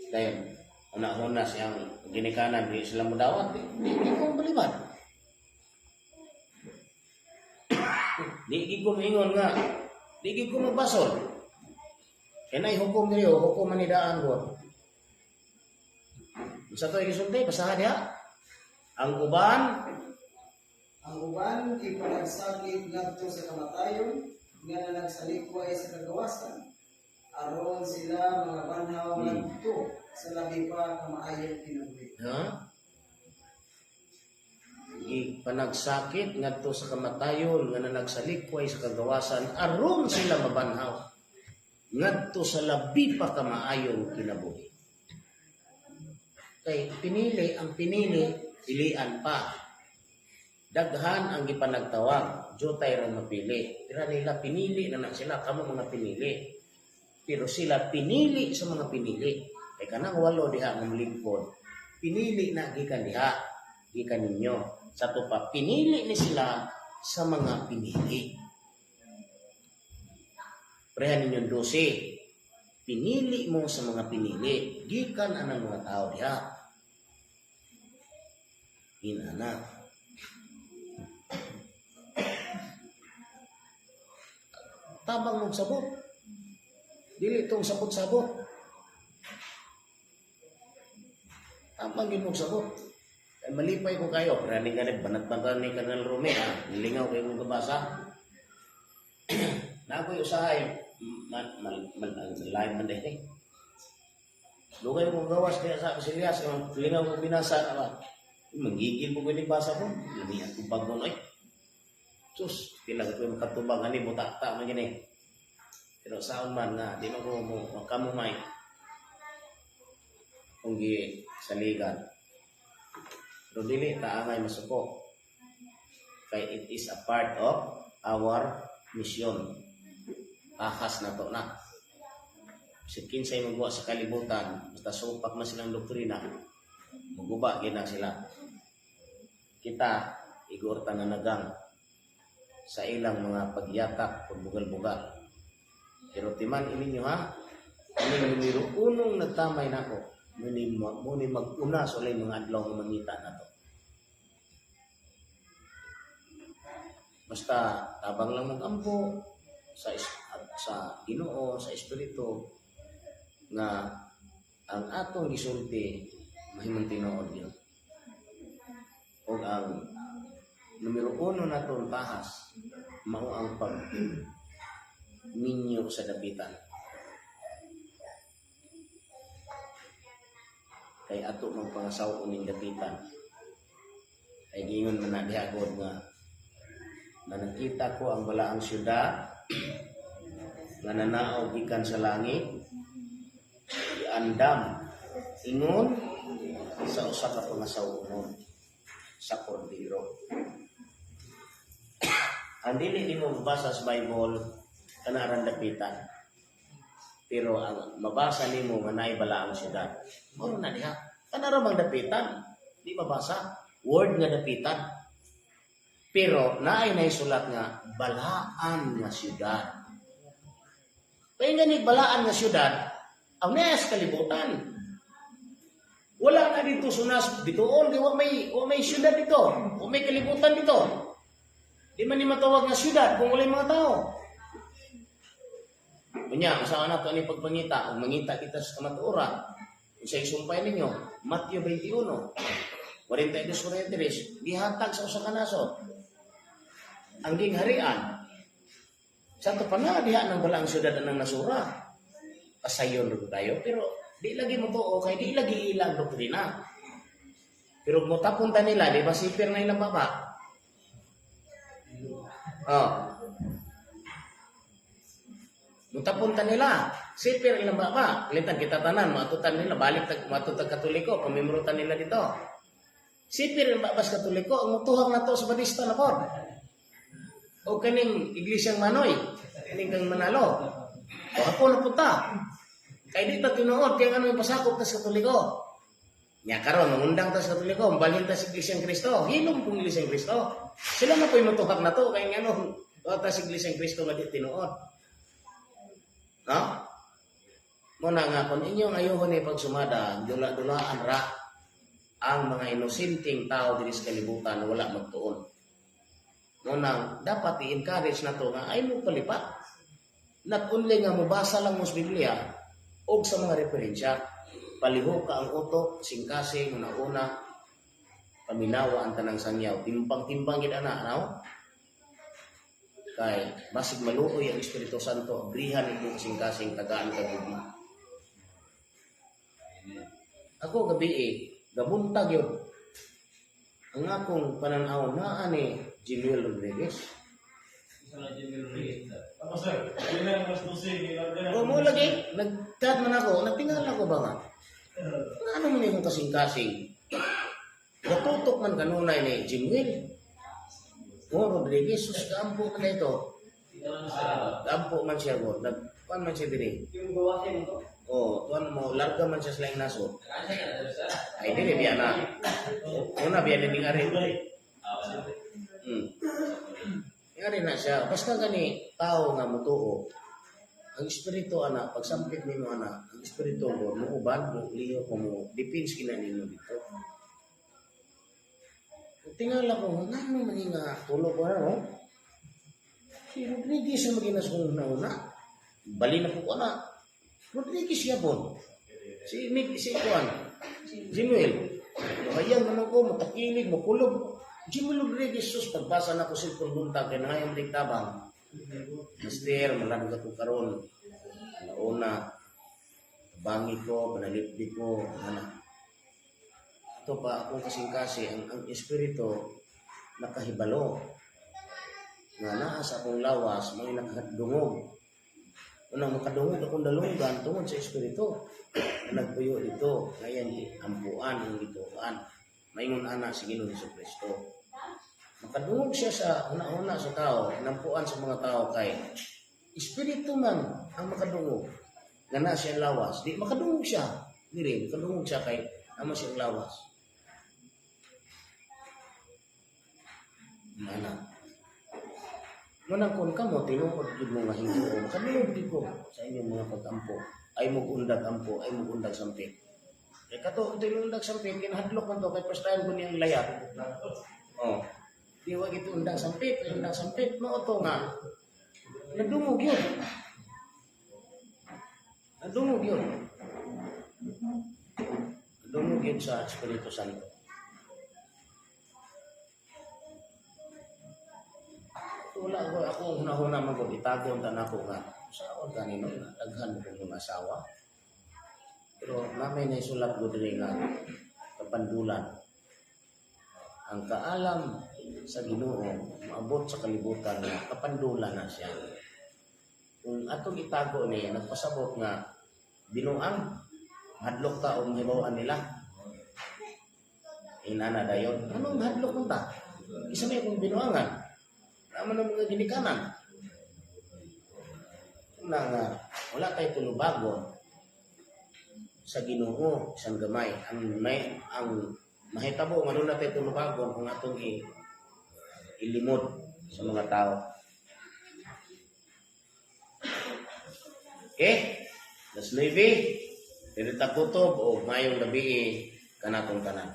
Dayon, una-una siyang ginikanan, di sila mudawat, di ko balibad. Di ko maingon nga, di ko magbasol. Kaya na'y hukom diri, o hukom manidaan ko. Sa to isulti, basahan niya. Ang uban, Ang uban gipanagsakit ngadto sa kamatayon nga nanagsalikway sa kagawasan aron sila mga banhaw ngadto sa labi pa ka maayong kinabuhi. Ha? Gipanagsakit ngadto sa kamatayon nga nanagsalikway sa kagawasan aron sila mabanhaw ngadto sa labi pa ka maayong kinabuhi. Kay pinili ang pinili, pilian pa. Daghan ang gipanagtawag, jutay ra mapili. Pero nila pinili na na sila, kamo mga pinili. Pero sila pinili sa mga pinili. Kay kanang walo diha nga molingkod, pinili na gikan diha, gikan ninyo. Sa to pa, pinili ni sila sa mga pinili. Prehan ninyong 12. Pinili mo sa mga pinili, gikan anang mga tao diha. Inana. Tabang mong sabot. Dili itong sabot-sabot. Tabang yun mong sabot. Kay malipay ko kayo. Pero nga banat-banatan ni Colonel Rome, ha? Nilingaw kayo kong kabasa. Na ako'y usahay. Lain man din eh. Lugay ko gawas kaya sa Silias, ang lingaw ko binasa, ba? Manggigil mo ko yung basa ko. Lamian kong bago eh. Sus, pila ko yung makatubang ani butakta man gini. Pero saon man nga di man ko mo makamumay kung gi saligan. Pero dili ta angay masuko. Kay it is a part of our mission. Ahas na to na. Sa kinsay magbuwa sa kalibutan, basta supak man silang doktrina, maguba gina sila. Kita, igorta nga nagang sa ilang mga pagyatak, pagbugal-bugal. Pero timan ininyo ha, aning numero unong nagtamay nako, muni mag-una sa ulay mga adlaw nga mangita na to. Basta tabang lang mag-ampo sa Ginoo, sa Espiritu nga ang atong gisulti mahimong tinuod yun. O ang numero uno natong tahas mao ang pag minyo sa dapitan. Kay ato mang pangasaw uning dapitan. Kay giingon man na diha god nga na nakita ko ang balaang syudad nga nanaog gikan sa langit, iandam ingon sa usa ka pangasaw-onon sa kordero. Ang dili nimo mabasa sa Bible kana aran dapitan. Pero ang mabasa nimo nga naay balaang syudad. Mao na diha. Kana ra mang dapitan, di mabasa word nga dapitan. Pero naay naisulat nga balaan nga syudad. Kaya nga ni balaan nga syudad, ang naas kalibutan. Wala na dito sunas bituon kay wa may syudad dito, wa may kalibutan dito. Di man ni matawag nga syudad kung walay mga tao. Unya, usaha na to ani pagpangita, ug mangita kita sa kamatuoran. Unsay sumpay ninyo? Mateo 21, 42-43, gihatag sa usa ka nasod ang gingharian. Sa ato pa na diha ng balaang syudad anang nasura. Pasayon ra tayo, pero di lagi mo tuo kay di lagi ilang doktrina. Pero mutapon ta nila, di ba sipir na ilang baba? Oh. Mutapon ta nila, sipir ilang baba. Litan kita tanan, matutan nila, balik tag matutag Katoliko, pamimrutan nila dito. Sipir ilang baba sa Katoliko, ang mutuhang na to sa Batista na pod. O kaning Iglesyang Manoy, kaning kang Manalo. O ako na punta. Kay di ta tinuod kay ano yung pasakop ta sa Katoliko. Nya karon mangundang ta sa Katoliko, mabalhin ta sa Iglesyang Kristo. Hilom pong Iglesyang Kristo. Sila na po'y mutuhak na to kay ngano ta sa Iglesyang Kristo nga di tinuod. No? Muna nga kung inyong ayuhon ni pagsumada, dula-dulaan ra ang mga inosenteng tao diri sa kalibutan na wala magtuon. Muna, dapat i-encourage na to nga ay mo palipat. Not only nga mobasa lang mo sa Biblia og sa mga referensya, palihok ka ang utok, singkasing, una-una, Paminawa ang tanang sangyaw. Timbang-timbang gid ana, ano? Kay basig maluoy ang Espiritu Santo, abrihan imong kasing-kasing, tagaan ka gugma. Ako gabi eh, gabuntag yun. Ang akong pananaw naa ni Jimuel Rodriguez. Tapos sir, yun lang, mas 12, gilarga. O mo lagi, nag-chat man ako, nagtingala ko ba nga? Ano man yung kasing-kasing? Natutok man kanunay ni Jimuel. O Rodriguez, sus, gaampo man na ito. Gaampo man siya ko. Nagkuan man siya diri. Yung gawasin mo to? O, tuan mo, larga man siya sa laing nasod. Ay, dili, biya na. Una, biya na ding ari. Ngari na siya. Basta gani, tao nga mutuo, ang espiritu ana, pagsampit nimo ana, ang espiritu mo, muuban, mo liyo ko mo, depends kina ninyo dito. Tingala ko, ngano man nga tulo ko na, no? Si Rodriguez ang maginas kong nauna. Bali na po ko na. Rodriguez yapon. Si Mick, si Juan. Jimuel. Hayang naman ko, matakilig, makulob. Jimuel Rodriguez, sus, pagbasa na ko cellphone buntag, kaya na ngayon tabang. Mister, malamig ako karon. Alauna, tabangi ko, panalipdi ko, ana. Ito pa, akong kasing-kasi, ang espiritu, nakahibalo. Nga naa sa akong lawas, may nakadungog. Unang makadungog akong dalunggan tungod sa espiritu. Na nagpuyo dito, ngayon ampuan ang gituan. Maingon ana si Ginoong Hesus Kristo. Makadungog siya sa una-una sa tao, nampuan sa mga tao kay espiritu man ang makadungog. Nga na siya ang lawas. Di makadungog siya. Diri, makadungog siya kay ama siyang lawas. Mana. Manang kung kamo, tinuod gid mo nga hingo, makadungog gid ko sa inyong mga pag-ampo. Ay mo undag ampo, ay mo undag sampit. Kay kato tinundag sampit, kinahadlok man to kay first time ko niyang layat. Oh. Di wa gid undang sampit, ay undang sampit mao to nga. Nadungog yun. Nadungog yun. Nadungog yun sa Espiritu Santo. Wala ako, ako hunahuna man ko, itago ang tanako nga. Saan kanino, daghan ko mga asawa. Pero namay na isulat ko diri nga kapandulan. Ang kaalam sa Ginoo maabot sa kalibutan nga kapandulan na siya. Kung atong itago ni nagpasabot nga binuang hadlok ta o mahibaw-an nila. Inana dayon. Anong hadlok man ta? Isa may kung binuangan. Naman ang mga ginikanan. Una nga, wala tayo tulubagon sa Ginoo isang gamay. Ang may ang mahitabo nga doon natin tulubagon kung atong ilimod sa mga tao. Okay? Las 9, dirita kutob o mayong gabi kanatong tanan.